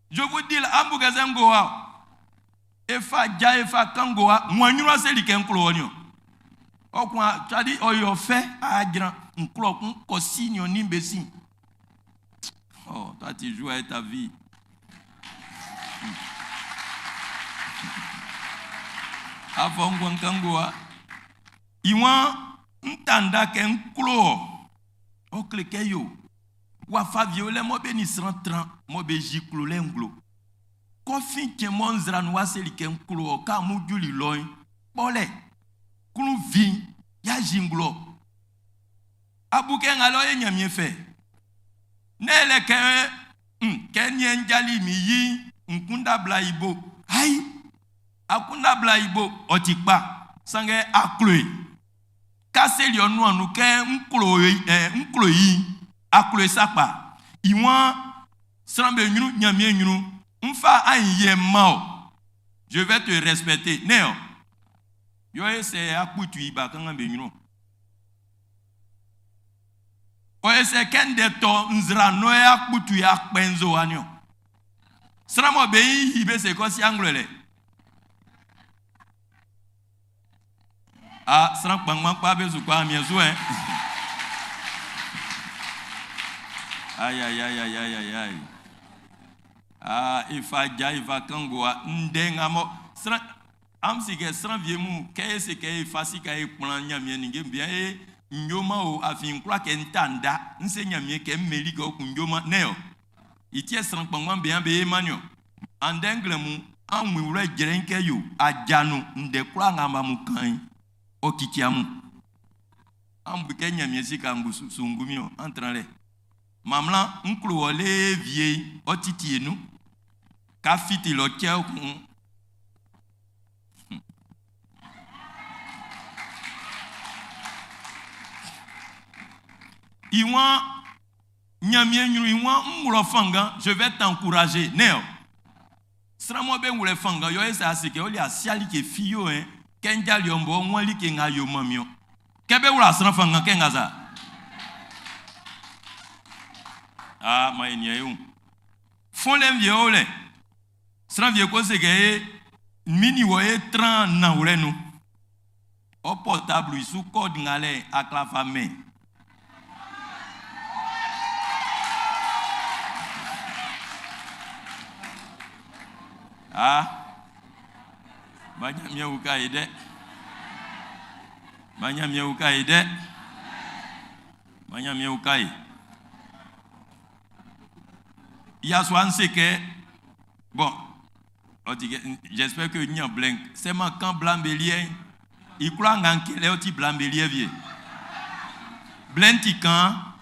Je vous dis la ambu kɛ sɛ ngowa efa dza efa kan ngowa wan ɲrun ase li kɛ n klo ɔ niɔn. Ɔkun a tsadi ɔyɔ fɛ adzra n klo kun kɔ si niɔn ni be si. Oh, toi tu joues avec ta vie. Afɔ ŋgɔn kan ngowa. Iwan n ta nda kɛ n klo ɔ. Ɔ kle kɛ yo. Wafa vie lɛ mɔ be ni sran tran mɔ be zi klo lɛ ŋglo. Kɔfi tiɛ mɔ nzra nu wa seli kɛ n klo ɔ ka mu juli lɔ'n kpɔlɛ klu vi ya zi ŋglo. Abu kɛ ŋa lɔ ye Ɲanmiɛn fɛ. Ne lɛ kɛ kɛ niɛ njali mi yi nkunda bla ibo. Ayi akunda bla ibo ɔ ti kpa sanngɛ akloe. Kaseli ɔnu ɔnu kɛ nklo ɛ nklo yi akloe sakpa. Iwan sran be ɲrun Ɲanmiɛn ɲrun nfa ayi yɛ ma o. Je vais te respecter. Ne o. Yɔ ese akputu iba kankan be ɲrun. O ese kende to nzra no e akputu ya kpenzo anio. Sran mo be yi be se ko si anglele. Ah, sran kpanngban kpa be su kpa amien su eh. Ay ay ay ay ay ay ay. Ah, ifa ja ifa kangoa nde nga mo sran am si ke sran vie mu ke se ke ifa si ka e kplan nyamie ninge bia e nyoma o afin kura ke ntanda nse nyamie ke meli ko kun nyoma ne o. Itie sran kpanngban be an be manio. Ande nglemu an wi wura jere nke yo ajanu nde kura nga ma mu kan o kiki amu. An bu ke nyamie si ka ngu sungumi o antran le. Mamla nklo wole vie o titi enu. Ka fiti lo che okun. Iwan Ɲanmiɛn ɲrun iwan n fanga je vais t'encourager ne o. Sran mɔ be wlɛ fanga yɔ ese ase ke o le asiali ke fi yo hein kɛ n jali ɔnbɔ ŋɔli ke ŋa yo mami o. Kɛ be wla sran fanga kɛ ŋa sa. Ah ma ye nia ye o. Fɔn lɛ vie o lɛ. Sran vie ko se ke ye mini wɔ ye tran na wlɛ nu. O portable isu code ŋa lɛ aklafa mɛ. Ah. Ma Ɲanmiɛn uka e dɛ. Ma Ɲanmiɛn uka e dɛ. Ma Ɲanmiɛn uka e. Yasua'n se kɛ, bon, j'espère que ɲan blɛ sɛ man kan bla'm be liɛ'n, i kwlaa nga n kɛn lɛ ɔ ti bla'm be liɛ wie. Blɛ'n ti kaan,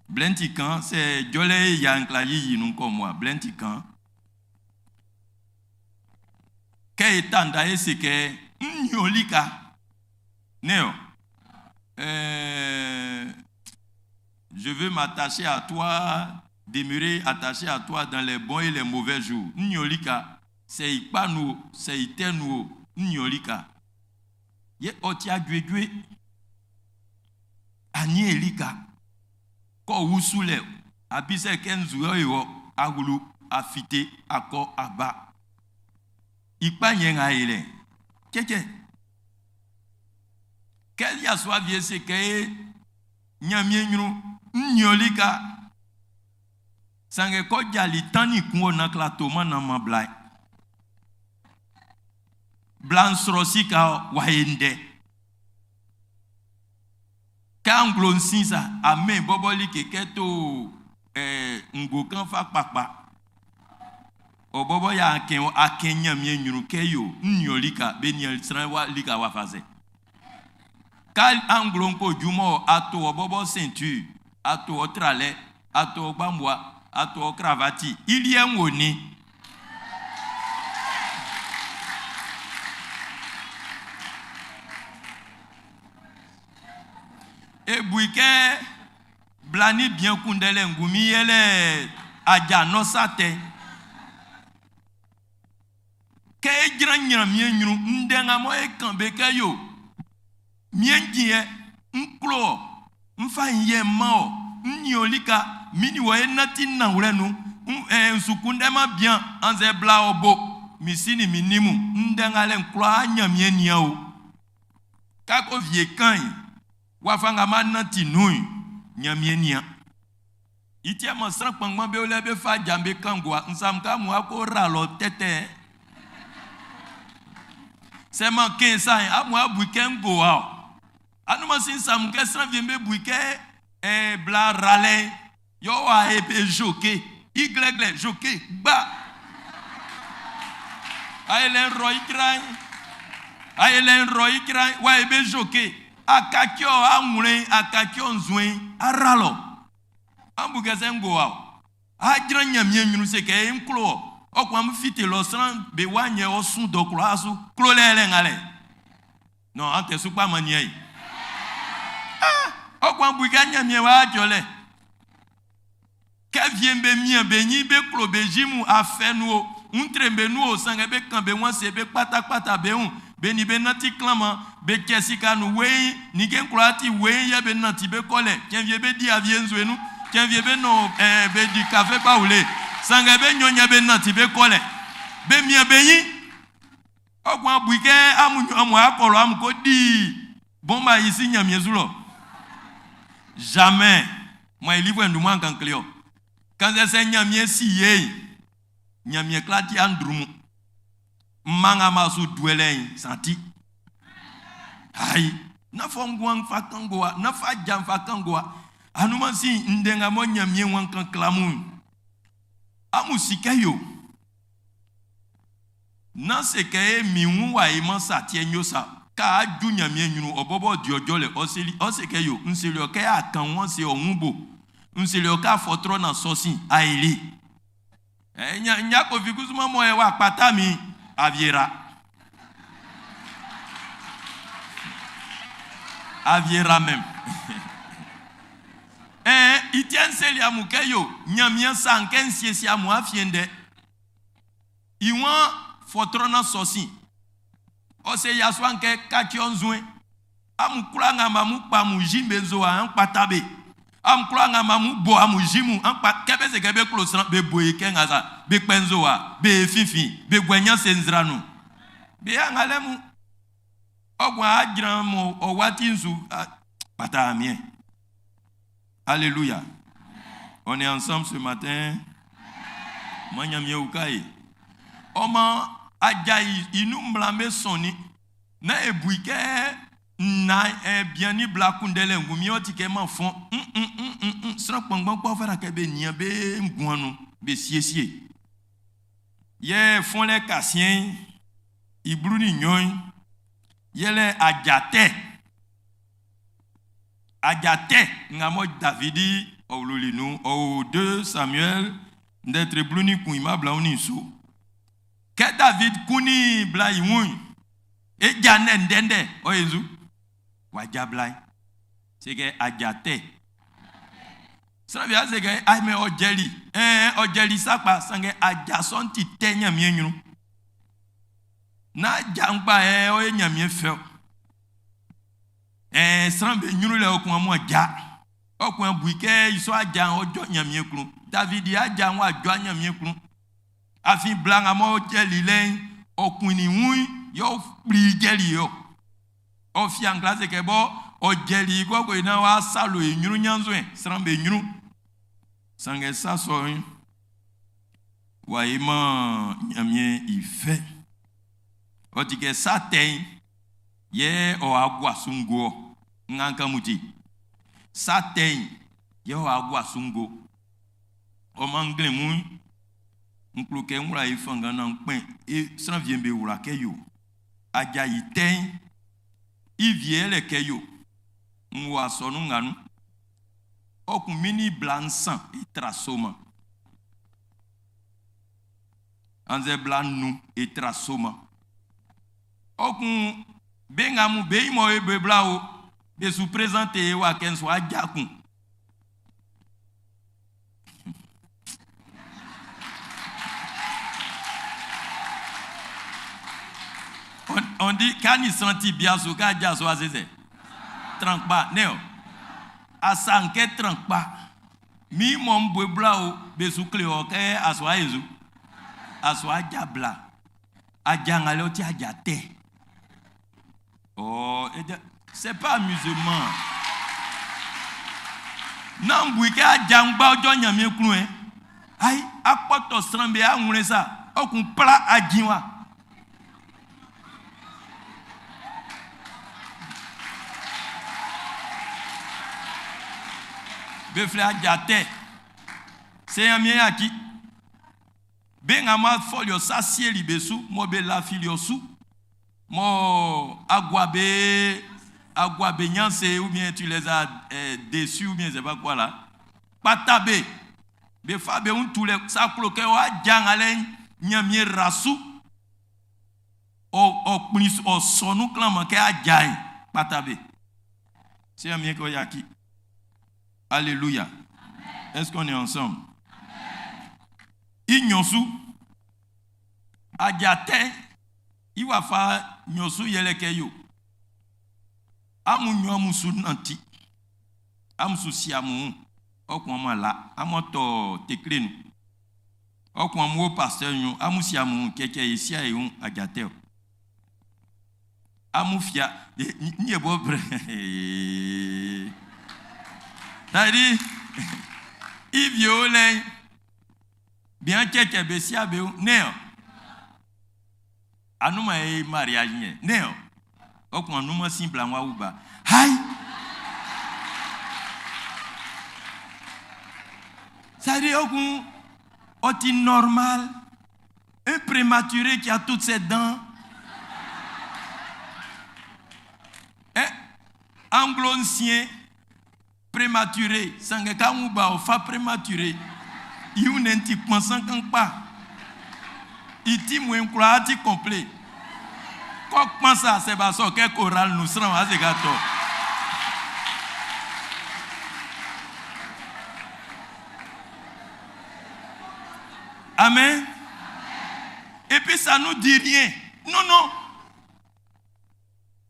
blɛ'n ti kaan, sɛ jɔlɛ e ya n kla yiyi nun kɔ mua, blɛ'n ti kaan. Kɛ e ta nda e se kɛ, n nian lika, ne o, je veux m'attacher à toi, demeurer attaché à toi dans les bons et les mauvais jours. N nian lika, sɛ i kpa nun o, sɛ i tɛ nun o, n nian lika. Yɛ ɔ ti ajuejue. Ani e lika. Kɔ wusu lɛ, abisɛ kɛ nzue ɔ wɔ, awulu, afite, akɔ, aba. I kpa nyɛ nga ye lɛ. Cɛcɛ. Kɛ yasua vie se kɛ e Ɲanmiɛn ɲrun, n nian lika. Sanngɛ kɔ jali tannin kun o nakla toma na ma bla. Bla nsrɔ sika ɔ wa ye ndɛ. Kɛ anglo nsin sa, amen bɔbɔ like kɛ to ngo kan fa kpakpa. Ɔ bɔbɔ ya akɛn akɛn Ɲanmiɛn ɲrun kɛ yo, n nian lika, be nian sran wa lika wafa sɛ. Ka anglo ko jumɔ ato ɔ bɔbɔ ceinture, ato ɔ tralɛ, ato ɔ gbamboa, ato ɔ cravate, ili yɛ wo ni. E bui kɛ bla ni bien kundɛlɛ ngumi yɛlɛ adza nɔsa tɛ. Kɛ e dzra Ɲanmiɛn ɲrun, ndɛ nga mɔ e kan be kɛ yo, mien diɛ, n klo ɔ, n fa n yɛ ma ɔ, n nian lika, mi ni wɔ e nati nawlɛ nu, n su kunndɛ ma bian, annzɛ bla ɔ bo, mi si ni mi ni mu, ndɛ nga lɛ n klo a Ɲanmiɛn nia o. Kako vie kan yi, wafa nga ma nati nu yi, Ɲanmiɛn nia. Iti ama sran kpanngban be o lɛ be fa dza be kan gua, nsam ka mu ako ra lɔ tɛtɛ. Sɛ ma kɛn sa yi, amu abui kɛ ŋgo wa o. Anuma si nsam kɛ sran vie be bui kɛ, bla ra lɛ, yɔ wa e be joke, i glɛglɛ joke, gba. Aye lɛ rɔ ikra yi, aye lɛ rɔ ikra yi, wa e be joke. Akatsɔ aŋlɔe, akatsɔ nzɔe, ara lɔ. Ambu kɛ sɛ ŋgo wa o. Adzra Ɲanmiɛn ɲrun se kɛ ŋklo ɔ. Ɔkò amu fite lɔ sran be wa nyɛ ɔ sun dɔ klo asu. Klo lɛ lɛ ŋa lɛ. Non, an tɛ sukpa ma nia yi. Ah, ɔkò ambu kɛ Ɲanmiɛn wa adzɔ lɛ. Kɛ vie be mia be nyi be klo be jimu afɛ nu o. Ntre be nu o sange be kan be wan se be kpata kpata be un. Be ni be nati klama be kɛ sika nu wei ni ke nklo ati wei yɛ be nati be kɔlɛ. Kɛ vie be di avie nzue nu. Kɛ vie be no, be di kafe pa wule. Sange be nyonya be nati be kɔlɛ. Be mia be nyi. Ɔkò abui kɛ amu amu akɔlɔ amu ko di bomba isi nyamie zulɔ. Jamais. Moi, il livre un kan klio. Quand c'est nyamie si ye, nyamie klati andrumu. Manga masu duelen santi. Aïe, na fo ngwan fa kangoa, na fa jam fa kangoa. Anuma si ndenga mo nyamie wan kan klamu. Amu sikayo. Na se ke mi wu wa e man sa tie nyo sa. Ka aju nyamie nyunu obobo di ojo le oseli oseke yo nseli o ke akan won se ohun bo. Nseli o ka fotro na sosin aili. Nya nya ko fi kusuma mo e wa pata mi aviera. Aviera même. Itien seli amuke yo nyamie sa nke nsiesi amu afiende. Iwon fotro na sosin. Ose yaswa nke kaki onzwe. Amu kula nga mamu pa mu jimbe zo a an patabe. Amu kula nga mamu bo amu jimu an pa kebe se kebe klo sran be boye ke nga sa be kpenzo a be fifi be gwenya se nzranu. Be ya nga lemu. Ogwa ajran mo o wati nzu pata amien. Alléluia. On est ensemble ce matin. Manyamie ukai. Oma Aja i nun mmla'm be sɔnnin. Nán e bu i kɛ nna bian nin bla kunndɛlɛ ngunmin ɔ ti kɛ man fɔn. Mm-mm-mm-mm. Sran kpanngban kpa fata kɛ be nian be nguan nun, be siesie. Yɛ fɔnlɛ kasiɛn'n i 12n'n, yɛlɛ aja tɛ. Aja tɛ nga mɔ Davidi ɔ wluli nun'n, ɔ o 2 Samuel ndɛ tre 11 i mma 27. Kɛ David kunnin bla i wun'n, e ja ndɛ ndɛndɛ ɔ ye nzu? W'a ja bla'n. Se kɛ aja tɛ. Sran fi a se kɛ, ai mɛ ɔ jɛli. Ɛn, ɔ jɛli sakpa, sanngɛ aja sɔ'n ti tɛ Ɲanmiɛn ɲrun. Nán aja'n kpa ɛ ɔ ye Ɲanmiɛn fɛ ɔ. Ɛn, sran be ɲrun lɛ ɔ kun amun aja. Ɔ kun abu i kɛ i sɔ aja'n ɔ jɔ Ɲanmiɛn klun. Davidi aja'n w'a jɔ Ɲanmiɛn klun. Afin bla nga m'ɔ jɛli lɛ'n, ɔ kunnin i wun'n, yɛ ɔ kpli jɛli i-ɔ. Ɔ fia nglase kɛ bɔ ɔ jɛli i kɔkɔe naan w'a salo i ɲrun ɲannzuɛn sran'm be ɲrun. Sanngɛ sa sɔ'n w'a yiman Ɲanmiɛn i fɛ. Ɔ ti kɛ sa tɛ'n yɛ ɔ wa gua su ngo-ɔ. Nga n kan mun ti. Sa tɛ'n yɛ ɔ wa gua su ngo. Ɔ maan nglɛmun'n, n klo kɛ n wla e fanngan naan n kpɛn e sran wie'm be wla kɛ yo. Aja yi tɛ'n i wie yɛlɛ kɛ yo. N wo asɔnun nga nun. Ɔ kun min nin bla nsan e tra soman. Annzɛ bla nnun e tra soman. Ɔ kun be nga mun be yi mɔ e be bla o, be su prezante e wa kɛ n su aja kun. On dit k'a ni sran ti bia su k'a ja su asese. Tran kpa, ne o. Asa nke tran kpa. Mi mɔ n bue bla o, be su kle o kɛ asua yezu. Asua ja bla. Aja nga le o ti aja tɛ. Oh, c'est pas amusement. Nán bu i kɛ aja ngba ɔjɔ Ɲanmiɛn klun ɛ. Ayi, akpɔtɔ sran be awlɛn sa, ɔ kun pla ajin wa. Be flɛ aja tɛ. Sɛ Ɲanmiɛn yaci. Be nga mɔ fɔli ɔ sa sieli be su, mɔ be lafili ɔ su, mɔ agua be agua be nyanse ou bien tu les as déçus ou bien je sais pas quoi là. Kpata be. Be fa be wun tulɛ sa klo kɛ ɔ aja ngalɛ'n Ɲanmiɛn ra su. Ɔ ɔ kplin su ɔ sɔ nun klanman kɛ aja'n kpata be. Se Ɲanmiɛn kɛ ɔ yaki. Alléluia. Est-ce qu'on est ensemble? I nɲɔn su, aja tɛ'n i wafa nɲɔn su yɛlɛ kɛ yo. Amun nɲɔn amun su nanti, amun su si amun wun, ɔ kun amun ala, amun tɔ tekle nun. Ɔ kun amun wo pasteur ɲrun, amun si amun wun, cɛcɛ e sia e wun aja tɛ o. Amun fia, n ye bɔ brɛ. C'est-à-dire, i vie o lɛ'n, bian cɛcɛ be sia be wun, ne ɔ. Anuma ye mariage ɲɛ, ne ɔ. Ɔ kun anuma sin bla wa wu ba. Hayi! C'est-à-dire, ɔ kun, ɔ ti normal. Un prématuré qui a toutes ses dents. Eh, anglo-ancien prématuré, sanngɛ ka wun ba ɔ fa prématuré. I wunnɛn'n ti kpansan kan kpa. I ti muen kwlaa ti complet. Kɔ kpansa sɛ b'a sɔ kɛ chorale nun sran wa se ka tɔ. Amen. Et puis ça nous dit rien. Non, non.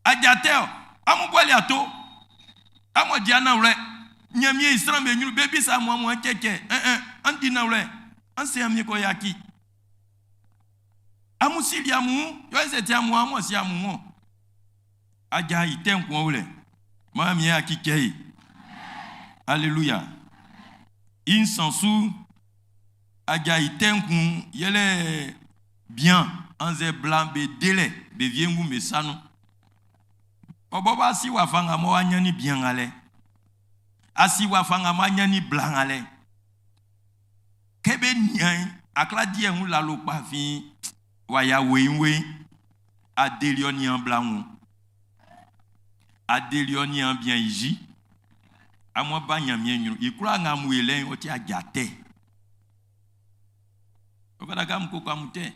Aja tɛ ɔ. Amun buali ato. Amun di anawlɛ. Ɲanmiɛn i sran be ɲrun be bisa amun amun cɛcɛ. Ɛn ɛn. An di nanwlɛ. An se Ɲanmiɛn kɛ ɔ yaki. Amun sili amun. Yɔ ɛsɛ ti amun amun si amun wɔn. Aja i tɛ'n kun ɔ wlɛ. Maan Ɲanmiɛn yaki cɛ e. Alléluia. I nsan su aja i tɛ'n kun yɛlɛ bian. annzɛ bla'n be delɛ be wiengu'm be sa nun. Ɔ bɔbɔ a si wafa nga mɔ a ɲannin bian nga lɛ. A si wafa nga mɔ a ɲannin bla nga lɛ. Kɛ be nian'n, a kwla di ɔ wun lalo kpa afin w'a ya weiinweiin. A deli ɔ niaan bla wun. A deli ɔ niaan bian i yi. Amun a ba Ɲanmiɛn ɲrun. I kwlaa nga amun yo i lɛ'n, ɔ ti aja tɛ. Ɔ fata kɛ amun koko amun tɛ.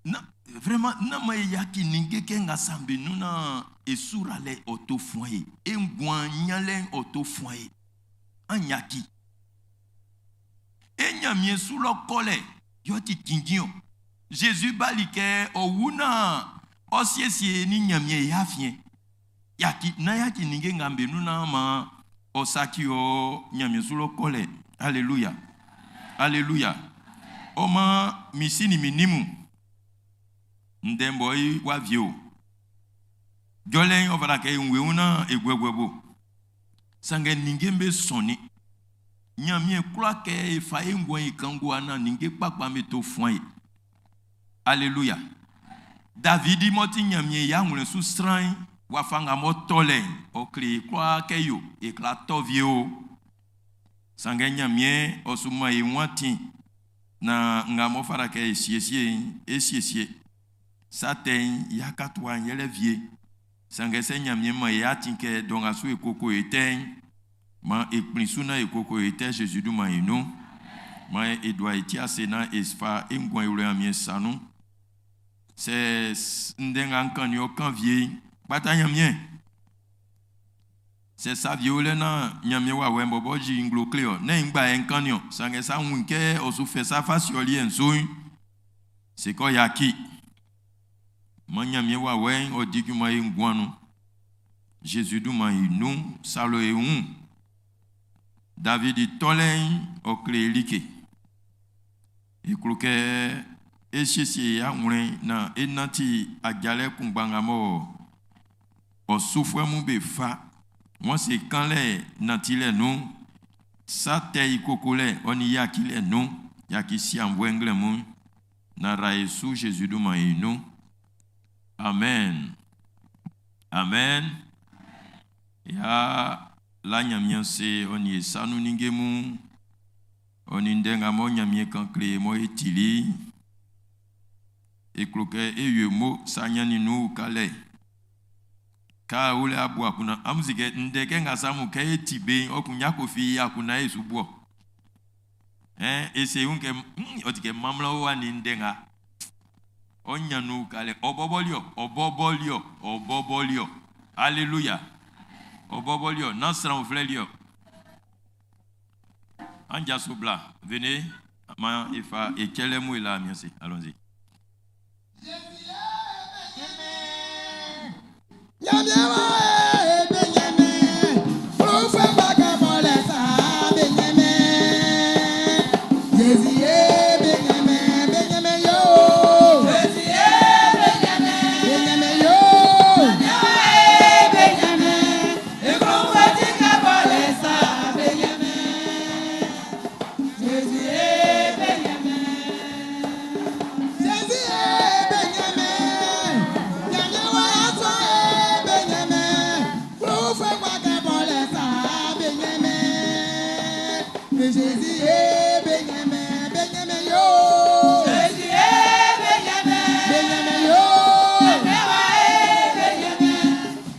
Na, vraiment, nán maan e yaci ninnge kɛ nga sa'm be nun naan e suralɛ'n ɔ to fuan e. E nguan ɲanlɛ'n ɔ to fuan e. An yaci. E Ɲanmiɛn su lɔ kɔlɛ yɛ ɔ ti cinnjin ɔn. Zezi bali kɛ ɔ wu naan ɔ siesie e nin Ɲanmiɛn e afiɛn. Yaci, nán yaci ninnge nga'm be nun naan maan ɔ saci ɔ Ɲanmiɛn su lɔ kɔlɛ. Aleluya. Aleluya. Ɔ maan, min si nin min nin mun, ndɛ'n bɔ i w'a wie o. Jɔlɛ'n ɔ fata kɛ e wun e wun naan e guɛguɛ bo. Sanngɛ ninnge'm be sɔnnin. Ɲanmiɛn kwla kɛ e fa e nguan'n e kan ngowa naan ninnge kpakpa'm be to fuan e. Aleluya. Davidi m'ɔ ti Ɲanmiɛn i awlɛn su sran'n, wafa nga m'ɔ tɔ lɛ'n, ɔ kle e kwlaa kɛ yo, e kwla tɔ wie o. Sanngɛ Ɲanmiɛn ɔ su man e wun atin naan nga m'ɔ fata kɛ e siesie'n, e siesie. Sa tɛ'n i akatua'n yɛlɛ wie. Sanngɛ sɛ Ɲanmiɛn man e atin kɛ dɔ nga su e koko e tɛ'n, maan e kplin su naan e koko e tɛ Zezi dunman'n i nun. Maan e dua e ti ase naan e fa e nguan'n e wla Ɲanmiɛn sa nun. Sɛ ndɛ nga n kannin'n ɔ kan wie'n, kpata Ɲanmiɛn. Sɛ sa wie o lɛ naan Ɲanmiɛn wawɛ'n bɔbɔ yi i nglo kle ɔ, nɛ́n i ngba yɛ n kannin ɔn, sanngɛ sɛ a wun kɛ ɔ su fɛ sa fa sie ɔ liɛ'n su'n, se kɛ ɔ yaci. Maan Ɲanmiɛn wawɛ'n ɔ di junman e nguan'n nun. Zezi dunman'n i nun salo e wun. Davidi tɔlɛ'n ɔ kle e like. E klo kɛ é síesíe e awlɛn'n naan é nánti ajalɛ kunngba nga mɔ ɔ sufuɛ mun be fa wɔn se kanlɛ nantilɛ nun'n, sa tɛ i kokolɛ ɔ nin yacilɛ nun, yaci sianvuɛ nglɛmun'n, naan ra e su Zezi dunman'n i nun. Amen. Amen. Ya la Ɲanmiɛn se ɔ nin e sa nun ninnge mun, ɔ nin ndɛ nga mɔ Ɲanmiɛn kan kle e mɔ e tili'n. E klo kɛ e wie mo sa ɲannin nun ukalɛ. Ka o lɛ a bu akunndan. Amun si kɛ ndɛ kɛ nga sa mun kɛ e ti be'n, ɔ kun ɲako fi i akunndan e su bu ɔ. Ɛn, e se e wun kɛ, ɔ ti kɛ manmla o wa nin ndɛ nga. Ɔ ɲan nun ukalɛ. Ɔ bɔbɔ li ɔ, ɔ bɔbɔ li ɔ, ɔ bɔbɔ li ɔ. Aleluya. Ɔ bɔbɔ li ɔ, nán sran uflɛ li ɔ. An jaso bla, venez, maan e fa e cɛlɛ mun e la Ɲanmiɛn ase. Allons-y. Ɲanmiɛn wá e be ɲɛnmɛn, klunfuɛ kpa kɛ bɔlɛ sa be ɲɛnmɛn. Zezi e be ɲɛnmɛn, be ɲɛnmɛn yo. Zezi e be ɲɛnmɛn, be ɲɛnmɛn yo. Ɲanmiɛn wá e be ɲɛnmɛn, e klunfuɛ ti kɛ bɔlɛ sa be ɲɛnmɛn. Zezi e be ɲɛnmɛn. Zezi e be ɲɛnmɛn, Ɲanmiɛn wá sɔ e be ɲɛnmɛn, klunfuɛ kpa kɛ bɔlɛ sa be ɲɛnmɛn. Zezi e be ɲɛnmɛn, be ɲɛnmɛn yo. Zezi e be ɲɛnmɛn, be ɲɛnmɛn yo. Ɲanmiɛn wá e be ɲɛnmɛn,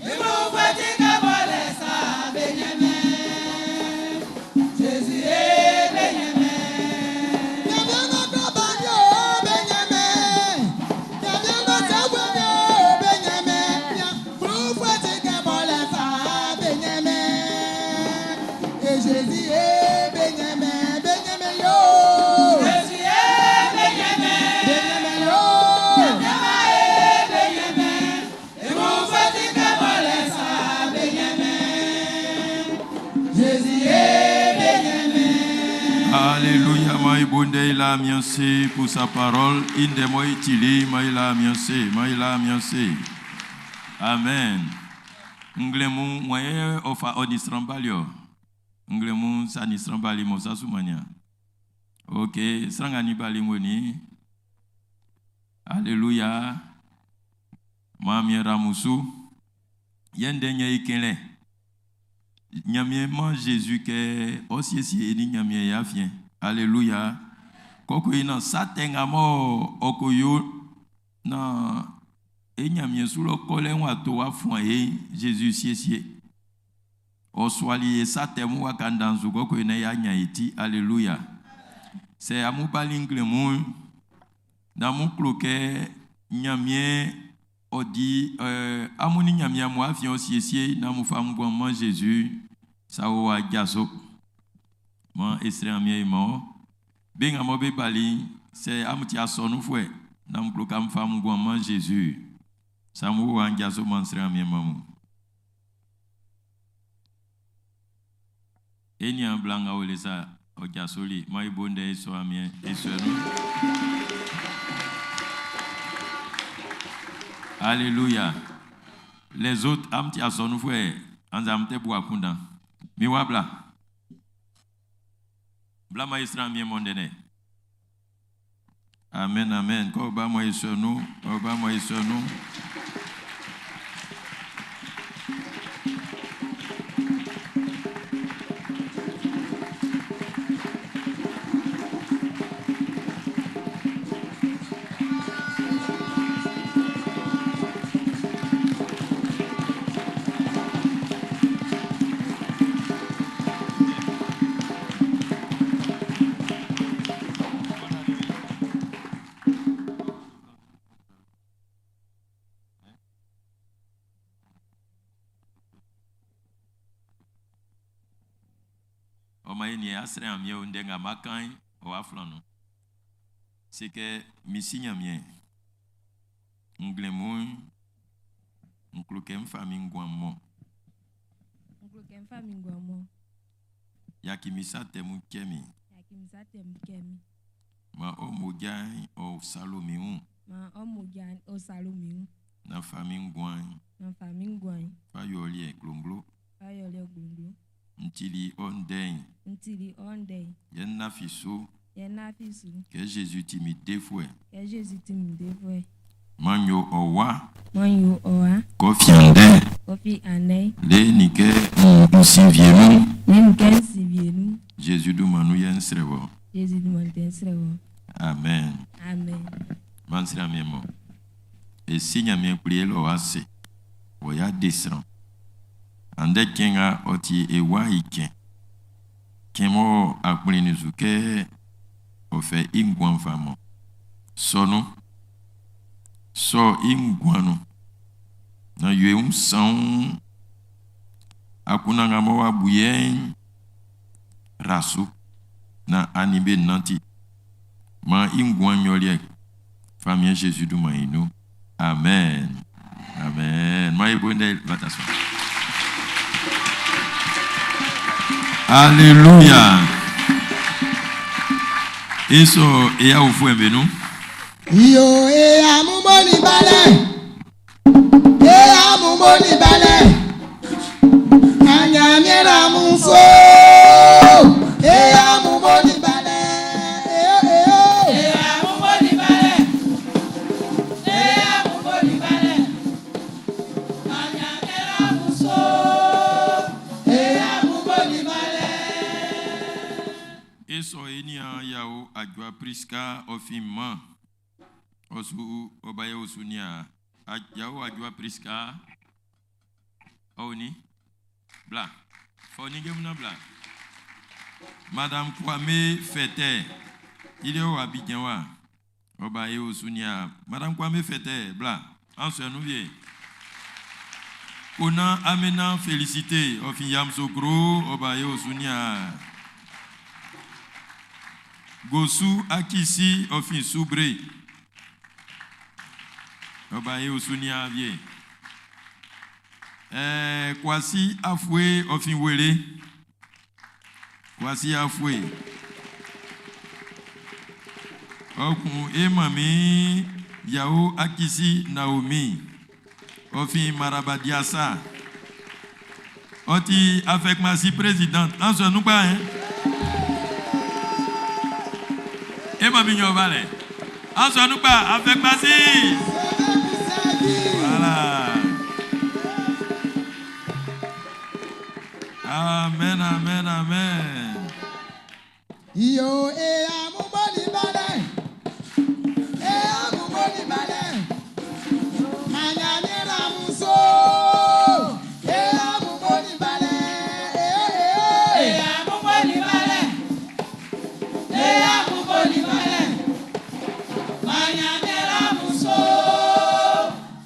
e klunfuɛ ti kɛ bɔlɛ sa be ɲɛnmɛn. Zezi e be ɲɛnmɛn. Ɲanmiɛn ng'ɔ klo ba'n yo be ɲɛnmɛn. Ɲanmiɛn ng'ɔ sɛfuɛ yo be ɲɛnmɛn. Klunfuɛ ti kɛ bɔlɛ sa be ɲɛnmɛn. E Zezi e be ɲɛnmɛn, be ɲɛnmɛn yo. Zezi e be ɲɛnmɛn, be ɲɛnmɛn yo. Ɲanmiɛn wá e be ɲɛnmɛn. E klunfuɛ ti kɛ bɔlɛ sa be ɲɛnmɛn. Zezi e be ɲɛnmɛn. Alléluia, maan e bo ndɛ e la Ɲanmiɛn ase pour sa parole. I ndɛ mɔ e tili, maan e la Ɲanmiɛn ase, maan e la Ɲanmiɛn ase. Amen. Nglɛmun wan yɛ ɔ fa ɔ nin sran bali ɔ? Nglɛmun sa nin sran bali mɔ sa su mania. Ok, sran nga nin bali wo ni. Alléluia. Maan ramusu. Yɛ ndɛ nyɛ i kɛnlɛ. Ɲanmiɛn man Jésus kɛ ɔ siesie e ni Ɲanmiɛn ya fiɛn. Alléluia. Kɔkɔ yi na sa tɛ nga mɔ ɔ ko yo na e Ɲanmiɛn su lɔ kɔlɛ wa to wa fún e Jésus siesie. Ɔ suali e sa tɛ mu wa ka danzu kɔkɔ yi na ya nya e ti. Alléluia. Sɛ amu bali ngle mu na mu klo kɛ Ɲanmiɛn ɔ di amu ni Ɲanmiɛn mu afiɛn ɔ siesie na mu fa mu guan man Jésus sa wo wa jaso. Man esrɛ Ɲanmiɛn yi mɔ be nga mɔ be bali sɛ amu ti asɔnunfuɛ na mu klo ka mu fa mu guan man Jésus sa mu wo wa jaso man srɛ Ɲanmiɛn ma mu. E nian bla nga wele sa ɔ jasoli ma i bo ndɛ esɔ Ɲanmiɛn esɔ nu. Alléluia. Les autres, am ti asɔnunfuɛ anza am tɛ bu akundan. Mi wa bla. Bla ma esrɛ Ɲanmiɛn mɔ ndɛnɛ. Amen, amen. Kɔ ba mɔ esɔ nu, kɔ ba mɔ esɔ nu. Ɔma yi ni asrɛ Ɲanmiɛn o ndɛ nga ma kan ɔ wa flan nu. C'est que misi Ɲanmiɛn ngle mu nklo kɛ nfa mi nguan mɔ. Nklo kɛ nfa mi nguan mɔ. Yaki mi sa tɛ mu kɛ mi. Yaki mi sa tɛ mu kɛ mi. Ma ɔ moja ɔ salo mi ŋu. Ma ɔ moja ɔ salo mi ŋu. Na fa mi nguan. Na fa mi nguan. Fa yɔliɛ glonglo. Fa yɔliɛ glonglo. Ntili ɔ ndɛn. Ntili ɔ ndɛn. Yɛ nafi so. Yɛ nafi so. Kɛ Jésus ti mi defuɛ. Kɛ Jésus ti mi defuɛ. Man yo ɔ wa. Man yo ɔ wa. Kɔfi andɛ. Kɔfi andɛ. Le ni kɛ nsi vienu. Le ni kɛ nsi vienu. Jésus du manu yɛ nsrɛ wɔ. Jésus du manu yɛ nsrɛ wɔ. Amen. Amen. Man srɛ Ɲanmiɛn mɔ. Esi Ɲanmiɛn kpli lɔ wa se. Wɔ ya desran. Andɛ kɛn nga ɔ ti e wa yi kɛn. Kɛn mɔ akpli ni zu kɛ ɔ fɛ i nguan fa mɔ. Sɔnu. Sɔ i nguan nu. Na yue ŋu san Akuna nga mɔ wa bu yɛn rasu. Na ani be nanti. Ma i nguan nyɔliɛ. Famille Jésus du ma inu. Amen. Amen. Ma i bonde va t'asseoir. Alléluia. Eso e a ufu embenu. Iyo e amumoni balẹ̀. E amumoni balẹ̀. Anyamiera muso. E amumoni balẹ̀. E e o. E amumoni balẹ̀. E amumoni balẹ̀. Anyamiera muso. E amumoni balẹ̀. Eso enia yao adwa Priska ofimma. Osu obaye osunia. Yao adwa Priska. Oni. Bla. Foni gemna bla. Madame Kwame Fete. Il est au Abidjan wa. Obaye osunia. Madame Kwame Fete bla. Anse nous vie. Kona Amena Félicité ofin Yamsokro obaye osunia. Gosu Akisi ofin Soubré. Obaye osunia vie. Kwasi Afoué ofin Wele. Kwasi Afoué. Okun Emami Yao Akisi Naomi. Ofin Marabadiasa. Oti avec Masi présidente. Anse nous pas hein. Emami Nyovale. Ansɔnukpa afɛkpasi. Voilà. Amen, amen, amen. Iyo e amuboli balẹ̀. E amuboli balẹ̀. Manyamira muso. E amuboli balẹ̀. E E amuboli balẹ̀. E amuboli balẹ̀. Manyamira muso.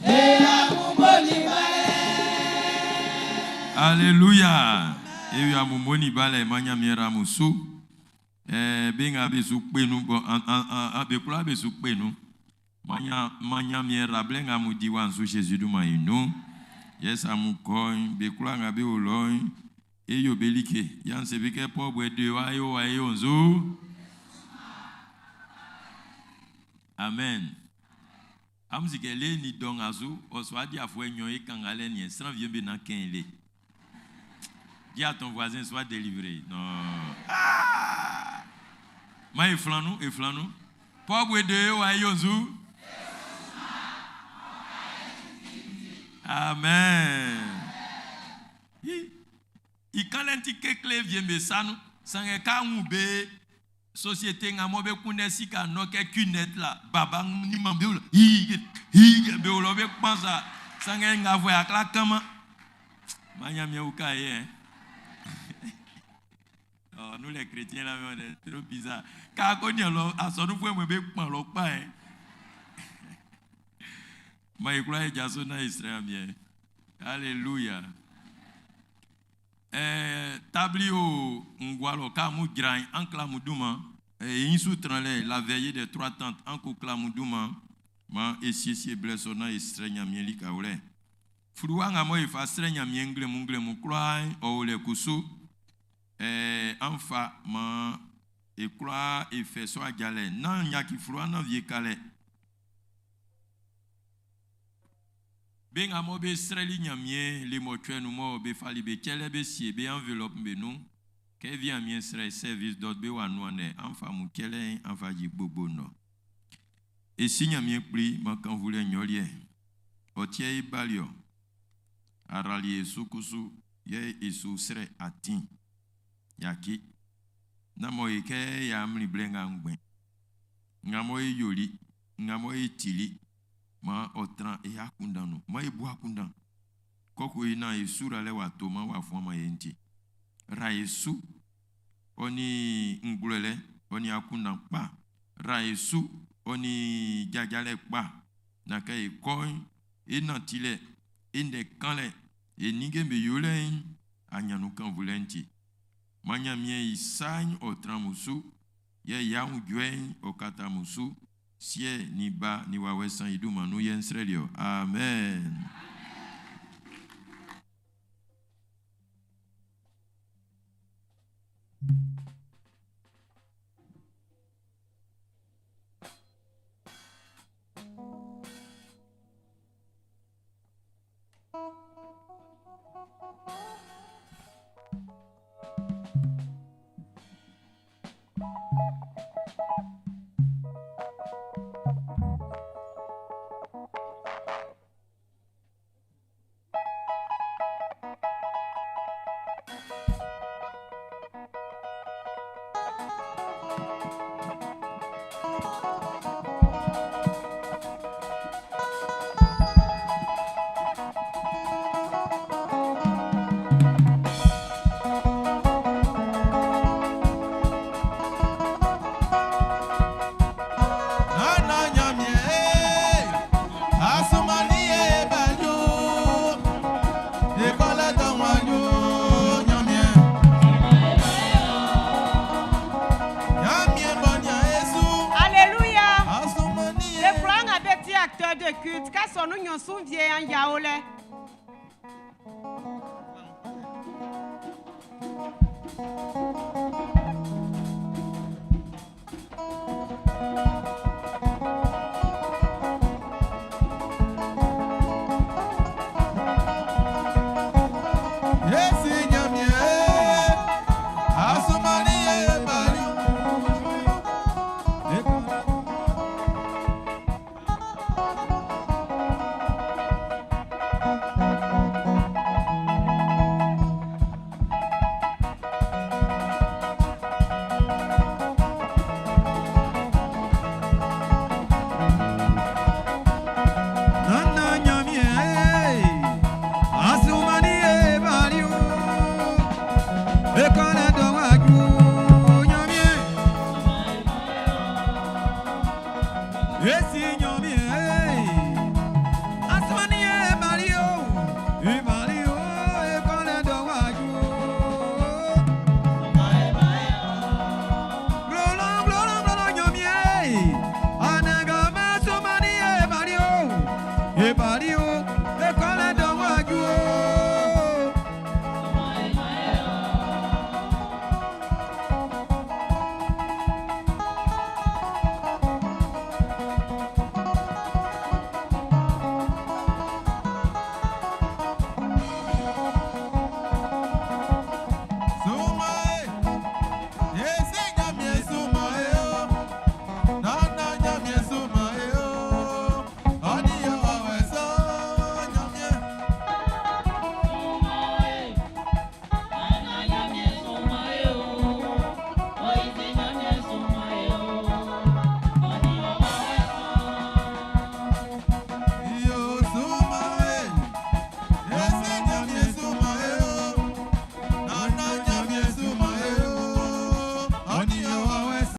E amuboli balẹ̀. Alléluia. Ewi amumoni balẹ̀ manyamiera muso. Eh, be nga be su kpenu bon an an an be kura be su kpenu. Manya manyamiera ble nga mu di wanzu Jésus du ma inu. Yes amu koin be kura nga be oloin. Eyo belike. Yan se be ke po bwe de wa yo wa yo nzu. Amen. Amusike le ni dɔn azu ɔsɔ adi afɔ enyɔ ye kanga lɛ niɛ sran vie be na kɛn le. Dis à ton voisin, sois délivré. Non. Ah! Ma eflanu, eflanu. Paul de wa yonzu. Amen. I kan lɛ ti kekle vie me sanu. Sange ka ŋu be société nga mo be kunde sika no ke kunet la. Baba ni ma be wolo. Hi hi be wolo be kpansa. Sange nga fo akla kama. Manya mi uka ye. Oh, nous les chrétiens là, on est trop bizarre. Car on y a à son nous pouvons be kpan lo pa hein. Ma ikura e jaso na Israël bien. Alléluia. Eh, tabli o ngwalo ka mu jran an kla mu duma eh insu tranle la veillée des trois tantes an ko kla mu duma ma esiesie bleso na Israël nyamie li ka wole. Furuwa nga mo ifa srɛ nyamie nglemu nglemu kura o le kusu. Eh, an fa ma ekura efe so ajale na nyaki furuwa na vie kale. Be nga mo be srɛli nyamie le mo twɛ nu mo be fali be kyɛlɛ be sie be enveloppe be nu ke vi amie srɛ service dot be wa nu ane an fa mu kyɛlɛ an fa dzi gbogbo nɔ. Esi nyamie kpli ma kan vu le nyɔliɛ. Ɔtiɛ yi baliɔ. Arali esukusu ye esu srɛ ati. Yaki. Na mo yi ke ya mli ble nga ŋgbɛ. Nga mo yi yoli. Nga mo yi tili. Ma ɔtran e akundan no. Ma ebu akundan. Kɔkɔ yi na esu ra lɛ wa to ma wa fún ma ye ŋuti. Ra esu. Ɔni ŋgblɔlɛ. Ɔni akundan kpa. Ra esu. Ɔni dzadzalɛ kpa. Nake ekɔe. Enati lɛ. Ende kan lɛ. Enige be yo lɛ anyanu kan vu lɛ ŋuti. Manyamie yi sa ɔtran musu. Ye yahu dzɔe ɔkata musu. Sie ni ba ni wa wɛsan yi duma nu ye ŋsrɛliɔ. Amen. E kɔnɛ do.